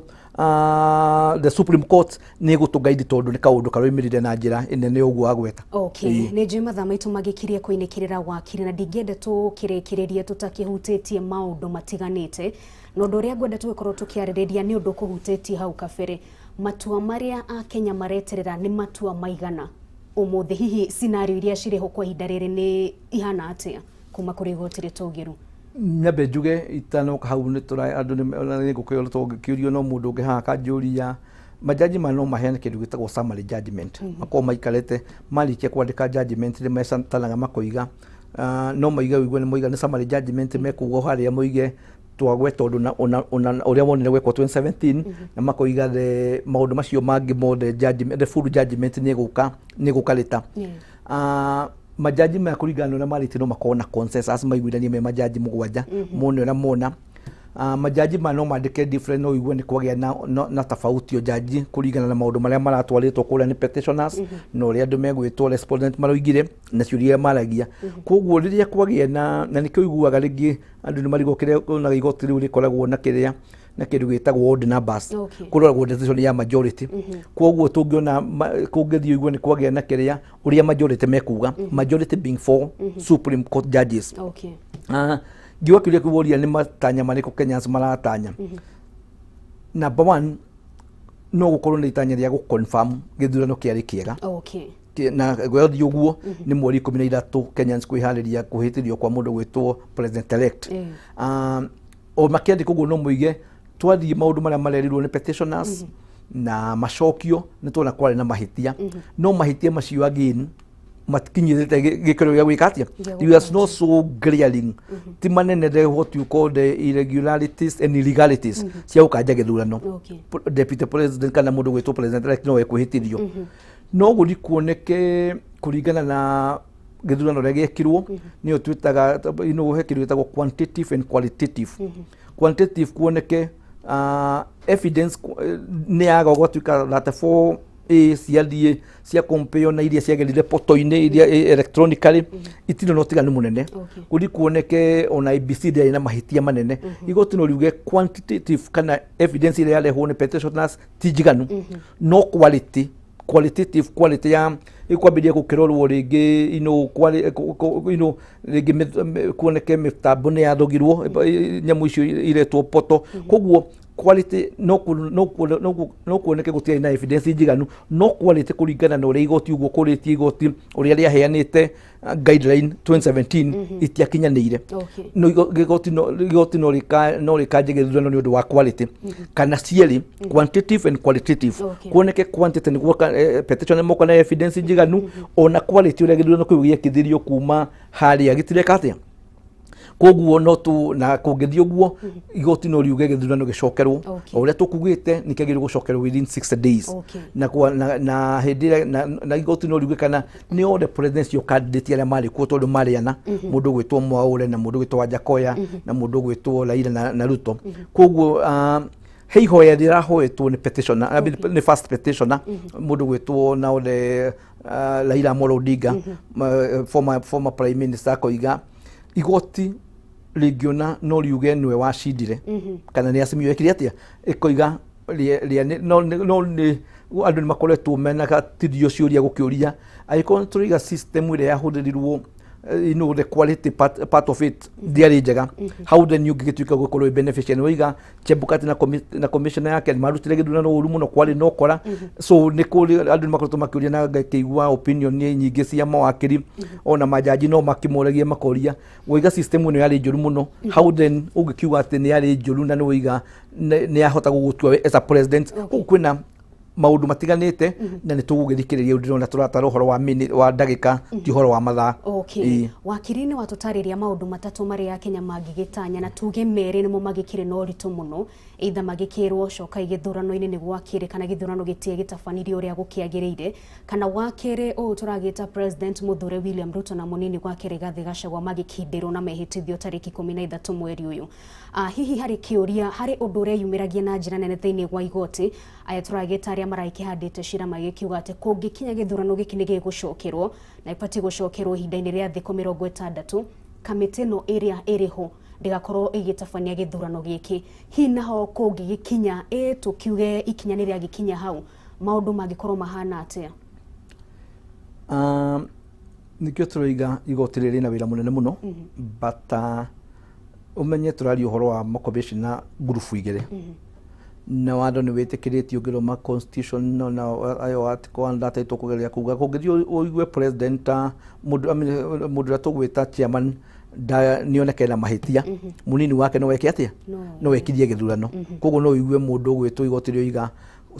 the Supreme Court nĩ ĩgũtũ guide, tondũ nĩ kaũndũ karoimĩrire na njĩra ĩnene ũguo agweta. Nĩ njũĩ mathaa maitũ magĩkirie kũinĩkĩrĩra, wakiri, na ndingĩenda tũkĩrĩkĩrĩrie tũtakĩhutĩtie maũndũ matiganĩte, na ũndũ ũrĩa ngwenda tũgĩkorwo tũkĩarĩrĩria nĩ ũndũ ũkũhutĩtie hau kabere. Matua marĩa akenya mareterera nĩ matua maigana ũmũthĩ? Hihi scenario iria cirĩ ho kwa ihinda rĩrĩ nĩ ihana atĩa kuma kũrĩ igoti rĩtũgĩru? Nyambe njuge itanoka hau nĩ tũra andũ nĩ ngũkĩũria tondũ ngĩkĩũrio no mũndũ ũngĩ haha akanjũria majaji maya no maheane kĩndũ gĩtagwo summary judgment. Makorwo maikarĩte marĩkia kwandĩka judgment nĩ mecatanaga makoiga, no moige ũigue nĩ moiga nĩ summary judgment mekuga harĩa moige twagweta ũndũ na ũna ũrĩa wonire gwekwo 2017, na makoiga the maũndũ macio mangĩ mothe judgment, the full judgment nĩ ĩgũka later. Majaji maya kũringana na ũrĩa marĩtie no makorwo na consensus maiguithanie me majaji 7 mone ũrĩa mona. Majaji maya no mandĩke different, no ũigue nĩ kwagĩa na tofauti o jaji kũringana na maũndũ marĩa maratwarĩtwo kũrĩa nĩ petitioners na ũrĩa andũ megwĩtwo respondent maroigire na ciũria iria maragia. Koguo rĩrĩa kwagĩa na nĩkĩo ũiguaga rĩngĩ andũ nĩ marigwo kĩrĩa onaga igoti rĩu rĩkoragwo na kĩrĩa na kindu gitagwo odd numbers. Kuroragwo decision ya majority. Koguo tungiona kungithii uigue ni kwagia na kiria uria majority mekuga, majority being four Supreme Court judges. Ngiuga kiuria kiu ni matanya mariku Kenyans maratanya? Number one, no gukorwo na itanya ria gũ-confirm gĩthurano kĩarĩ kĩega. Na gwathiĩ ũguo nĩ mweri 13 Kenyans kwĩharĩria kũhĩtĩrio kwa mũndũ gwĩtwo president elect. O makĩandĩka ũguo no mũige twathiĩ maũndũ marĩa marerirwo nĩ petitioners na macokio nĩ tuona kwarĩ na mahĩtia, no mahĩtia macio again matikinyĩrĩte gĩkĩro gĩa gwĩka atĩa. You are not so glaring, ti manene, the what you call the irregularities and illegalities cia gũkanja gĩthurano. Deputy president kana mũndũ gwĩtwo president elect no ekwĩhĩtithio, no gũthi kuoneke kũringana na gĩthurano ũrĩa gĩekirwo, nĩyo twĩtaga he kĩndũ gĩtagwo quantitative and qualitative. Quantitative kuoneke evidence nĩ yaga gũgatuĩka 34 A ciathiĩ cia compare na iria ciagerire poto-inĩ iria electronically itirĩ na ũtiganu mũnene. Gũthiĩ kuoneke ona IEBC ndĩarĩ na mahĩtia manene, igoti no riuge quantitative kana evidence ĩrĩa yarehwo nĩ petitioners ti njiganu, no quality, qualitative, quality ya ĩkwambĩrĩria gũkĩrorwo rĩngĩ rĩngĩ kuoneke mĩtambo nĩ yathogirwo, nyamũ icio iretwo poto. Koguo quality no kuoneke gũtiarĩ na evidence njiganu, no quality kũringana na ũrĩa igoti ũguo kũrĩtie igoti ũrĩa rĩaheanĩte guideline 2017 itiakinyanĩire. No igoti no rĩkanje gĩthurano nĩ ũndũ wa quality kana cierĩ, quantitative and qualitative. Kuoneke quantity nĩguo petition moka na evidence njiganu, ona quality ũrĩa gĩthurano kĩu gĩekithirio kuma harĩa gĩtireka atĩa. Koguo no tu na kũngĩthiĩ ũguo igoti no riuge gĩthurano gĩcokerwo. O ũrĩa tũkugĩte nĩ kĩagĩrĩirwo gũcokerwo within 60 days. Na hĩndĩ ĩrĩa na igoti no riuge kana nĩ othe presidential candidate arĩa marĩ kuo, tondũ marĩ ana, mũndũ ũgwĩtwo Mwaure na mũndũ ũgwĩtwo Wajackoyah na mũndũ ũgwĩtwo Raila na Ruto. Koguo he ihoya rĩrahoetwo nĩ petitioner, I mean, nĩ first petitioner, mũndũ ũgwĩtwo na othe Raila Amolo Odinga, former prime minister, akoiga igoti rĩngĩona no riuge nĩwe wacindire kana nĩ Azimio ekire atĩa, ĩkoiga no nĩ andũ nĩ makoretwo mena gatirio ciũria gũkĩũria angĩkorwo nĩ tũraiga system ĩrĩa yahũthĩrirwo, the quality part of it ndiarĩ njega, how then ũngĩgĩtuĩka gũkorwo wĩ beneficiary? Waiga Chebukati na commissioner yake nĩ marutire gĩthurano ũru mũno, kwarĩ na ũkora. So nĩ kũrĩ andũ nĩ makoretwo makĩũria na ngakĩigua opinion nĩ nyingĩ cia mawakiri ona majaji no makĩmoragia makoria, waiga system ĩno yarĩ njũru mũno, how then ũngĩkiuga atĩ nĩ yarĩ njũru na nĩ waiga nĩ yahota gũgũtua we as a president? Koguo kwĩna maũndũ matiganĩte na nĩ tũgũgĩthikĩrĩria. Ndĩrona tũratara ũhoro wa minute, wa ndagĩka, ti ũhoro wa mathaa. Ĩĩ. Wakiri, nĩ watũtarĩria maũndũ matatũ marĩa Kenya mangĩgĩtanya, na tuge merĩ nĩmo magĩkĩrĩ na ũritũ mũno, either magĩkĩrwo cokai gĩthurano-inĩ nĩ gwakĩrĩ kana gĩthurano gĩtirĩ gĩtabanirio ũrĩa gũkĩagĩrĩire, kana wa kerĩ ũũ tũragĩta president mũthure William Ruto na mũnini wake Rigathĩ Gachagua magĩkindĩrwo na mehĩtithio tarĩki 13 mweri ũyũ. Hihi harĩ kĩũria, harĩ ũndũ ũreyumĩragia na njĩra nene thĩinĩ wa igoti, aya tũragĩta arĩa maraikĩhandĩte cira magĩkiuga atĩ kũngĩkinya gĩthurano gĩkĩ nĩ gĩgũcokerwo na ĩbatiĩ gũcokerwo ihinda-inĩ rĩa thikũ 60, kamĩtĩ ĩno ĩrĩa ĩrĩ ho ndĩgakorwo ĩgĩtabania gĩthurano gĩkĩ. Hihi naho kũngĩgĩkinya ĩ tũkiuge ikinya nĩ rĩagĩkinya hau, maũndũ mangĩkorwo mahana atĩa? Nĩkĩo tũroiga igoti rĩrĩ na wĩra mũnene mũno, but ũmenye tũraria ũhoro wa makomishona ngurubu igĩrĩ na watho nĩ wĩtĩkĩrĩtio ũngĩroma constitution no na ayo article 132 kũgeria kuga kũngĩthiĩ ũigue president, mũndũ, I mean, mũndũ ũrĩa tũgwĩta chairman nĩoneke na mahĩtia, mũnini wake no weke atĩa? No wekithie gĩthurano. Koguo no ũigue mũndũ ũgwĩtwo igoti rĩoiga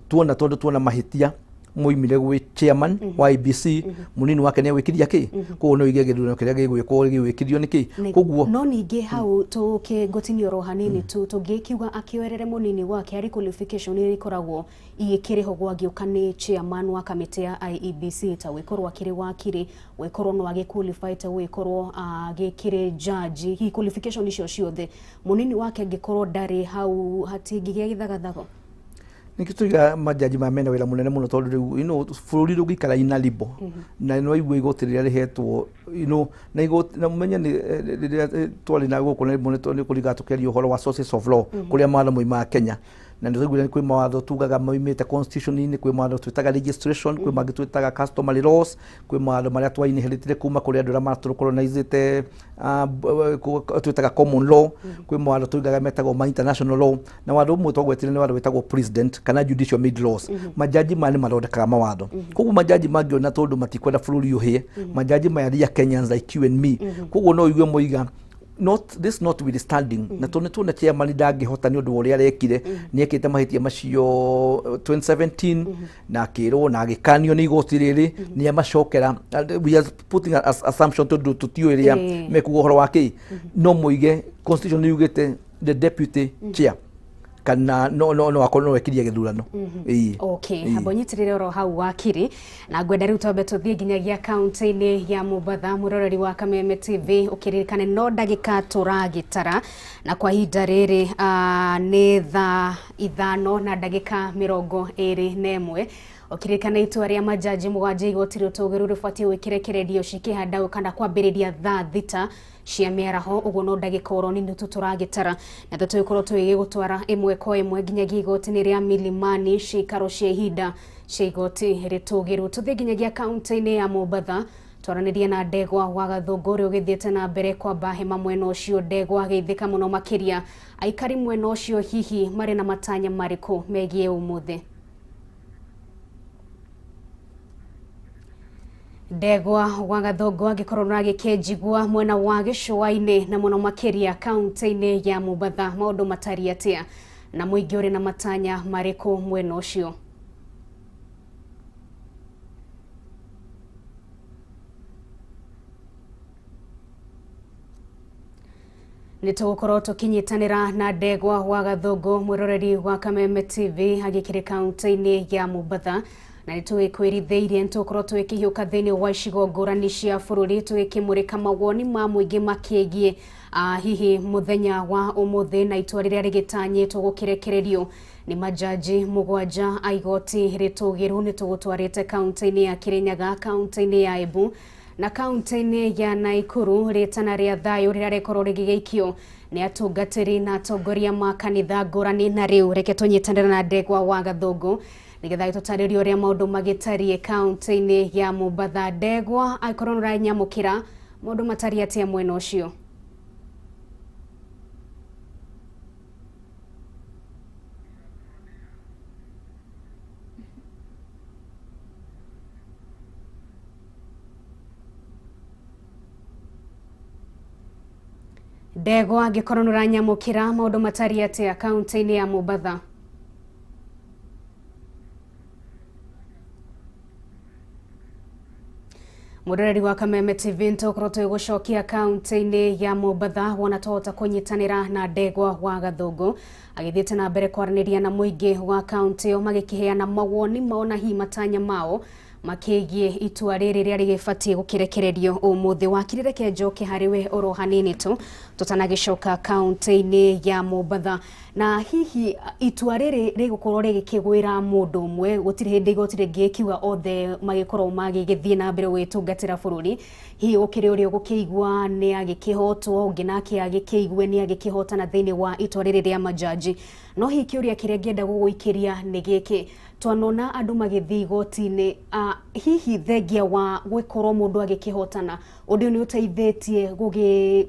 tuona tondũ tuona mahĩtia moimire gwĩ chairman wa IEBC, mũnini wake nĩ egwĩkithia kĩ. Koguo no ũige gĩthurano kĩrĩa gĩgwĩkwo gĩgwĩkithio nĩ kĩ. Koguo No ningĩ hau tũkĩngũtinio oro hanini tu, tũngĩkiuga akĩoerere mũnini wake harĩ qualification iria ikoragwo igĩkĩrĩho gwagĩũka nĩ chairman wa kamĩtĩ ya IEBC, ta gwĩkorwo akĩrĩ wakiri, gwĩkorwo no agĩqualify, ta gwĩkorwo agĩkĩrĩ judge, hihi qualification icio ciothe mũnini wake angĩkorwo ndarĩ hau hatingĩgĩa gĩthagathago? Nĩkĩo tũiga majaji maya mena wĩra mũnene mũno tondũ rĩu bũrũri ndũngĩikara ina limbo na nĩ waigua igoti rĩrĩa rĩhetwo na igoti na mũmenye nĩ rĩrĩa twarĩ na gũkũ nĩ kũringaga tũkĩaria ũhoro wa sources of law kũrĩa mawatho moimaga Kenya, na nĩ twaiguire kwĩ mawatho tugaga moimĩte constitution-inĩ, kwĩ mawatho twĩtaga legislation, kwĩ mangĩ twĩtaga customary laws, kwĩ mawatho marĩa twa-inheritire kuma kũrĩ andũ arĩa matũcolonizĩte, twĩtaga common law, kwĩ mawatho tuigaga metagwo ma international law, na watho ũmwe twagwetire nĩ watho wĩtagwo precedent kana judicial made laws. Majaji maya nĩ mathondekaga mawatho, koguo majaji mangĩona tondũ matikwenda bũrũri ũhĩe, majaji maya, they are Kenyans like you and me, koguo no ũigue moiga not this notwithstanding, na tondũ nĩ tuona chairman ndangĩhota nĩ ũndũ wa ũrĩa arekire, nĩ ekĩte mahĩtia macio 2017 na akĩrwo na agĩkanio nĩ igoti rĩrĩ nĩ amacokera. We are putting as assumption tondũ tũtiũĩ rĩa mekuga ũhoro wa kĩ, no moige constitution nĩ yugĩte the deputy chair kana no akorwo no ekirie gĩthurano. Ĩĩ. Okay, Ĩĩ. Hamba ũnyitĩrĩre oro hau wakiri, na ngwenda rĩu twambe tũthiĩ nginyagia kaunti-inĩ ya Mombatha. Mũroreri wa Kameme TV, ũkĩririkane no ndagĩka tũragĩtara, na kwa ihinda rĩrĩ nĩ thaa 5:21. Ũkĩririkana itua rĩa majaji 7 igoti rĩtũgĩru rĩbatiĩ gwĩkĩrekererio cikĩhanda kana kwambĩrĩria thaa 6 cia mĩaraho, ũguo no ndagĩka oro nini tu tũragĩtara, na tũtũgĩkorwo tũgĩgũtwara ĩmwe kwa ĩmwe nginyagia igoti-inĩ rĩa Milimani, cikaro cia ihinda cia igoti rĩtũgĩru. Tũthiĩ nginyagia kaunti-inĩ ya Mombatha twaranĩrie na Ndegwa wa Gathũngũ ũrĩa ũgĩthiĩte na mbere kwamba hema mwena ũcio. Ndegwa, geithĩka mũno makĩria. Aikari mwena ũcio hihi marĩ na matanya marĩkũ megiĩ ũmũthĩ? Ndegwa wa Gathũngũ, angĩkorwo nĩũragĩkĩnjigua mwena wa gĩcũa-inĩ na mũno makĩria kaunti-inĩ ya Mombatha, maũndũ matariĩ atĩa na mũingĩ ũrĩ na matanya marĩkũ mwena ũcio? Nĩ tũgũkorwo tũkĩnyitanĩra na Ndegwa wa Gathũngũ, mwĩroreri wa Kameme TV, agĩkĩrĩ kaunti-inĩ ya Mombatha, na nĩ tũgĩkwĩrithĩirie nĩ tũgũkorwo tũgĩkĩhiũka thĩinĩ wa icigo ngũrani cia bũrũri tũgĩkĩmũrĩka mawoni ma mũingĩ makĩgiĩ hihi mũthenya wa ũmũthĩ na itua rĩrĩa rĩgĩtanyĩtwo gũkĩrekererio nĩ majaji 7 a igoti rĩtũgĩru. Nĩ tũgũtwarĩte kaunti-inĩ ya Kĩrĩnyaga, kaunti-inĩ ya Embu na kaunti-inĩ ya Naikuru, rĩtana rĩa thayũ rĩrĩa rĩkorwo rĩgĩgĩikio nĩ atungatĩri na atongoria ma kanitha ngũrani. Na rĩu reke tũnyitanĩre na Ndegwa wa Gathũngũ nĩgetha gĩtũtarĩrie ũrĩa maũndũ magĩtariĩ kaunti-inĩ ya Mombatha. Ndegwa, angĩkorwo nĩ ũranyamũkĩra, maũndũ matariĩ atĩa mwena ũcio? Ndegwa, angĩkorwo nĩ ũranyamũkĩra, maũndũ matariĩ atĩa kaunti-inĩ ya Mombatha? Mũroreri wa Kameme TV, nĩtũgũkorwo tũgĩgũcokia kaunti-inĩ ya Mombatha wona twahota kũnyitanĩra na Ndegwa wa Gathũngũ agĩthiĩte na mbere kwaranĩria na mũingĩ wa kaunti ĩyo magĩkĩheana mawoni mao na hihi matanya mao makĩgiĩ itua rĩrĩ rĩrĩa rĩgĩbatiĩ gũkĩrekererio ũmũthĩ. Wakiri, reke njoke harĩ we oro hanini tu tũtanagĩcoka kaunti-inĩ ya Mombatha, na hihi itua rĩrĩ rĩgũkorwo rĩgĩkĩgwĩra mũndũ ũmwe, gũtirĩ hĩndĩ igoti rĩngĩkiuga othe magĩkorwo magĩgĩthiĩ na mbere gũgĩtungatĩra bũrũri, hihi gũkĩrĩ ũrĩa ũgũkĩigua nĩ agĩkĩhotwo, ũngĩ nake agĩkĩigue nĩ agĩkĩhotana thĩinĩ wa itua rĩrĩ rĩa majaji. No hihi kĩũria kĩrĩa ngĩenda gũgũikĩria nĩ gĩkĩ: twanona andũ magĩthiĩ igoti-inĩ, hihi thengia wa gwĩkorwo mũndũ agĩkĩhotana, ũndũ ũyũ nĩ ũteithĩtie gũgĩ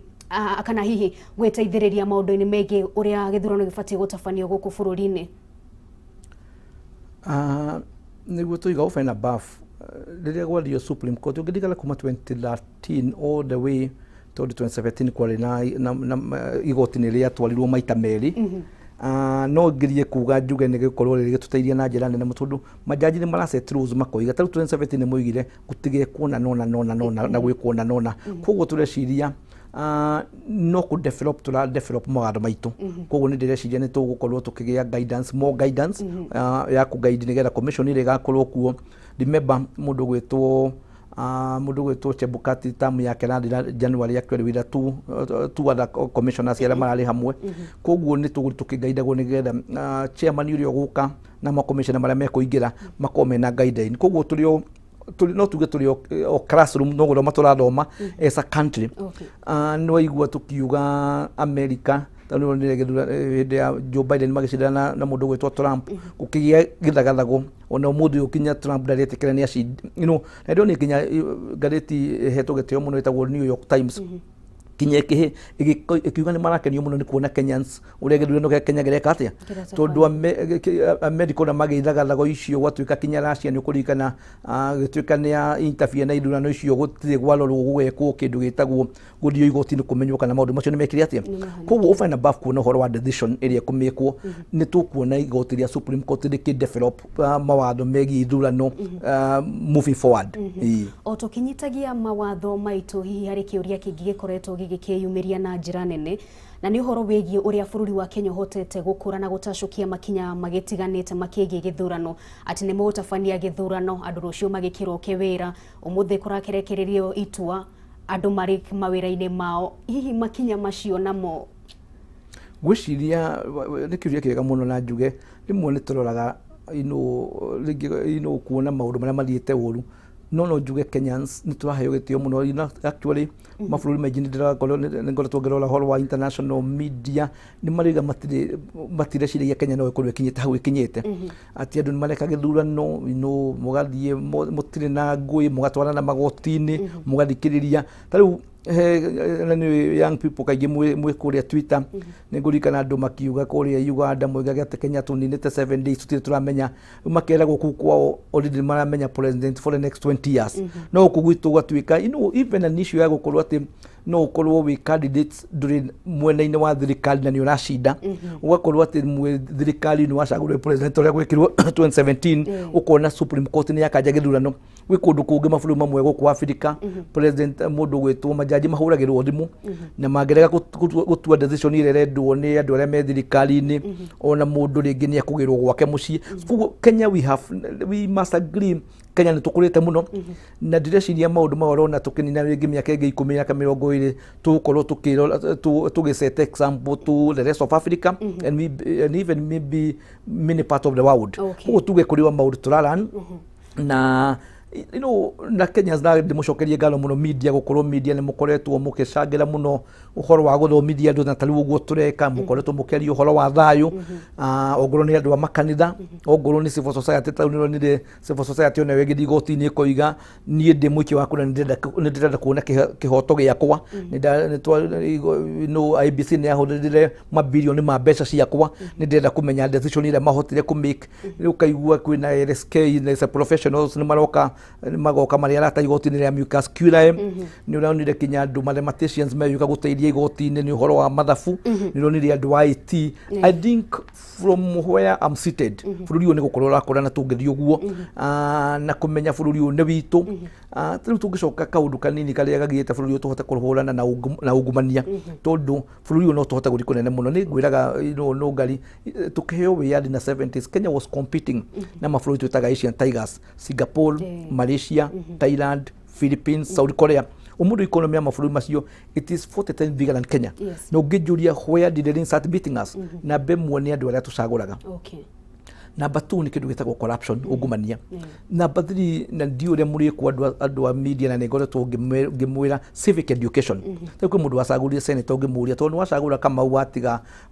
kana hihi gwĩteithĩrĩria maũndũ-inĩ megiĩ ũrĩa gĩthurano gĩbatiĩ gũtabanio gũkũ bũrũri-inĩ? Nĩguo tũiga over and above rĩrĩa gwathio Supreme Court, ũngĩririkana kuma 2013 all the way tondũ 2017 kwarĩ na igoti nĩ rĩatwarirwo maita merĩ. No ngirie kuga njuge nĩ gĩkorwo rĩgĩtũteithia na njĩra nene mũno tondũ majaji nĩ maraset rules, makoiga ta rĩu 2017 nĩ moigire gũtigekwo na nona nona nona na gwĩkwo na nona. Koguo tũreciria no kũ develop tũra develop mawatho maitũ. Koguo nĩ ndĩreciria nĩ tũgũkorwo tũkĩgĩa guidance, more guidance ya kũ guide nĩgetha commission ĩrĩa ĩgakorwo kuo. Remember, mũndũ gwĩtwo Mundu gwitwo Chebukati tamu yake rathira January, actually with the two other commissioners arĩa mararĩ hamwe. Koguo nĩ tũgũthiĩ tũkĩgaidagwo nĩgetha chairman ũrĩa ũgũka na makomishona marĩa mekũingĩra makorwo mena guideline. Koguo tũrĩ o no tuge tũrĩ o classroom, no gũthoma tũrathoma as a country. Nĩ waigua tũkiuga America tondũ nĩ hĩndĩ ya Joe Biden magĩcindana na mũndũ ũgwĩtwo Trump, gũkĩgĩa gĩthagathago. Ona ũmũthĩ ũyũ kinya Trump ndaretĩkĩra nĩ acindi, na ndĩronire kinya ngathĩti ĩhetwo gĩtĩo mũno ĩtagwo New York Times kinya ĩkiuga nĩ marakenio mũno nĩ kuona Kenyans ũrĩa gĩthurano gĩa Kenya gĩreka atĩa. Kĩrathabatara. Tondũ America ona magĩthagathago icio gwatuĩka kinya Russia nĩ ũkũririkana, gĩtuĩka nĩ ya interfere na ithurano icio, gũtirĩ gwarorwo gũgekwo kĩndũ gĩtagwo gũthiĩ igoti-inĩ kũmenywo kana maũndũ macio nĩ mekire atĩa. Koguo over and above kuona ũhoro wa decision ĩrĩa ĩkũmĩkwo, nĩ tũkuona igoti rĩa Supreme Court rĩkĩ develop mawatho megiĩ ithurano moving forward. Ĩĩ. O tũkĩnyitagia mawatho maitũ, hihi harĩ kĩũria kĩngĩ gĩkoretwo gĩgĩkĩyumĩria na njĩra nene, na nĩ ũhoro wĩgiĩ ũrĩa bũrũri wa Kenya ũhotete gũkũra na gũtacũkia makinya magĩtiganĩte makĩgiĩ gĩthurano, atĩ nĩ mũgũtabania gĩthurano andũ rũciũ magĩkĩroke wĩra, ũmũthĩ kũrakerekererio itua andũ marĩ mawĩra-inĩ mao. Hihi makinya macio namo? Ngwĩciria nĩ kĩũria kĩega mũno, na njuge rĩmwe nĩ tũroraga rĩngĩ kuona maũndũ marĩa mathiĩte ũru, no njuge Kenyans nĩ tũraheo gĩtĩo mũno. Actually mabũrũri maingĩ nĩ ndĩrakorwo nĩ ngoretwo ngĩrora ũhoro wa international media, nĩ marauga matireciragia Kenya no ĩkorwo ĩkinyĩte hau ĩkinyĩte, atĩ andũ nĩ mareka gĩthurano, mũgathiĩ mũtirĩ na ngũĩ, mũgatwarana magoti-inĩ, mũgathikĩrĩria. Ta rĩu he na nĩ young people kaingĩ mwĩ kũrĩa Twitter, nĩ ngũririkana andũ makiuga kũrĩa Uganda moigaga atĩ Kenya tũninĩte 7 days, tũtirĩ tũramenya. Rĩu makeragwo kũu kwao already nĩ maramenya president for the next 20 years. No gũkũ gwitũ gwatuĩka even an issue ya gũkorwo atĩ no ũkorwo wĩ candidate ndũrĩ mwena-inĩ wa thirikari na nĩ ũracinda, ũgakorwo atĩ mwĩ thirikari nĩ wacagũrwo president ũrĩa gwĩkirwo 2017, ũkona Supreme Court nĩ yakanja gĩthurano. Gwĩ kũndũ kũngĩ mabũrũri mamwe gũkũ Africa, president mũndũ gwĩtwo majaji mahũragĩrwo thimũ na mangĩrega gũtua decision ĩrĩa ĩrendwo nĩ andũ arĩa me thirikari-inĩ, ona mũndũ rĩngĩ nĩ ekũgĩrwo gwake mũciĩ. Koguo Kenya, we must agree, Kenya nĩ tũkũrĩte mũno, na ndĩreciria maũndũ maya ũrona tũkĩnina rĩngĩ mĩaka ĩngĩ 10, mĩaka 20, tũgũkorwo tũgĩset example to the rest of Africa and even maybe many part of the world. Koguo tuge kũrĩ wa maũndũ tũraran na na Kenyans, na ndĩmũcokerie ngatho mũno media, gũkorwo media nĩ mũkoretwo mũgĩcangĩra mũno ũhoro wa gũthomithia andũ, na ta rĩu ũguo tũreka mũkoretwo mũkĩaria ũhoro wa thayũ. Ongorwo nĩ andũ a makanitha, ongorwo nĩ civil society, ta rĩu nĩronire civil society onayo ĩgĩthiĩ igoti-inĩ ĩkoiga niĩ ndĩ mũikia wa kura, nĩ ndĩrenda kuona kĩhoto gĩakwa. Nĩ no IEBC nĩ yahũthĩrire mabirioni ma mbeca ciakwa, nĩ ndĩrenda kũmenya decision ĩrĩa mahotire kũ make. Rĩu ũkaigua kwĩna LSK na professionals nĩ maroka, nĩ magoka marĩ arata igoti-inĩ rĩa Amicus Curiae. Nĩ ũronire kinya andũ mathematicians meyũka gũteithia igoti-inĩ nĩ ũhoro wa mathabu. Nĩ ũronire andũ a IT. I think from where I'm seated, bũrũri ũyũ nĩ gũkorwo ũrakũra, na tũngĩthiĩ ũguo na kũmenya bũrũri ũyũ nĩ witũ. Rĩu tũngĩcoka kaũndũ kanini karĩa gagiĩte bũrũri ũyũ tũhote kũhũrana na ungumania, tondũ bũrũri ũyũ no tũhote gũthiĩ kũnene mũno. Nĩ ngwĩraga no ngari tũkĩheo wĩyathi na 70s, Kenya was competing na mabũrũri twĩtaga Asian Tigers: Singapore, Malaysia, Thailand, Philippines, South Korea. Ũmũthĩ economy ya mabũrũri macio, it is 40 times bigger than Kenya. Na ũngĩnjũria where did they start beating us, namba ĩmwe nĩ andũ arĩa tũcagũraga. Number two nĩ kĩndũ gĩtagwo corruption, ungumania. Number three, na ndiũ ũrĩa mũrĩkwo andũ a media, na nĩ ngoretwo ngĩmwĩra civic education. Rĩu kwĩ mũndũ wacagũrire senator, ũngĩmũria tondũ nĩ wacagũra Kamau,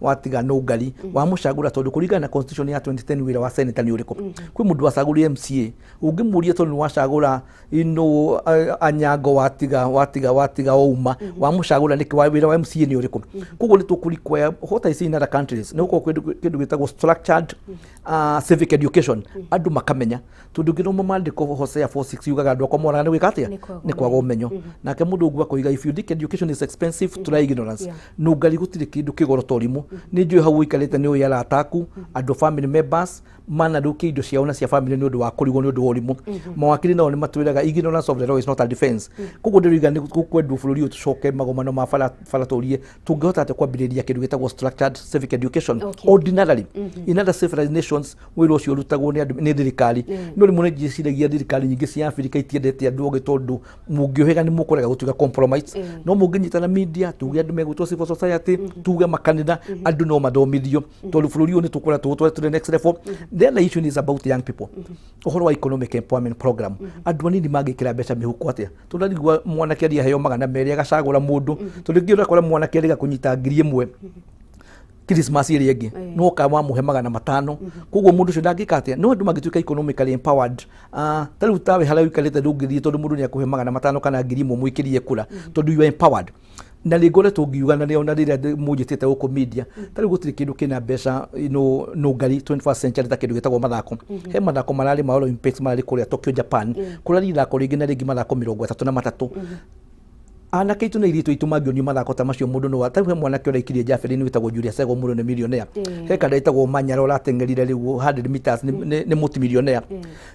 watiga Nũngari, wamũcagũra tondũ kũringana na constitution ya 2010 wĩra wa senator nĩ ũrĩkũ? Kwĩ mũndũ wacagũrire MCA, ũngĩmũria tondũ nĩ wacagũra ino Anyango, watiga Ouma, wamũcagũra nĩkĩ? Wĩra wa MCA nĩ ũrĩkũ? Koguo nĩ tũkũ require what I see in other countries, nĩ gũkorwo kĩndũ gĩtagwo structured civic education, andũ makamenya, tondũ ũngĩthoma maandĩko Hosea 4:6 yugaga andũ akwa moraga nĩ gwĩka atĩa? Nĩ kwaga Nĩ kwaga ũmenyo. Nake mũndũ ũguo akoiga, if you think education is expensive, try ignorance. Nũngari gũtirĩ kĩndũ kĩgoro ta ũrimũ. Nĩ njũĩ hau ũikarĩte nĩ ũĩ arata aku, andũ, family members Manathukia indo ciao na cia family nĩ ũndũ wa kũrigwo nĩ ũndũ wa ũrimũ. Mawakiri nao nĩ matwĩraga ignorance of the law is not a defense. Koguo ndĩroiga nĩ gũkwendwo bũrũri ũyũ tũcoke magomano ma bara bara, tũrie tũngĩhota atĩa kwambĩrĩria kĩndũ gĩtagwo structured civic education ordinarily. In other civilized nations wĩra ũcio ũrutagwo nĩ andũ, nĩ thirikari. No rĩmwe nĩ njĩciragia thirikari nyingĩ cia Afrika itiendete andũ ogĩ, tondũ mũngĩũhĩga nĩ mũkũrega gũtuĩka compromise. No mũngĩnyitana media, tuge andũ megwĩtwo civil society, tuge makanitha, andũ no mathomithio, tondũ bũrũri ũyũ nĩ tũkũra tũgũtware to the next level. The other issue is about young people, ũhoro wa economic empowerment program. Andũ anini mangĩkĩra mbeca mĩhuko atĩa? Tondũ arigua mwanake aria aheo 200 agacagũra mũndũ, tondũ rĩngĩ ũrakora mwanake arĩga kũnyita 1000 Christmas ĩrĩa ĩngĩ, no ka wamũhe 500. Koguo mũndũ ũcio ndangĩka atĩa? No andũ mangĩtuĩka economically empowered, ta rĩu tawe harĩa ũikarĩte ndũngĩthiĩ, tondũ mũndũ nĩ akũhe 500 kana 1000 mũikĩrie kura, tondũ you are empowered. Na nĩ ngoretwo ngiuga na ona rĩrĩa mũnjĩtĩte gũkũ media, ta rĩu gũtirĩ kĩndũ kĩna mbeca no no ngari 21st century ta kĩndũ gĩtagwo mathako. He mathako mararĩ ma Olympics mararĩ kũrĩa Tokyo, Japan. Kũrarĩ ithako rĩngĩ na rĩngĩ, mathako 33. Anake aitũ na airĩtu aitũ mangĩonio mathako ta macio, mũndũ no ta rĩu he mwanake ũraikirie javelin wĩtagwo Julius Sego, mũndũ nĩ millionaire. He kanda ĩtagwo Manyara ũrateng'erire rĩu 100 meters, nĩ multimillionaire.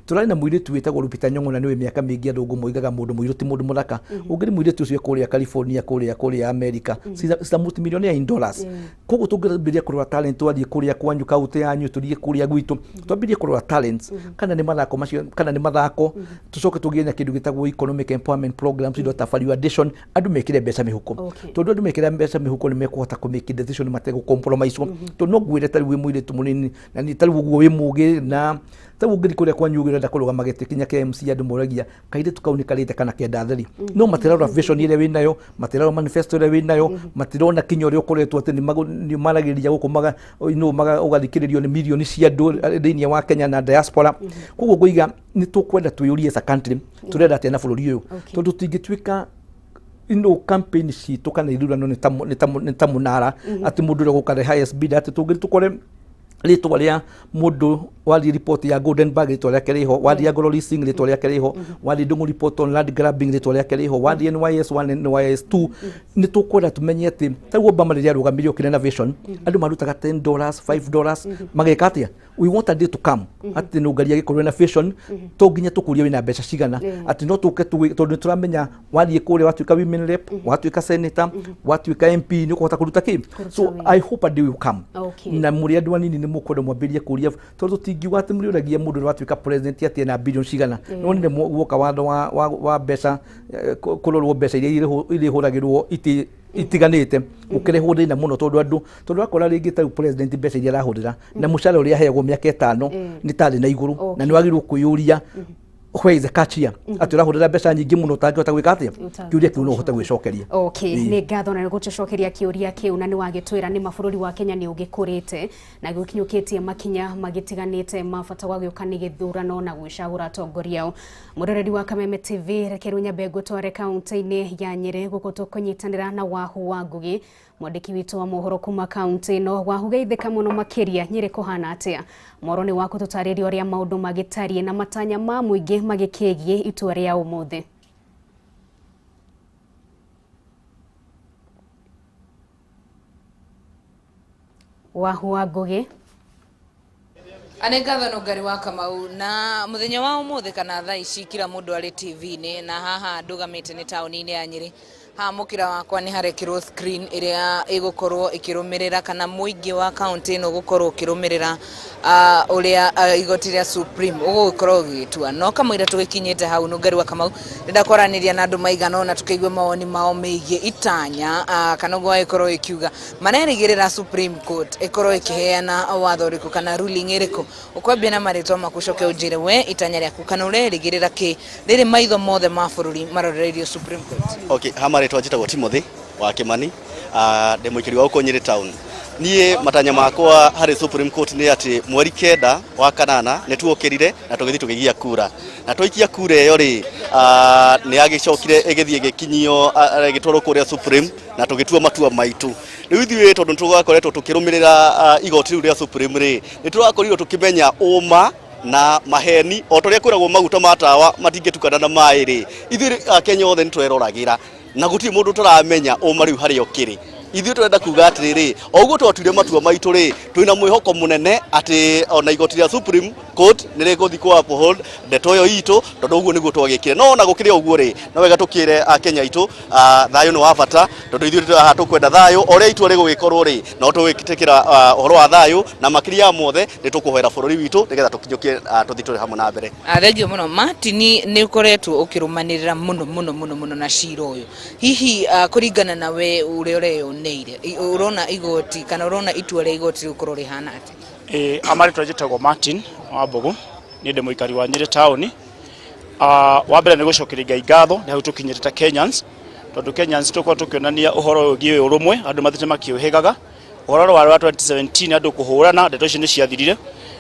Tũrarĩ na mũirĩtu wĩtagwo Lupita Nyong'o, na nĩwe mĩaka mĩingĩ athũngũ moigaga mũndũ mũirũ ti mũndũ mũthaka. Ũngĩ nĩ mũirĩtu ũcio kũrĩa California, kũrĩa America. She's a multimillionaire in dollars. Koguo tũngĩambĩrĩria kũrora talent, twathiĩ kũrĩa kwanyu kaũntĩ yanyu, tũthiĩ kũrĩa gwitũ, twambĩrĩrie kũrora talents, kana nĩ mathako macio, kana nĩ mathako, tũcoke tũgĩe na kĩndũ gĩtagwo economic empowerment programs, indo ta value addition, andũ mekĩre mbeca mĩhuko. Tondũ andũ mekĩra mbeca mĩhuko nĩ mekũhota kũ make decision mategũ compromise. Tondũ no ngwĩre ta rĩu wĩ mũirĩtu mũnini na nĩ ta rĩu ũguo wĩ mũgĩ, na ta rĩu ũngĩthiĩ kũrĩa kwanyu ũrenda kũrũgama gĩtĩ kinya kĩa MC, andũ moragia kairĩtu kau nĩ karĩte kana kenda theri, no matirarora vision ĩrĩa wĩnayo, matirarora manifesto ĩrĩa wĩnayo, matirona kinya ũrĩa ũkoretwo atĩ nĩ maragĩrĩria gũkũ maga no maga ũgathikĩrĩrio nĩ mirioni cia andũ thĩinĩ wa Kenya na diaspora. Koguo ngũiga nĩ tũkwenda twĩyũrie as a country tũrenda atĩa na bũrũri ũyũ, tondũ tũtingĩtuĩka ino campaign citũ kana ithurano nĩ ta mũnara atĩ mũndũ ũrĩa ũgũka the highest bidder, atĩ tũngĩ tũkore rĩtwa rĩa mũndũ wathiĩ report ya Golden Bag rĩtwa rĩake rĩho, wathiĩ ya Global Leasing rĩtwa rĩake rĩho, wathiĩ Ndung'u report on land grabbing rĩtwa rĩake rĩho, wathiĩ NYS 1, NYS 2. Nĩ tũkwenda tũmenye atĩ ta rĩu Obama rĩrĩa arũgamire okire na vision, andũ marutaga $10, $5 mageka atĩa. We want a day to come atĩ nũngaria agĩkorwo na vision to nginya tũkũrie wĩna mbeca cigana, atĩ no tũke tondũ nĩ tũramenya wathiĩ kũrĩa watuĩka women rep, watuĩka senator, watuĩka MP, nĩ ũkũhota kũruta kĩ. So I hope a day will come na mũrĩ andũ anini nĩ mũkwenda mwambĩrĩrie kũria, tondũ tũtingiuga atĩ mũrĩũragia mũndũ ũrĩa watuĩka president atĩ ena bilioni cigana. No nĩ guoka watho wa mbeca, kũrorwo mbeca iria irĩhũragĩrwo itĩ itiganĩte, gũkĩrehwo thĩna mũno, tondũ andũ tondũ wakora rĩngĩ ta rĩu president mbeca iria arahũthĩra na mũcara ũrĩa aheagwo mĩaka 5 nĩ tarĩ na igũrũ, na nĩ wagĩrĩirwo kwĩyũria where is the catch here, atĩ ũrahũthĩra mbeca nyingĩ mũno ũtangĩhota gwĩka atĩa. Kĩũria kĩu no ũhote gwĩcokeria. Nĩ ngatho na nĩ gũtũcokeria kĩũria kĩu, na nĩ wagĩtwĩra nĩ mabũrũri wa Kenya nĩ ũgĩkũrĩte na gũkinyũkĩtie makinya magĩtiganĩte ma bata wa gĩũka nĩ gĩthurano na gwĩcagũra atongoria ao. Mũroreri wa Kameme TV, reke rĩu nyambe ngũtware kaunti-inĩ ya Nyĩrĩ gũkũ tũkũnyitanĩra na Wahu wa Ngugi, mwandĩki witũ wa mohoro kuma kaunti ĩno. Wahu, geithĩka mũno makĩria. Nyĩrĩ kũhana atĩa? Moro nĩ waku, tũtarĩrie ũrĩa maũndũ magĩtariĩ na matanya ma mũingĩ magĩkĩgiĩ itua rĩa ũmũthĩ. Wahu wa Ngugi. Nĩ ngatho Nũngari wa Kamau. Na mũthenya wa ũmũthĩ kana thaa ici kila mũndũ arĩ TV-inĩ, na haha ndũgamĩte nĩ taũni-inĩ ya Nyĩrĩ. Haha mũkĩra wakwa nĩ harekĩrwo screen ĩrĩa ĩgũkorwo ĩkĩrũmĩrĩra kana mũingĩ wa kaũntĩ ĩno gũkorwo ũkĩrũmĩrĩra ũrĩa igoti rĩa Supreme ũgũgĩkorwo ũgĩgĩtua. No kamũira tũgĩkinyĩte hau, Nũngari wa Kamau, ndĩrenda kwaranĩria na andũ maigana ũna tũkĩigue mawoni mao megiĩ itanya kana ũguo ĩkorwo ĩkiuga marerĩgĩrĩra Supreme Court ĩkorwo ĩkĩheana watho ũrĩkũ kana ruling ĩrĩkũ. Ũkwambia na marĩtwa maku, ũcoke ũnjĩre we itanya rĩaku kana ũrerĩgĩrĩra kĩ rĩrĩ maitho mothe ma bũrũri marorereirio Supreme Court. Okay, ha marĩtwa njĩtagwo Timothy wa Kimani, ndĩ mũikari wa gũkũ Nyĩrĩ town. Niĩ matanya makwa harĩ Supreme Court nĩ atĩ mweri 9 wa kanana nĩ tuokĩrire na tũgĩthiĩ tũgĩikia kura, na twaikia kura ĩyo rĩ, nĩ yagĩcokire ĩgĩthiĩ ĩgĩkinyio, ĩgĩtwarwo kũrĩa Supreme na tũgĩtua matua maitũ. Rĩu ithuĩ tondũ nĩ tũgakoretwo tũkĩrũmĩrĩra igoti rĩu rĩa Supreme rĩ, nĩ tũrakorirwo tũkĩmenya ũma na maheni o ta ũrĩa kwĩragwo maguta ma tawa matingĩtukana na maĩ rĩ, ithuĩ Akenya othe nĩ tweroragĩra na gũtirĩ mũndũ tũramenya ũma rĩu harĩa ũkĩrĩ. Ithuĩ tũrenda kuga atĩrĩrĩ, o ũguo twatuire matua maitũ rĩ, twĩna mwĩhoko mũnene atĩ ona igoti rĩa Supreme Court nĩ rĩgũthiĩ kũ uphold ndeto ĩyo itũ, tondũ ũguo nĩguo twagĩkire. No ona gũkĩrĩ ũguo rĩ, no wega tũkĩre Akenya aitũ, thayũ nĩ wa bata, tondũ ithuĩ haha tũkwenda thayũ. O ũrĩa itua rĩgũgĩkorwo rĩ, no tũgwĩtĩkĩra ũhoro wa thayũ, na makĩria ya mothe nĩ tũkũhoera bũrũri witũ nĩgetha tũkinyũkie, tũthiĩ tũrĩ hamwe na mbere. Thengio mũno Martin, nĩ ũkoretwo ũkĩrũmanĩrĩra mũno mũno mũno mũno na cira ũyũ. Hihi kũringana na we ũrĩa ũreyoneire, ũrona igoti kana ũrona itua rĩa igoti rĩgũkorwo rĩhana atĩa? Amarĩtwa njĩtagwo Martin wa Mbogo, niĩ ndĩ mũikari wa Nyĩrĩ taũni. Wa mbere nĩ gũcokeria Ngai ngatho nĩ hau tũkinyĩte ta Kenyans, tondũ Kenyans tũkorwo tũkĩonania ũhoro wĩgiĩ ũrũmwe, andũ mathiĩte makĩũhĩgaga. Ũhoro wa 2017 andũ kũhũrana, ndeto icio nĩ ciathirire.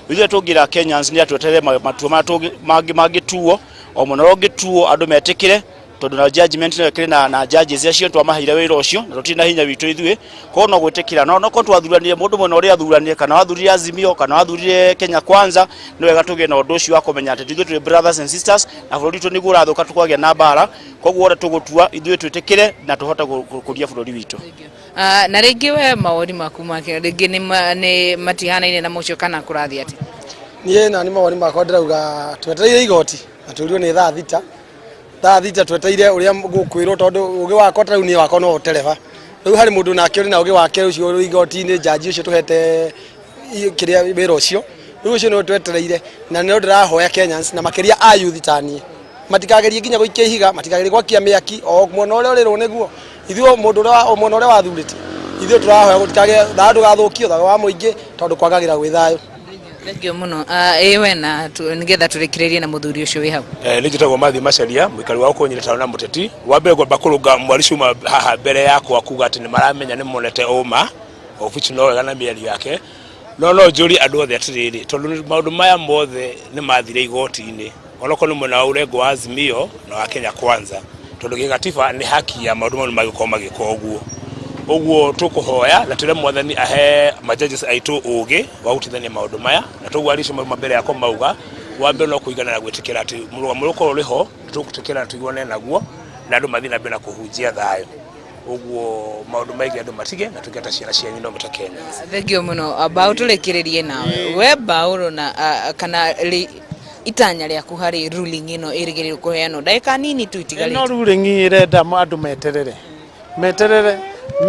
Ithuĩ tũngĩra Kenyans nĩ atweterere matua marĩa mangĩ mangĩtuo, o mũno ũngĩtuo andũ metĩkĩre, tondũ na judgment nĩyo ĩkĩrĩ na judges acio twamaheire wĩra ũcio, na tũtirĩ na hinya witũ ithuĩ, koguo no gwĩtĩkĩra. No no korwo twathuranire mũndũ mwena ũrĩa athuranire, kana wathurire Azimio, kana wathurire Kenya Kwanza, nĩ wega tũgĩe na ũndũ ũcio wa kũmenya atĩ ithuĩ tũrĩ brothers and sisters, na bũrũri witũ nĩguo ũrathũka tũkwagĩa na mbara. Koguo ũrĩa tũgũtua ithuĩ twĩtĩkĩre na tũhote gũkũria bũrũri witũ. Na rĩngĩ we mawoni maku make rĩngĩ nĩ matihanaine na mũcio kana kũrathiĩ atĩa? Niĩ na nĩ mawoni makwa ndĩrauga twetereire igoti na tũrirwo nĩ thaa thita, thaa thita twetereire ũrĩa gũkwĩrwo, tondũ ũgĩ wakwa ta rĩu niĩ wakwa no ũtereba. Rĩu harĩ mũndũ nake ũrĩ na ũgĩ wake ũcio ũrĩ igoti-inĩ, njanji ũcio tũhete kĩrĩa wĩra ũcio, rĩu ũcio nĩwe twetereire. Na nĩ ndĩrahoya Kenyans na makĩria a youth ta niĩ matikagerie nginya gũikia ihiga, matikagerie gwakia mĩaki o mwena ũrĩa ũrĩrwo nĩguo ithuĩ mũndũ ũrĩa mwena ũrĩa wathurĩte ithuĩ tũrahoya gũtikagĩe thayũ, ndũgathũkio thayũ wa mũingĩ, tondũ kwagagĩra gwĩ thayũ. Thengio mũno. Ĩ we na nĩgetha tũrĩkĩrĩrie na mũthuri ũcio wĩ hau. Nĩ njĩtagwo Matthew Macharia, mũikari wa gũkũ Nyĩrĩ taũni na mũteti. Wa mbere ngwamba kũrũnga mwari cuma haha mbere yakwa kuga atĩ nĩ maramenya nĩ monete ũma, of which no wega na mĩario yake. No no njũrie andũ othe atĩrĩrĩ, tondũ maũndũ maya mothe nĩ mathire igoti-inĩ, onokorwo nĩ mwena wa ũrengo wa Azimio na wa Kenya Kwanza, tondũ gĩgatiba nĩ haki ya maũndũ mau nĩ magĩkorwo magĩka ũguo. Ũguo tũkũhoya na twĩre mwathani ahe ma judges aitũ ũgĩ wa gũtuithania maũndũ maya, na toguo aria acio mauma mbere yakwa mauga, wa mbere no kũigana na gwĩtĩkĩra atĩ mũrũgamo ũrĩa ũkorwo ũrĩ ho tũgwĩtĩkĩra na tũiguane naguo, na andũ mathiĩ na mbere na kũhunjia thayũ. Ũguo maũndũ maingĩ andũ matige na tũingata ciana cianyu no mũta Kenya. Thengio mũno. Mbaũ tũrĩkĩrĩrie nawe. We mbaũ ũrona kana itanya rĩaku harĩ ruling ĩno ĩrĩgĩrĩirwo kũheanwo ndagĩka nini tu itigarĩte? Ĩno ruling ĩrenda andũ meterere, meterere,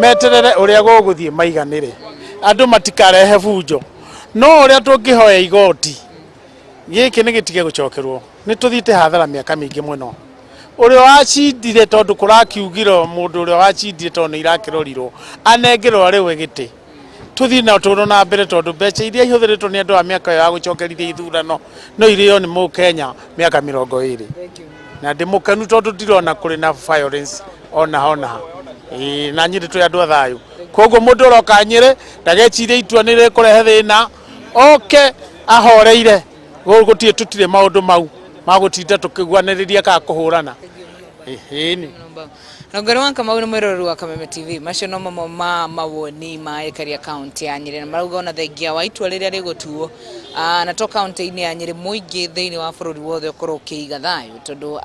meterere ũrĩa gũgũthiĩ maiganĩre, andũ matikarehe bunjo. No ũrĩa tũngĩhoya igoti gĩkĩ nĩ gĩtige gũcokerwo, nĩ tũthiĩte hathara mĩaka mĩingĩ mũno. Ũrĩa wacindire, tondũ kũrakiugirwo mũndũ ũrĩa wacindire tondũ nĩ irakĩrorirwo anengerwo arĩ we gĩtĩ, tũthiĩ na ũtũũro na mbere, tondũ mbeca iria ihũthĩrĩtwo nĩ andũ a mĩaka ĩyo ya gũcokerithia ithurano no irĩo nĩ mũkenya mĩaka 20. Na ndĩ mũkenu tondũ ndirona kũrĩ na violence ona hona ha. Ĩĩ, na Nyĩrĩ twĩ andũ a thayũ, koguo mũndũ ũroka Nyĩrĩ ndagecirie itua nĩ rĩkũrehe thĩna, oke ahoreire. Gũtirĩ, tũtirĩ maũndũ mau ma gũtinda tũkĩguanĩrĩria kana kũhũrana. Ĩni. Nongari wa Kamau nĩ mwĩroreri wa Kameme TV. Macio no mamwe ma mawoni ma aikari a kaunti ya Nyĩrĩ, na marauga ona thengia wa itua rĩrĩa rĩgũtuo, na to kaunti-inĩ ya Nyĩrĩ, mũingĩ thĩinĩ wa bũrũri wothe ũkorwo ũkĩiga thayũ, tondũ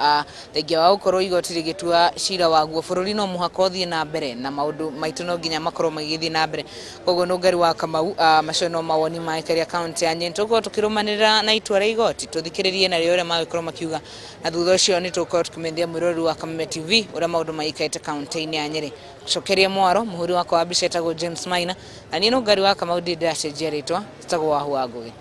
thengia wa gũkorwo igoti rĩgĩtua cira waguo, bũrũri no mũhaka ũthiĩ na mbere na maũndũ maitũ no nginya makorwo magĩgĩthiĩ na mbere. Koguo Nũngari wa Kamau, macio no mawoni ma aikari a kaunti ya Nyĩrĩ. Tũgũkorwo tũkĩrũmanĩrĩra na itua rĩa igoti, tũthikĩrĩrie narĩo ũrĩa magĩkorwo makiuga, na thutha ũcio nĩ tũgũkorwo tũkĩmenyithia mwĩroreri wa Kameme TV ũrĩa maũndũ maikarĩte kaunti-inĩ ya Nyĩrĩ. Cokeria mwaro mũhũri wakwa wa mbica etagwo James Maina, na niĩ Nũngari wa Kamau ndirĩ ndĩracenjia rĩtwa, njĩtagwo Wahu wa Ngũgĩ.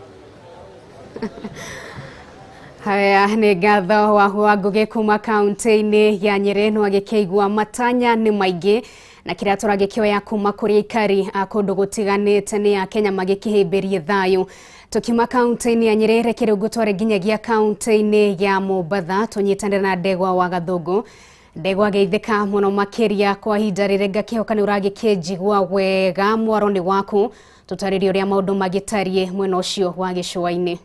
Haya nĩ ngatho Wahu wa Ngũgĩ kuma kaunti-inĩ ya Nyĩrĩ. No agĩkĩigua matanya nĩ maingĩ na kĩrĩa tũragĩkĩoya kuma kũrĩ aikari a kũndũ gũtiganĩte nĩ a Kenya magĩkĩhĩmbĩrie thayũ. Tũkiuma kaunti-inĩ ya Nyĩrĩ, reke rĩu ngũtware nginyagia kaunti-inĩ ya Mombatha tũnyitanĩre na Ndegwa wa Gathũngũ. Ndegwa geithĩka mũno makĩria kwa ihinda rĩrĩ, ngakĩhoka nĩ ũragĩkĩnjigua wega. Mwaro nĩ waku, tũtarĩrie ũrĩa maũndũ magĩtariĩ mwena ũcio wa gĩcũa-inĩ.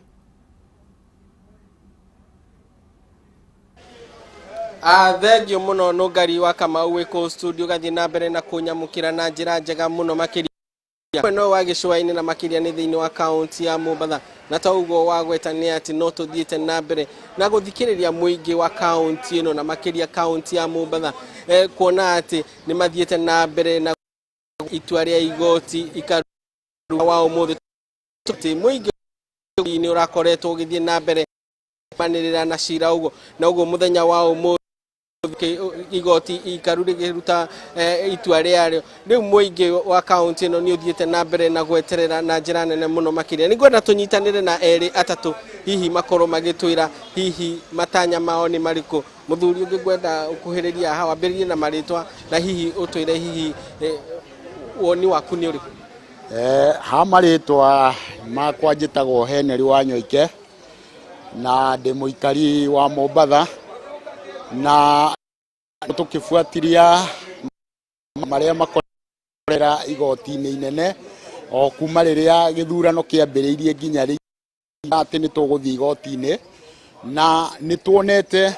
Thengio mũno Nũngari wa Kamau wĩ kũu studio, gathiĩ na mbere na kũnyamũkĩra na njĩra njega mũno makĩria mwena ũyũ wa gĩcũa-inĩ na makĩria nĩ thĩinĩ wa kaunti ya Mombatha. Na ta ũguo wagweta nĩ atĩ no tũthiĩte na mbere na gũthikĩrĩria mũingĩ wa kaunti ĩno na makĩria kaunti ya Mombatha, kuona atĩ nĩ mathiĩte na mbere na Itua rĩa igoti ikaru wa ũmũthĩ atĩ mũingĩ nĩ ũrakoretwo ũgĩthiĩ na mbere manĩrĩra na cira ũguo na ũguo mũthenya wa ũmũthĩ igoti ikaru rĩkĩruta itua rĩarĩo. Rĩu mũingĩ wa kaunti ĩno nĩ ũthiĩte na mbere na gweterera na njĩra nene mũno makĩria. Nĩngwenda tũnyitanĩre na erĩ atatũ hihi makorwo magĩtwĩra hihi matanya mao nĩ marĩkũ. Mũthuri ũngĩ ngwenda ũkuhĩrĩria haha wambĩrĩrie na marĩtwa na hihi ũtwĩre hihi woni waku nĩ ũrĩkũ. Ha marĩtwa makwa njĩtagwo Henry Wanyoike na ndĩ mũikari wa Mombatha, na tũkĩbuatiria marĩa makorera igoti-inĩ inene o kuma rĩrĩa gĩthurano kĩambĩrĩirie nginya rĩu atĩ nĩ tũgũthiĩ igoti-inĩ, na nĩ tuonete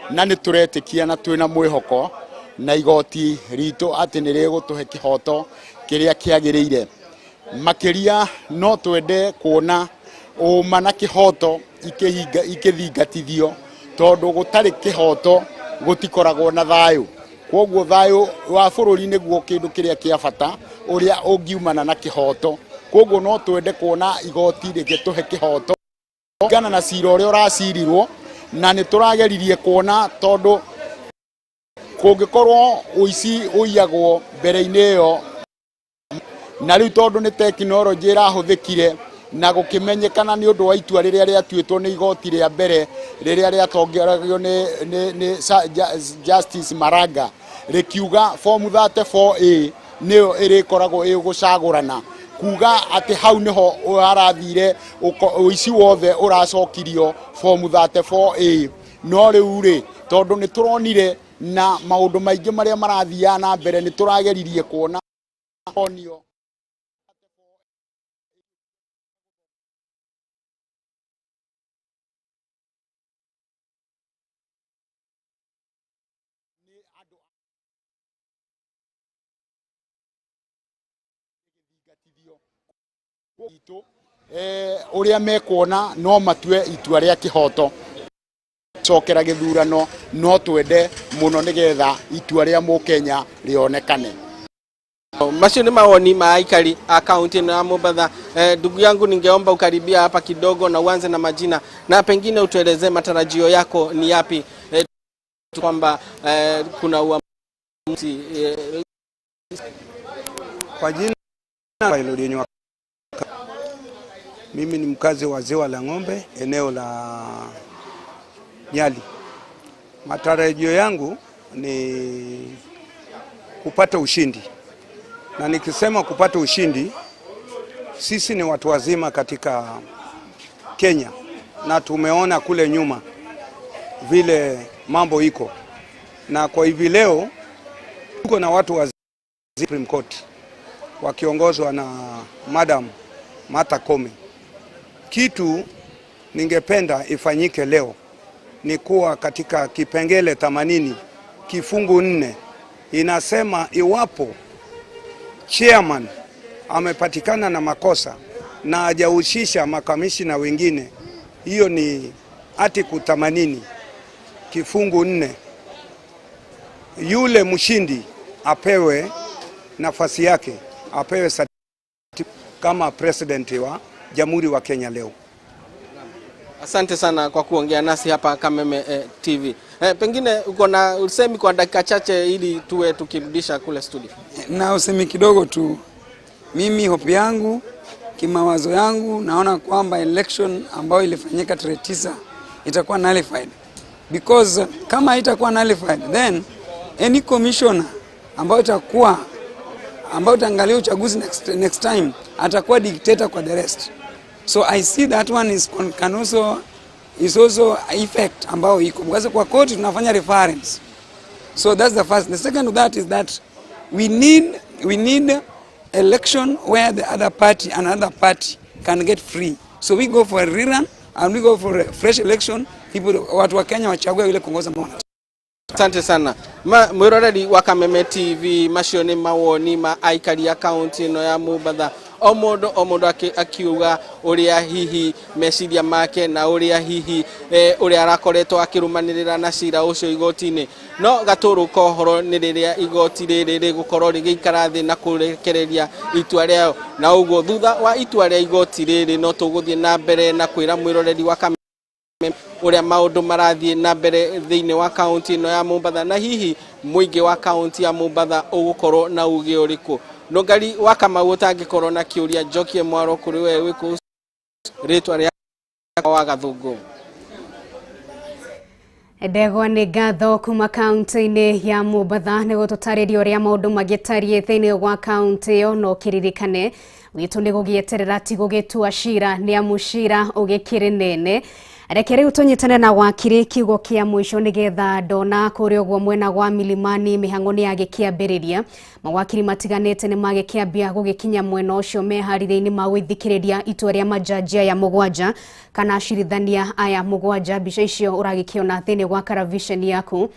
na nĩ tũretĩkia na twĩna mwĩhoko na igoti ritũ atĩ nĩ rĩgũtũhe kĩhoto kĩrĩa kĩagĩrĩire. Makĩria no twende kuona ũma na kĩhoto ikĩthingatithio, tondũ gũtarĩ kĩhoto gũtikoragwo na thayũ. Kwoguo thayũ wa bũrũri nĩguo kĩndũ kĩrĩa kĩa bata ũrĩa ũngiumana na kĩhoto. Kwoguo no twende kuona igoti rĩgĩtũhe kĩhoto kũringana na cira ũrĩa ũracirirwo, na nĩ tũrageririe kuona tondũ kũngĩkorwo ũici ũiyagwo mbere-inĩ ĩyo, na rĩu tondũ nĩ tekinoronjĩ ĩrahũthĩkire na gũkĩmenyekana nĩ ũndũ wa itua rĩrĩa rĩatuĩtwo nĩ igoti rĩa mbere rĩrĩa rĩatongoragio nĩ Justice Maraga, rĩkiuga form 34A nĩyo ĩrĩkoragwo ĩgũcagũrana, kuga atĩ hau nĩho harathire ũici wothe ũracokirio form 34A. No rĩu rĩ, tondũ nĩ tũronire na maũndũ maingĩ marĩa marathiaga na mbere, nĩ tũrageririe kuona onio ũrĩa mekuona no matue itua rĩa kĩhoto. Cokera gĩthurano no twende mũno nĩgetha itua rĩa mũkenya rĩonekane. Macio ni maoni ma aikari a kaunti ya Mombatha. Ndugu yangu, ningeomba ukaribia hapa kidogo na uanze na majina na pengine utuelezee matarajio yako ni yapi, kwamba kuna uamuzi. Kwa jina Elodie, mimi ni mkazi wa Ziwa la Ng'ombe, eneo la Nyali. Matarajio yangu ni kupata ushindi, na nikisema kupata ushindi, sisi ni watu wazima katika Kenya na tumeona kule nyuma vile mambo iko, na kwa hivi leo tuko na watu wa Supreme Court wakiongozwa na Madam Martha Koome. Kitu ningependa ifanyike leo ni kuwa katika kipengele 80 kifungu 4 inasema iwapo chairman amepatikana na makosa na hajahusisha makamishina wengine, hiyo ni article 80 kifungu 4, yule mshindi apewe nafasi yake, apewe kama president wa Jamhuri wa Kenya leo. Asante sana kwa kuongea nasi hapa Kameme TV. Pengine uko na usemi kwa dakika chache ili tuwe tukirudisha kule studio. Na usemi kidogo tu. Mimi hope yangu, kimawazo yangu, naona kwamba election ambayo ilifanyika tarehe 9 itakuwa nullified. Because kama itakuwa nullified, then any commissioner ambayo itaangalia uchaguzi next time atakuwa dictator kwa the rest. So I see that one is can also is also effect ambao iko. Because kwa court tunafanya reference. So that's the first. The second of that is that we need election where the other party and another party can get free. So we go for a rerun and we go for a fresh election. People watu wa Kenya wachague yule kuongoza mbona. Asante sana. Mwiroreri wa Kameme TV, macio ni mawoni ma aikari ya kaunti ino ya Mombatha O mũndũ o mũndũ akiuga ũrĩa hihi meciria make na ũrĩa hihi ũrĩa arakoretwo akĩrũmanĩrĩra na cira ũcio igoti-inĩ. No gatũrũ ka ũhoro nĩ rĩrĩa igoti rĩrĩ rĩgũkorwo rĩgĩikara thĩ na kũrekereria itua rĩao, na ũguo thutha wa itua rĩa igoti rĩrĩ no tũgũthiĩ na mbere na kwĩra mwĩroreri wa Kameme ũrĩa maũndũ marathiĩ na mbere thĩinĩ wa kaunti ĩno ya Mombatha, na hihi mũingĩ wa kaunti ya Mombatha ũgũkorwo na uge ũrĩkũ. Nũngari wa Kamau, ũtangĩkorwo na kĩũria, njokie mwaro kũrĩ we wĩ kũu rĩtwa rĩa wa Gathũngũ. Ndegwa, nĩ ngatho kuma kaunti-inĩ ya Mombatha nĩ gũtũtarĩria ũrĩa maũndũ magĩtariĩ thĩinĩ wa kaunti ĩyo. No kĩririkane witũ nĩ gũgĩeterera, ti gũgĩtua cira, nĩ amu cira ũgĩkĩrĩ nene. Reke rĩu tũnyitane na wakiri kiugo kĩa mũico, nĩgetha ndona kũrĩa ũguo mwena wa Milimani mĩhang'o nĩ yagĩkĩambĩrĩria. Mawakiri matiganĩte nĩ magĩkĩambia gũgĩkinya mwena ũcio meharĩria-inĩ ma gwĩthikĩrĩria itua rĩa majaji aya 7 kana acirithania aya 7. Mbica icio ũragĩkĩona thĩinĩ wa karaviceni yaku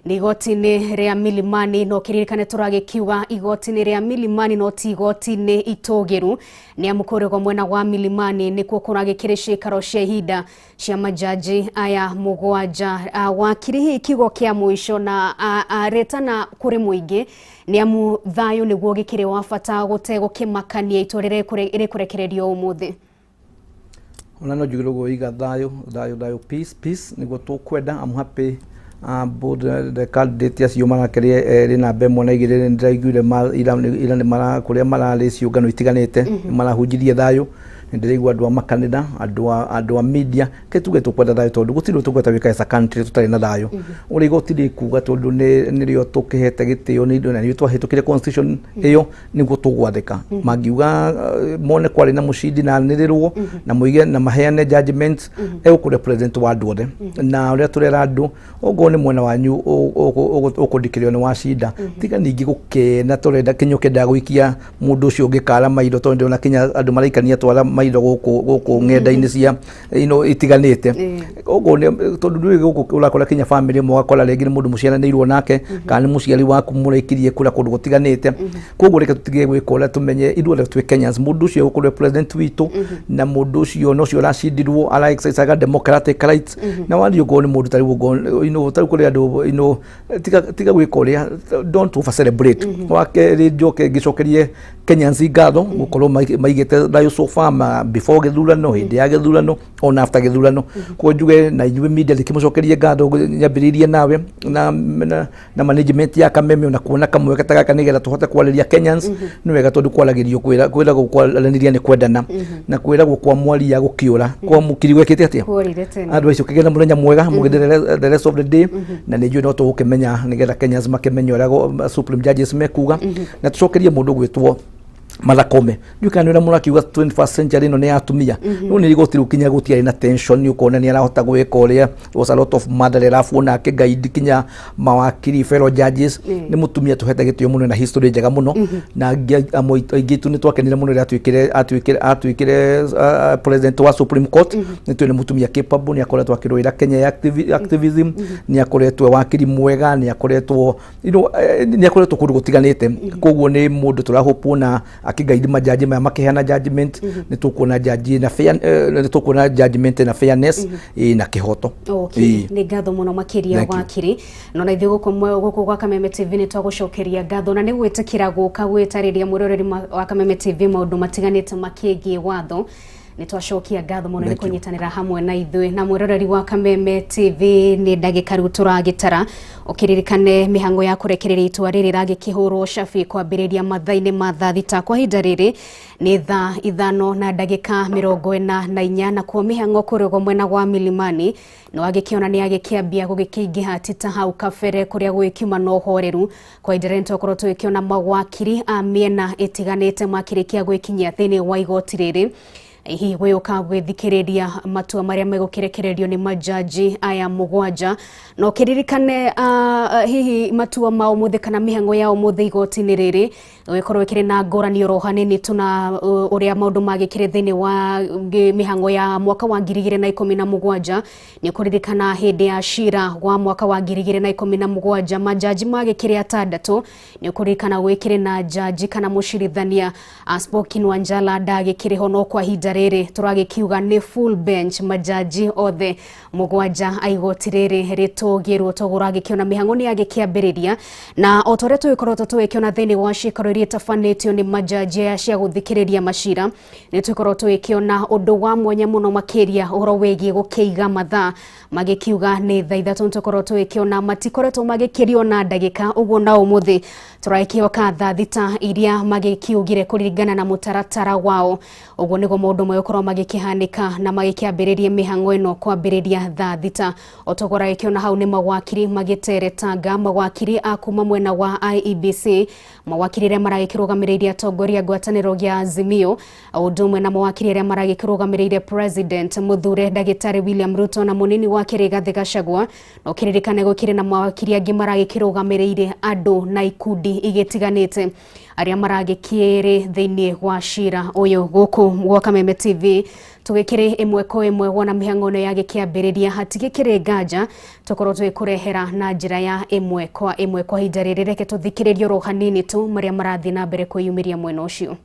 nĩ igoti-inĩ rĩa Milimani. No kĩririkane tũragĩkiuga igoti-inĩ rĩa Milimani, no ti igoti-inĩ itũgĩru, nĩ amu kũrĩa mwena wa Milimani nĩkuo kũragĩkĩrĩ ciikaro cia ihinda cia majaji aya 7. Wakiri, hihi kiugo kĩa mũico na retana kũrĩ mũingĩ, nĩ amu thayũ nĩguo gĩkĩrĩ wa bata gũtegũkĩmakania itua rĩrĩa rĩkũrekererio ũmũthĩ. Ona no njugire ũguo, iga thayũ, thayũ, thayũ, peace, peace nĩguo tũkwenda. I'm happy both the candidate acio marakĩrĩ erĩ namba 1 na 2. Nĩ ndĩraiguire ira nĩ mara kũrĩa mararĩ ciũngano itiganĩte nĩ marahunjirie thayũ. Nĩ ndĩraigua andũ a makanitha, andũ a media, ke tuge tũkwenda thayũ, tondũ gũtirĩ ũndũ tũkwenda gwĩka as a country tũtarĩ na thayũ. Ũrĩa igoti rĩkuga, tondũ nĩrĩo tũkĩhete gĩtĩo nĩ na nĩrĩo twahĩtũkire constitution ĩyo, nĩguo tũgwathĩka. Mangiuga mone kwarĩ na mũcindi na anĩrĩrwo na moige na maheane judgment, egũkũ represent wa andũ othe. Na ũrĩa tũrera andũ, okorwo nĩ mwena wanyu ũkũndikĩrĩo nĩ wacinda, tiga ningĩ gũkena tũrenda kinya ũkĩendaga gũikia mũndũ ũcio ũngĩ kara maitho, tondũ ndĩrona kinya andũ maraikania twara maitho gũkũ ng'enda-inĩ cia itiganĩte. Ũguo nĩ tondũ ndũĩ gũkũ ũrakora kinya family ĩmwe, ũgakora rĩngĩ nĩ mũndũ mũciaranĩirwo nake kana nĩ mũciari waku mũraikirie kura kũndũ gũtiganĩte. Koguo reke tũtige gwĩka ũrĩa, tũmenye ithuothe twĩ Kenyans. Mũndũ ũcio egũkorwo president witũ, na mũndũ ũcio nocio ũracindirwo ara exercise democratic rights. Na wathiĩ ũkorwo nĩ mũndũ tarĩu ũngorwo tarĩu kũrĩ andũ tiga gwĩka ũrĩa, don't over celebrate. Wa kerĩ, njoke ngĩcokerie Kenyans ngatho gũkorwo maigĩte thayũ so far before gĩthurano, hĩndĩ ya gĩthurano, ona after gĩthurano. Koguo njuge na inyuĩ media ndĩkĩmũcokerie ngatho, nyambĩrĩirie nawe na management ya Kameme, ona kuona kamweke ta gaka nĩgetha tũhote kwarĩria Kenyans. Nĩ wega, tondũ kwaragĩrio kwĩragwo kwaranĩria nĩ kwendana, na kwĩragwo kwa mwaria gũkĩũra kwa mũkiri gwĩkĩte atĩa. Kũrire tene. Andũ acio, kĩgĩe na mũthenya mwega, mũgĩthe the rest of the day. Na nĩ njũĩ no tũgũkĩmenya nĩgetha Kenyans makĩmenye ũrĩa supreme judges mekuga. Na tũcokerie mũndũ gwĩtwo Martha Koome, ndiũ kana nĩ ũrĩa mũrakiuga 21st century ĩno nĩ ya atumia. No nĩ igoti rĩu kinya gũtiarĩ na tension, nĩ ũkona nĩ arahota gwĩka ũrĩa. There was a lot of mother arabu onake guide kinya mawakiri, fellow judges. Nĩ mũtumia tũhete gĩtĩo mũno na history njega mũno, na amwe aingĩ itũ nĩ twakenire mũno rĩrĩa atuĩkire president wa Supreme Court. Nĩ tũĩ nĩ mũtumia capable, nĩ akoretwo akĩrũĩra Kenya ya activism, nĩ akoretwo e wakiri mwega, nĩ akoretwo nĩ akoretwo kũndũ gũtiganĩte. Koguo nĩ mũndũ tũrahũpwo na akĩgaidi majaji maya makĩheana judgment, nĩ tũkuona jaji na fair, nĩ tũkuona judgment na fairness na kĩhoto. Okay. Nĩ ngatho mũno makĩria. Thank you. Wakiri, no na ithuĩ gũkũ gwa Kameme TV nĩ twagũcokeria ngatho na nĩ gwĩtĩkĩra gũka gwĩtarĩria mwĩroreri wa Kameme TV maũndũ matiganĩte makĩgiĩ watho. Nĩ twacokia ngatho mũno nĩ Thank you. kũnyitanĩra hamwe na ithuĩ. Na mwĩroreri wa Kameme TV, nĩ ndagĩka rĩu tũragĩtara. Ũkĩririkane mĩhango ya kũrekereria itua rĩrĩ ragĩkĩhũrwo cabi kwambĩrĩria mathaa-inĩ ma thaa 6. Kwa ihinda rĩrĩ nĩ thaa 5 na ndagĩka 44, na kuo mĩhango kũrĩa mwena wa Milimani no agĩkĩona nĩ agĩkĩambia gũgĩkĩingĩha, ti ta hau kabere kũrĩa gũgĩkiuma na ũhoreru. Kwa ihinda rĩrĩ nĩtwakorwo tũgĩkĩona mawakiri a mĩena ĩtiganĩte makĩrĩkia gwĩkinyia thĩinĩ wa igoti rĩrĩ. Hihi gwĩũka gwĩthikĩrĩria matua marĩa megũkĩrekererio nĩ majaji aya mũgwanja, na ũkĩririkane hihi matua ma ũmũthĩ kana mĩhang'o ya ũmũthĩ igoti-inĩ rĩrĩ gũgĩkorwo ĩkĩrĩ na ngũrani oro hanini tu na ũrĩa maũndũ magĩkĩrĩ thĩinĩ wa mĩhang'o ya mwaka wa 2017. Nĩ ũkũririkana hĩndĩ ya cira wa mwaka wa 2017 majaji magĩkĩrĩ atandatũ. Nĩ ũkũririkana gwĩkĩrĩ na jaji kana mũcirithania Spokin Wanjala ndagĩkĩrĩ ho, no kwa ihinda rĩrĩ tũragĩkiuga nĩ full bench, majaji othe mũgwanja a igoti rĩrĩ rĩtũgĩrwo. Toguo ũragĩkĩona mĩhang'o nĩ yagĩkĩambĩrĩria, na o ta ũrĩa tũgĩkoretwo tũgĩkĩona thĩinĩ wa ciikaro iria itabanĩtio nĩ majaji aya cia gũthikĩrĩria macira, nĩ tũgĩkorwo tũgĩkĩona ũndũ wa mwanya mũno makĩria ũhoro wĩgiĩ gũkĩiga mathaa magĩkiuga nĩ thaa 3. Nĩ tũkorwo tũgĩkĩona matikoretwo magĩkĩrio na ndagĩka ũguo, na ũmũthĩ tũragĩkĩoka thaa 6 iria magĩkiugire kũringana na mũtaratara wao. Ũguo nĩguo maũndũ megũkorwo magĩkĩhanĩka na magĩkĩambĩrĩria mĩhang'o ĩno kwambĩrĩria thaa 6. O toguo ũragĩkĩona hau nĩ mawakiri magĩteretanga, mawakiri a kuma mwena wa IEBC, mawakiri arĩa maragĩkĩrũgamĩrĩire atongoria ngwatanĩro ya Azimio, ũndũ ũmwe na mawakiri arĩa maragĩkĩrũgamĩrĩire President mũthure ndagĩtarĩ William Ruto na mũnini wake Rigathĩ Gachagua. Na ũkĩririkane gũkĩrĩ na mawakiri angĩ maragĩkĩrũgamĩrĩire andũ na ikundi igĩtiganĩte arĩa maragĩkĩrĩ thĩinĩ wa cira ũyũ. Gũkũ gwa Kameme TV tũgĩkĩrĩ ĩmwe kwa ĩmwe wona mĩhang'o ĩno yagĩkĩambĩrĩria, hatigĩkĩrĩ nganja tũkorwo tũgĩkũrehera na njĩra ya ĩmwe kwa ĩmwe. Kwa ihinda rĩrĩ reke tũthikĩrĩrie oro hanini tu marĩa marathiĩ na mbere kwĩyumĩria mwena ũcio.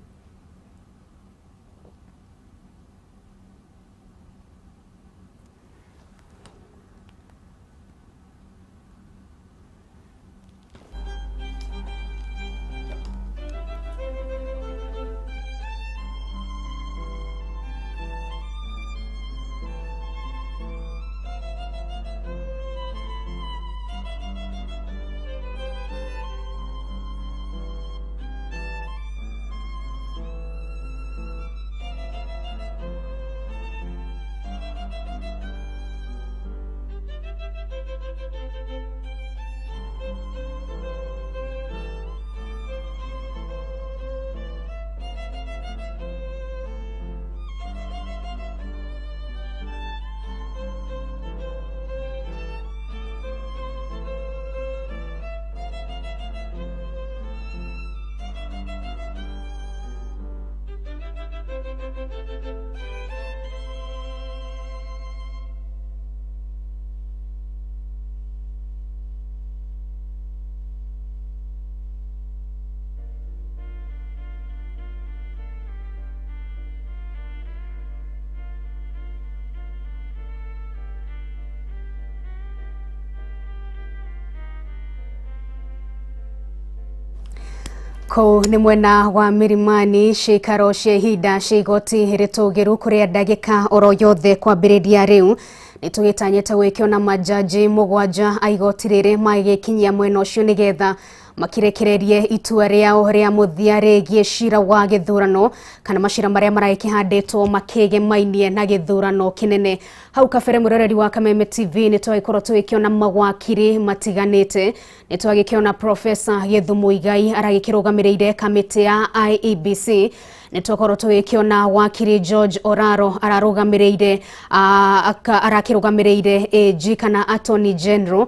Kũu nĩ mwena wa Milimani, ciikaro cia ihinda cia igoti rĩtũgĩru kũrĩa ndagĩka oro yothe kwambĩrĩria rĩu nĩ tũgĩtanyĩte gwĩkĩona majaji mũgwanja a igoti rĩrĩ magĩkinyia mwena ũcio nĩgetha makirekererie itua rĩao rĩa mũthia rĩgiĩ cira wa gĩthurano kana macira marĩa maragĩkĩhandĩtwo makĩgemainie na gĩthurano kĩnene. Hau kabere mũroreri wa Kameme TV nĩ twagĩkorwo tũgĩkĩona mawakiri matiganĩte, nĩ twagĩkĩona Professor Githu Muigai aragĩkĩrũgamĩrĩire kamĩtĩ ya IEBC, nĩ twakorwo tũgĩkĩona wakiri George Oraro ararũgamĩrĩire arakĩrũgamĩrĩire AG kana Attorney General,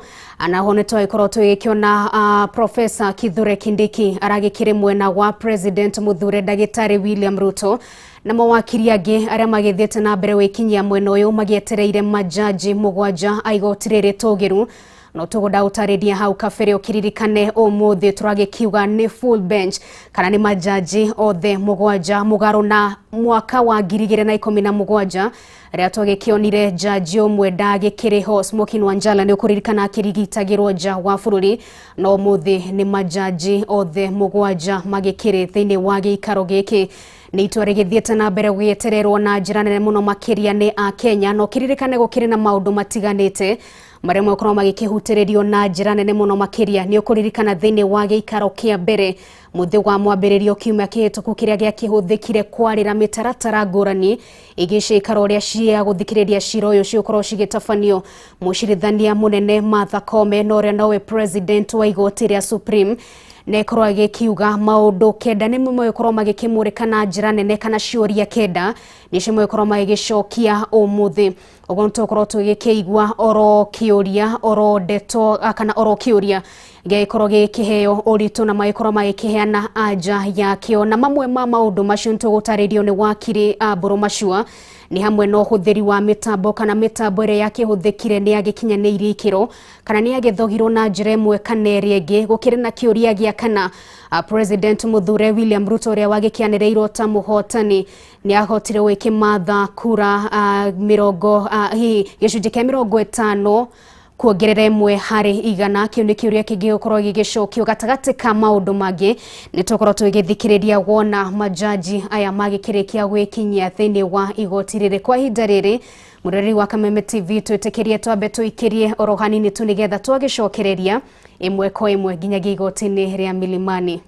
naho nĩ twagĩkorwo tũgĩkĩona Professor Kithure Kindiki aragĩkĩrĩ mwena wa President mũthure ndagĩtarĩ William Ruto, na mawakiri angĩ arĩa magĩthiĩte na mbere gwĩkinyia mwena ũyũ magĩetereire majaji mũgwanja a igoti rĩrĩ tũgĩru. No tũgũnda gũtarĩria hau kabere ũkĩririkane ũmũthĩ tũragĩkiuga nĩ full bench kana nĩ majaji othe mũgwanja, mũgarũ na mwaka wa 2017 rĩrĩa twagĩkĩonire jaji ũmwe ndagĩkĩrĩ ho Smokin Wanjala, nĩ ũkũririkana akĩrigitagĩrwo nja wa bũrũri, no ũmũthĩ nĩ majaji othe mũgwanja magĩkĩrĩ thĩinĩ wa gĩikaro gĩkĩ. Nĩ itua rĩgĩthiĩte na mbere gũgĩetererwo na njĩra nene mũno makĩria nĩ Akenya, no kĩririkane gũkĩrĩ na maũndũ matiganĩte marĩa megũkorwo magĩkĩhutĩrĩrio na njĩra nene mũno makĩria. Nĩ ũkũririkana thĩinĩ wa gĩikaro kĩa mbere Muthĩ wa mwambĩrĩrio kiumia kĩhĩtũku kĩrĩa gĩakĩhũthĩkire kwarĩra mĩtaratara ngũrani ĩgiĩ ciikaro ũrĩa cia gũthikĩrĩria cira ũyũ cigũkorwo cigĩtabanio. Mũcirithania mũnene Martha Koome na ũrĩa nowe president wa igoti rĩa Supreme nekorwo agĩkiuga maũndũ kenda nĩmo megũkorwo magĩkĩmũrĩka na njĩra nene kana ciũria kenda nĩcio megũkorwo magĩgĩcokia ũmũthĩ. Ũguo nĩtũgũkorwo tũgĩkĩigua oro kĩũria oro ndeto kana oro kĩũria gĩgĩkorwo gĩkĩheo ũritũ na magĩkorwo magĩkĩheana anja yakĩo. Na mamwe ma maũndũ macio nĩtũgũtarĩrio nĩ wakiri Mbũrũ Macua nĩ hamwe na ũhũthĩri wa mĩtambo kana mĩtambo ĩrĩa yakĩhũthĩkire nĩ yagĩkinyanĩirie ikĩro kana nĩ yagĩthogirwo na njĩra ĩmwe kana ĩrĩa ĩngĩ. Gũkĩrĩ na kĩũria gĩa kana President mũthure William Ruto ũrĩa wagĩkĩanĩrĩirwo ta mũhotani nĩ ahotire gwĩkĩmatha kura mĩrongo hihi gĩcunjĩ kĩa 50 kuongerera 1 harĩ 100. Kĩu nĩ kĩũria kĩngĩ gũkorwo gĩgĩcokio gatagatĩ ka maũndũ mangĩ. Nĩ tũkorwo tũgĩthikĩrĩria wona majaji aya magĩkĩrĩkia gwĩkinyia thĩinĩ wa igoti rĩrĩ. Kwa ihinda rĩrĩ mũrori wa Kameme TV twĩtĩkĩrie twambe tũikĩrie oro hanini tu nĩgetha twagĩcokereria ĩmwe kwa ĩmwe nginyagia igoti-inĩ rĩa Milimani.